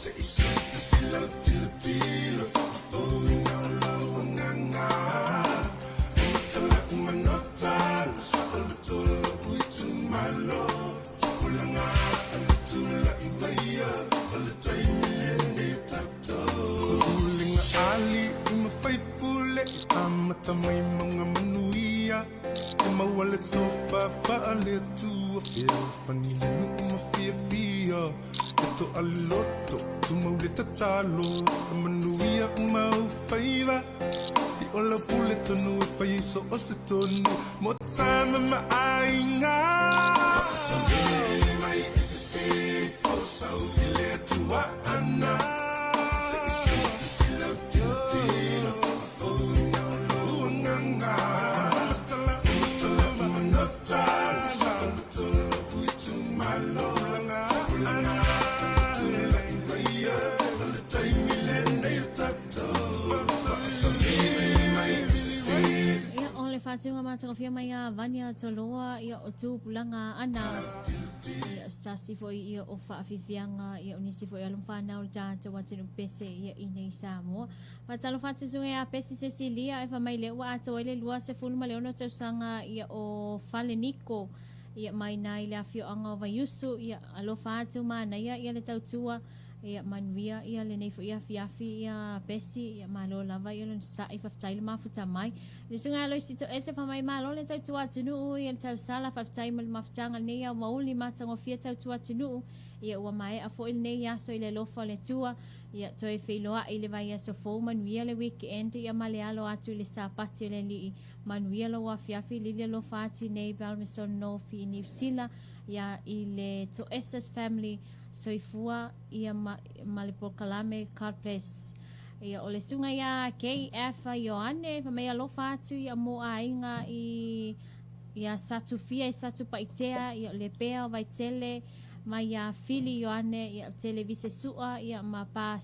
Se isi te sila tilo tilo Whaafoina o lau nganga Umatala umanota Nasa o le tolo ui tumalo Tupulanga ana tula i maia O le taimi le nei o tato Ulinga ali i mawhai pule Amata mai maunga manuia E maua le tofa whaale tua Whia whani le nuu ma fia fia E to aloto tu mau le tatalo E manuia umau whaiva I ola pule tonu e whai so o se tonu Mo tama ma ainga Whaasamili mai e se se Fo sau i le tua ana Se isi te sila tilo tilo Whaafoina o lau nganga Umatala umatala umanota Nasa o le tolo ui tumalo Tupulanga tula i maia O le taimi le nei o tato Whaasamili mai e se se Ia o le whātunga mātangawhia mai a Vania Toloa ia o tūpulanga ana ia o sasi foi ia o whaafifianga ia o nisi foi alum whanau le tātou atunu pese ia i nei Samoa. Whatalo whatusunga ia pesi Cecilia e whamai le ua atoa i le lua se fulu ma le ono tausanga ia o Fale Niko ia mai nai le afioanga o Vaiusu ia alofa atu mana ia ia le tautua ia manuia ia lenei foi afiafi ia pesi ia malo lava ia lona sa'i faafetai le mafuta mai le susuga Aloisi Toese faamai malo le tautua atunuu ia le tausala faafetai mo le mafutaga lenei aumauli matagofie tautua atunuu ia ua maea foi lenei aso i le alofa o le Atua ia toe feiloa'i le vaiaso fou manuia le weekend ia ma le alo atu i le Sapati o le Alii manuia lou afiafi lili alofa atu i nei Balmason North i Niu Sila ia i le Toesa's family soifua ia ma, ma le polokalame God bless. Ia o le susuga ia KF Ioane fa mai alofa atu ia mo aiga i ia Satufia i Satupaitea ia o le pea o Vaitele ma ia Fili Ioane ia Televise Sua ia ma pa,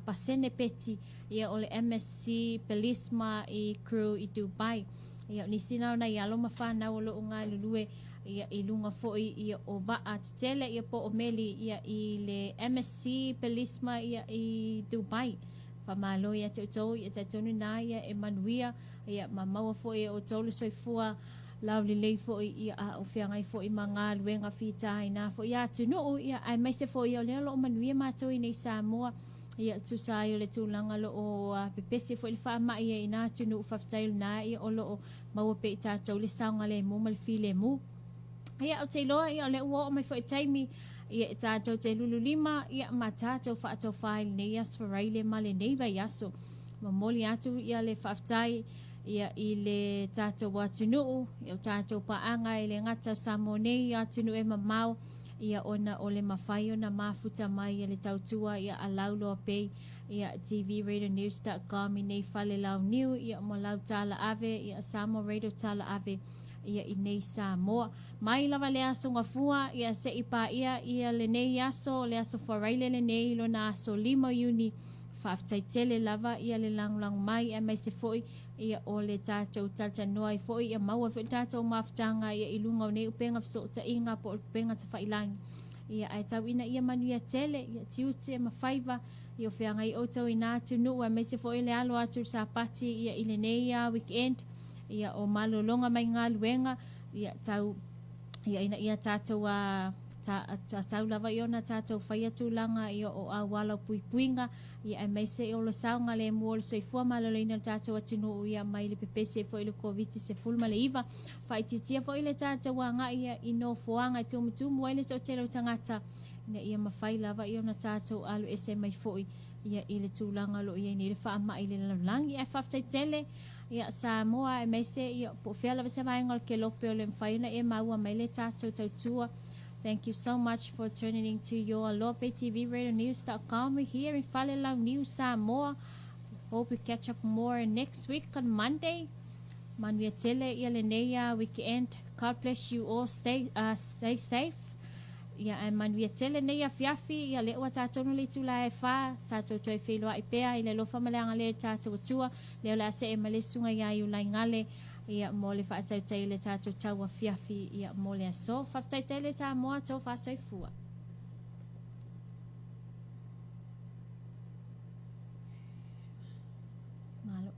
Pasene Peti ia o le MSC Pelisma i crew i Dubai ia o nisi na ona i alo ma whanau o loo galulue ia i luga foi ia o vaa tetele ia po o meli ia i le MSC Pelisma ia i Dubai. Faamalo ia te outou ia talitonu na ia e manuia ia ma maua foi e outou le soifua laulelei foi ia a o feagai foi ma galuega fitaina foi atunuu ia aemaise foi ia o lea o loo manuia matou i nei Samoa ia tusa ai o le tulaga loo pepesi foi le faamai ia ina atunuu faafetai o lena ia o loo maua pea i tatou le saogalemu ma le filemu. Ia, ou te iloa, ia, o lea ua oo mai foi i taimi, ia, e tatou te lululima, ia, ma tatou faatofā i lenei aso Faraile ma lenei vaiaso. Momoli atu, ia, le faafetai, ia, i le tatou atunuu, ia, o tatou paaga e le gata o Samoa nei, ia, atunuu e mamao, Ia ona o le mafai ona mafuta mai e le tautua ia a Lauloa Bay ia tvradionews.com i nei fale launiu ia ma lau tala ave ia Samoa Radio tala ave ia i nei Samoa. Mai lava le aso Gafua ia se'i paia ia lenei aso, le aso Faraile lenei lona aso 5 o Iuni. Faafetai tele lava ia le lagolago mai aemaise foi ia o le tatou talatalanoa ai foi ia maua ai foi le tatou mafutaga ia i luga o nei upega fesootaiga po o upega tafailagi. Ia ae tau ina ia manuia tele ia tiute ma faiva ia o feagai outou i nā atunuu aemaise foi le alo atu i le Sapati ia i lenei weekend ia o malologa mai galuega ia tau ia ina ia tatou a ta, ta, tau lava i ona tatou faia tulaga ia o auala o puipuiga ia aemaise o le saogalemu o le soifua maloloina o le tatou atunuu ia mai le pepesi foi le Koviti-19. Faaitiitia foi le tatou agai ia i nofoaga e tumutumu ai le toatele o tagata ina ia mafai lava ia ona tatou alu ese mai foi ia i le tulaga o lo o i ai nei le faamai i le lalolagi. Ae faafetai tele ia Samoa aemaise ia po o fea lava se vaega o le kelope o le mafai ona e maua mai le tatou tautua. Thank you so much for tuning in to your Aloha TV Radio News.com. We're here in Falelau News, Samoa. Hope we catch up more next week on Monday. Manuia tele ia lenei weekend. God bless you all. Stay stay safe. Ia ae manuia tele nei afiafi ia le ua tatou no le itula e wha tatou toe feiloai pea i le alofa ma le agalelei o le tatou Atua. Lea o le a see ma le susuga ia Iulaigale ia mo le faatautai o le tatou tau afiafi ia mo le aso. Faafetai tele Samoa tou faasoifua. Malo.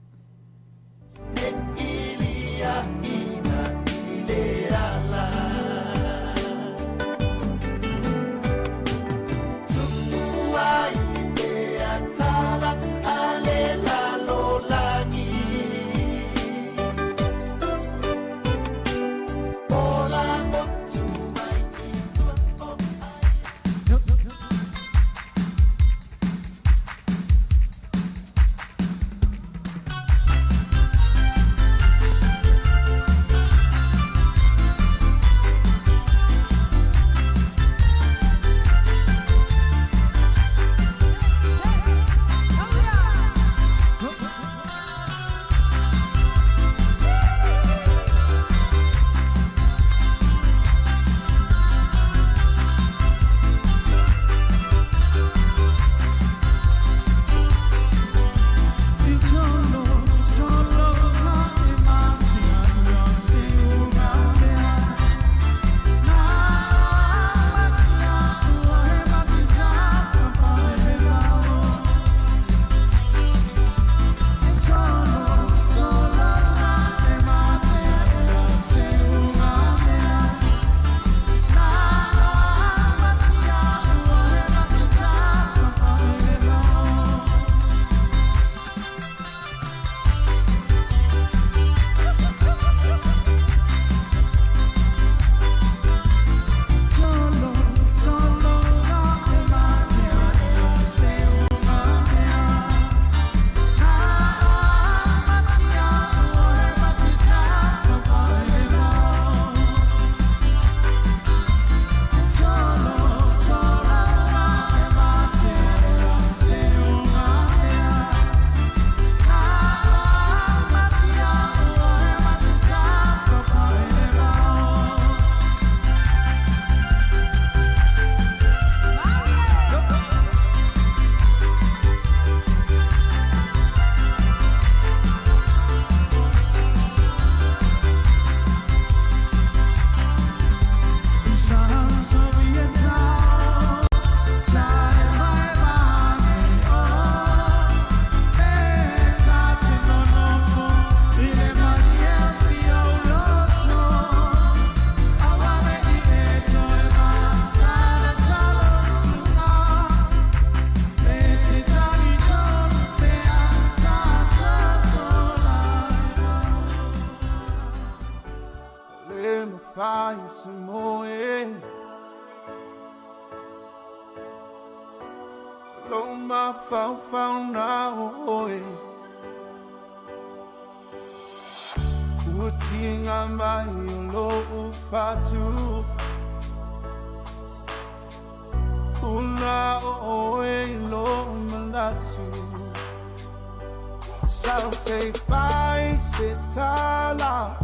Sau se fai se tala,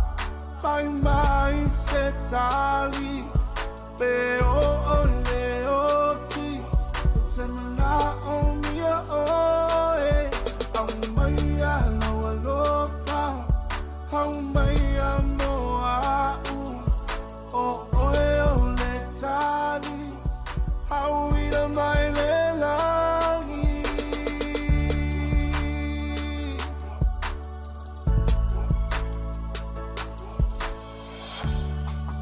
fai mai se tali, pe o o le o ti, o te mana o mia o e, au mai a lau alofa, au mai a mo au, o oe o le tali, au ila mai le langi.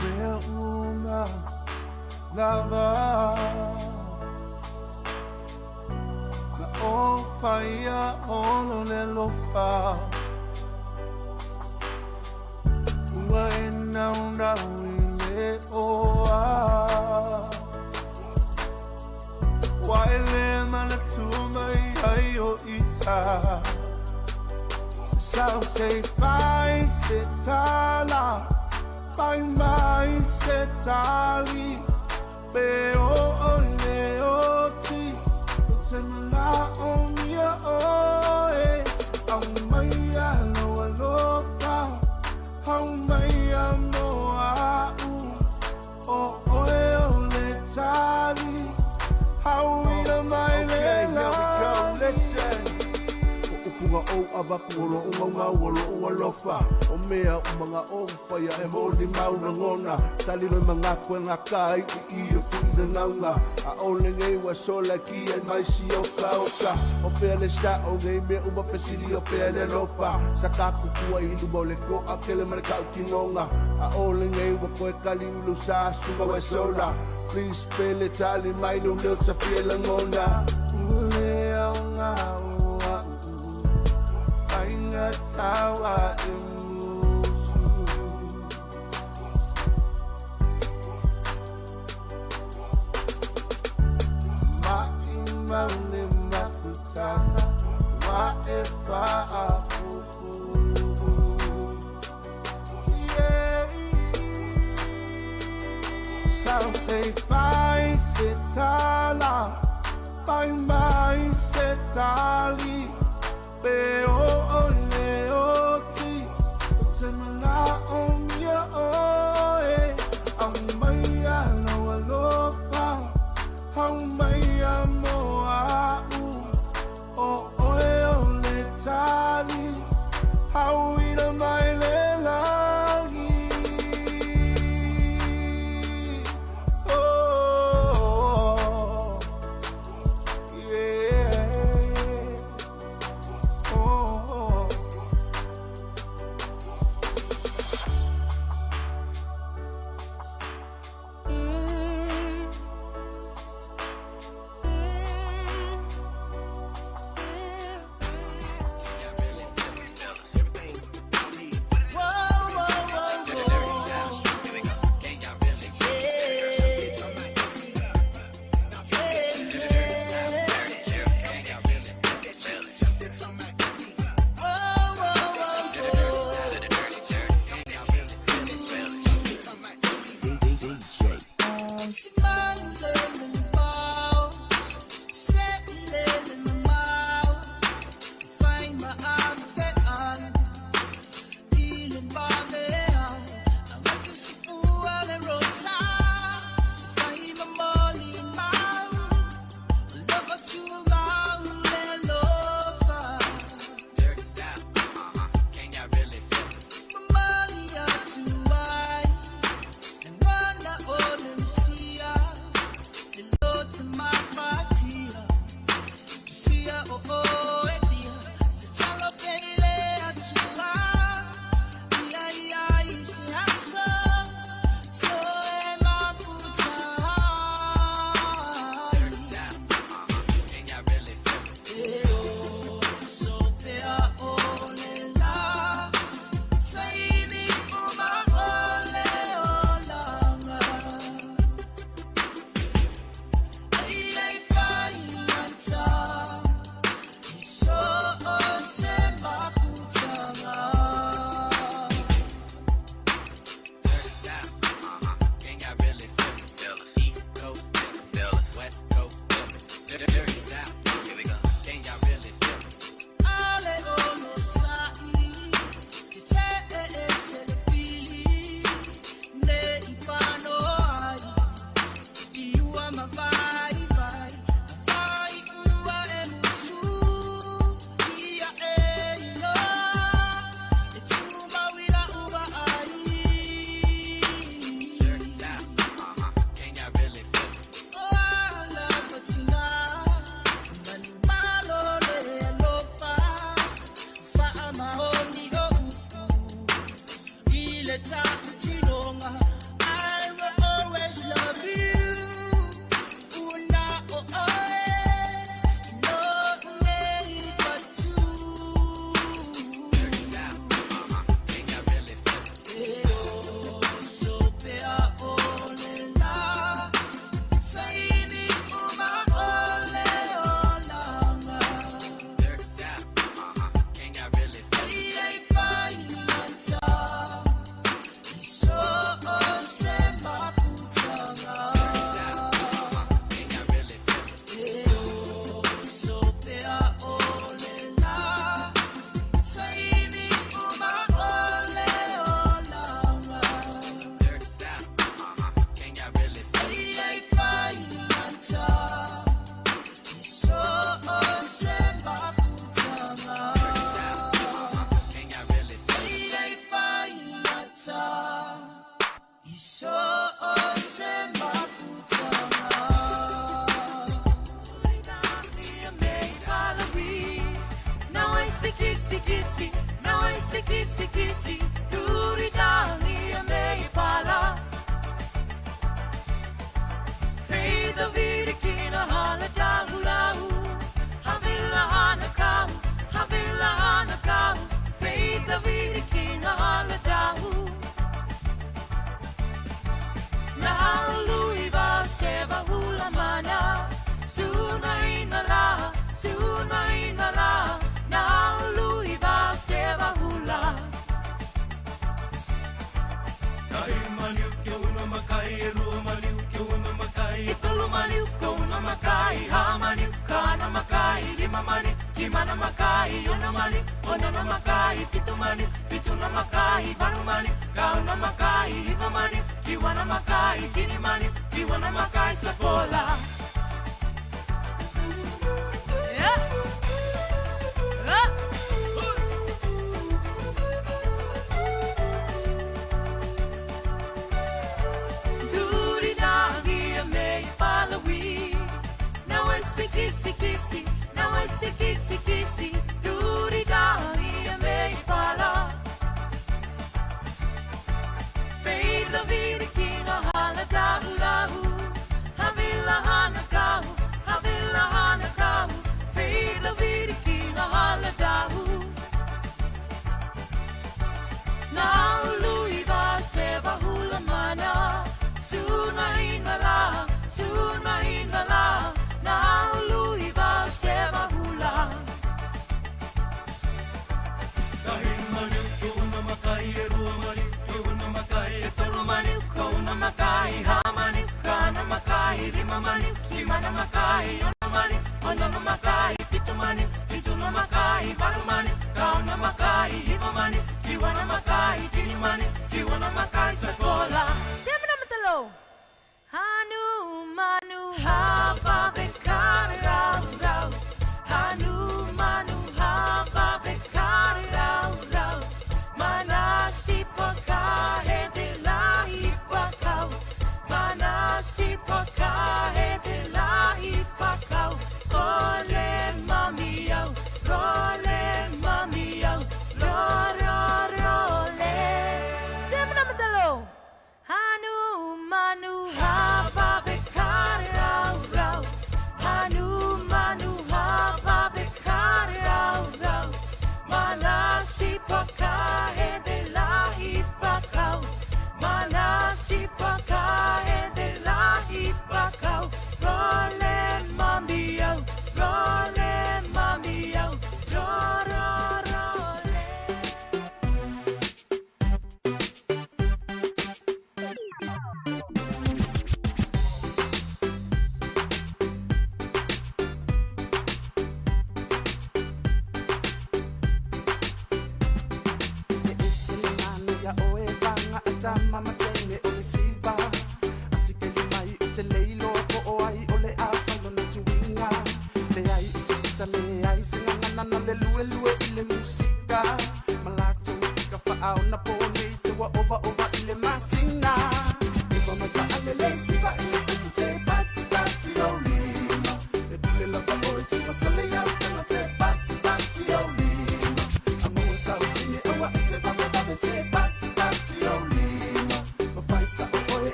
Mea uma lava Na o whaia olo le lofa Ua e nau nau i le oa Wa e le mana mai ai o ita Sau se fai se tala Fai mai se tali Pe o o le o ti O te mana o mia o e Au mai a lau alofa Au mai a mo au O oe o le tali Au ila mai le Okay, here we go, langi. listen. O upunga o avaku o lo unga unga o lo alofa O mea umanga o whaia e mōni mauna ngona Tali roi manga koe ngā kai i i o kui na ngaunga A ole ngei wa sola ki e mai si o ka oka O pea le sa o ngei mea uma fesili o pea le lofa Sa ka kukua i luma o le ko a kele ma le kau kinonga A ole ngei wa koe kali ulu sa sunga wa sola Please pele tali mai lo leo ta fia langona Ule au ngā o au Whainga tawa e musu Mai mau le mafutanga Wa e whaapupu Yeah. Sau se fai se tala Fai mai se tali Pe o o le o ti O te mana o mia o e Au mai a lau alofa Au mai a mo au O oe o le tali Au ila mai le langi Oh, yeah. Oh, oh. Dirty South. Here we go. Can y'all really feel it? Not made for two.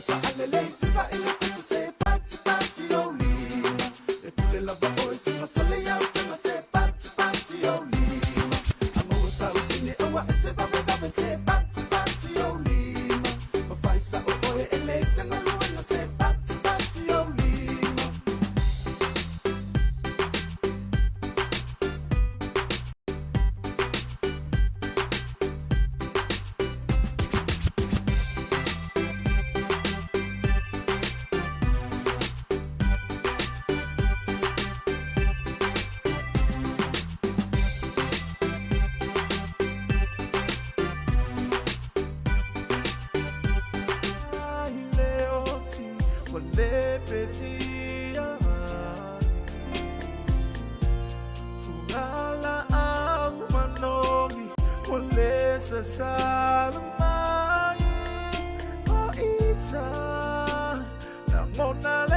Faalelei siva i le pito se pati pati o lima. E pule lava oe suga sole iau tanga se pati pati o lima. A maua sau tini aua e te vave vave se pati pati o lima. Mawhai sa o oe e le se galuega se pati pati o lima. Ai le oti ua le petia Fugalaau manogi ua le sasala mai O ita lagona.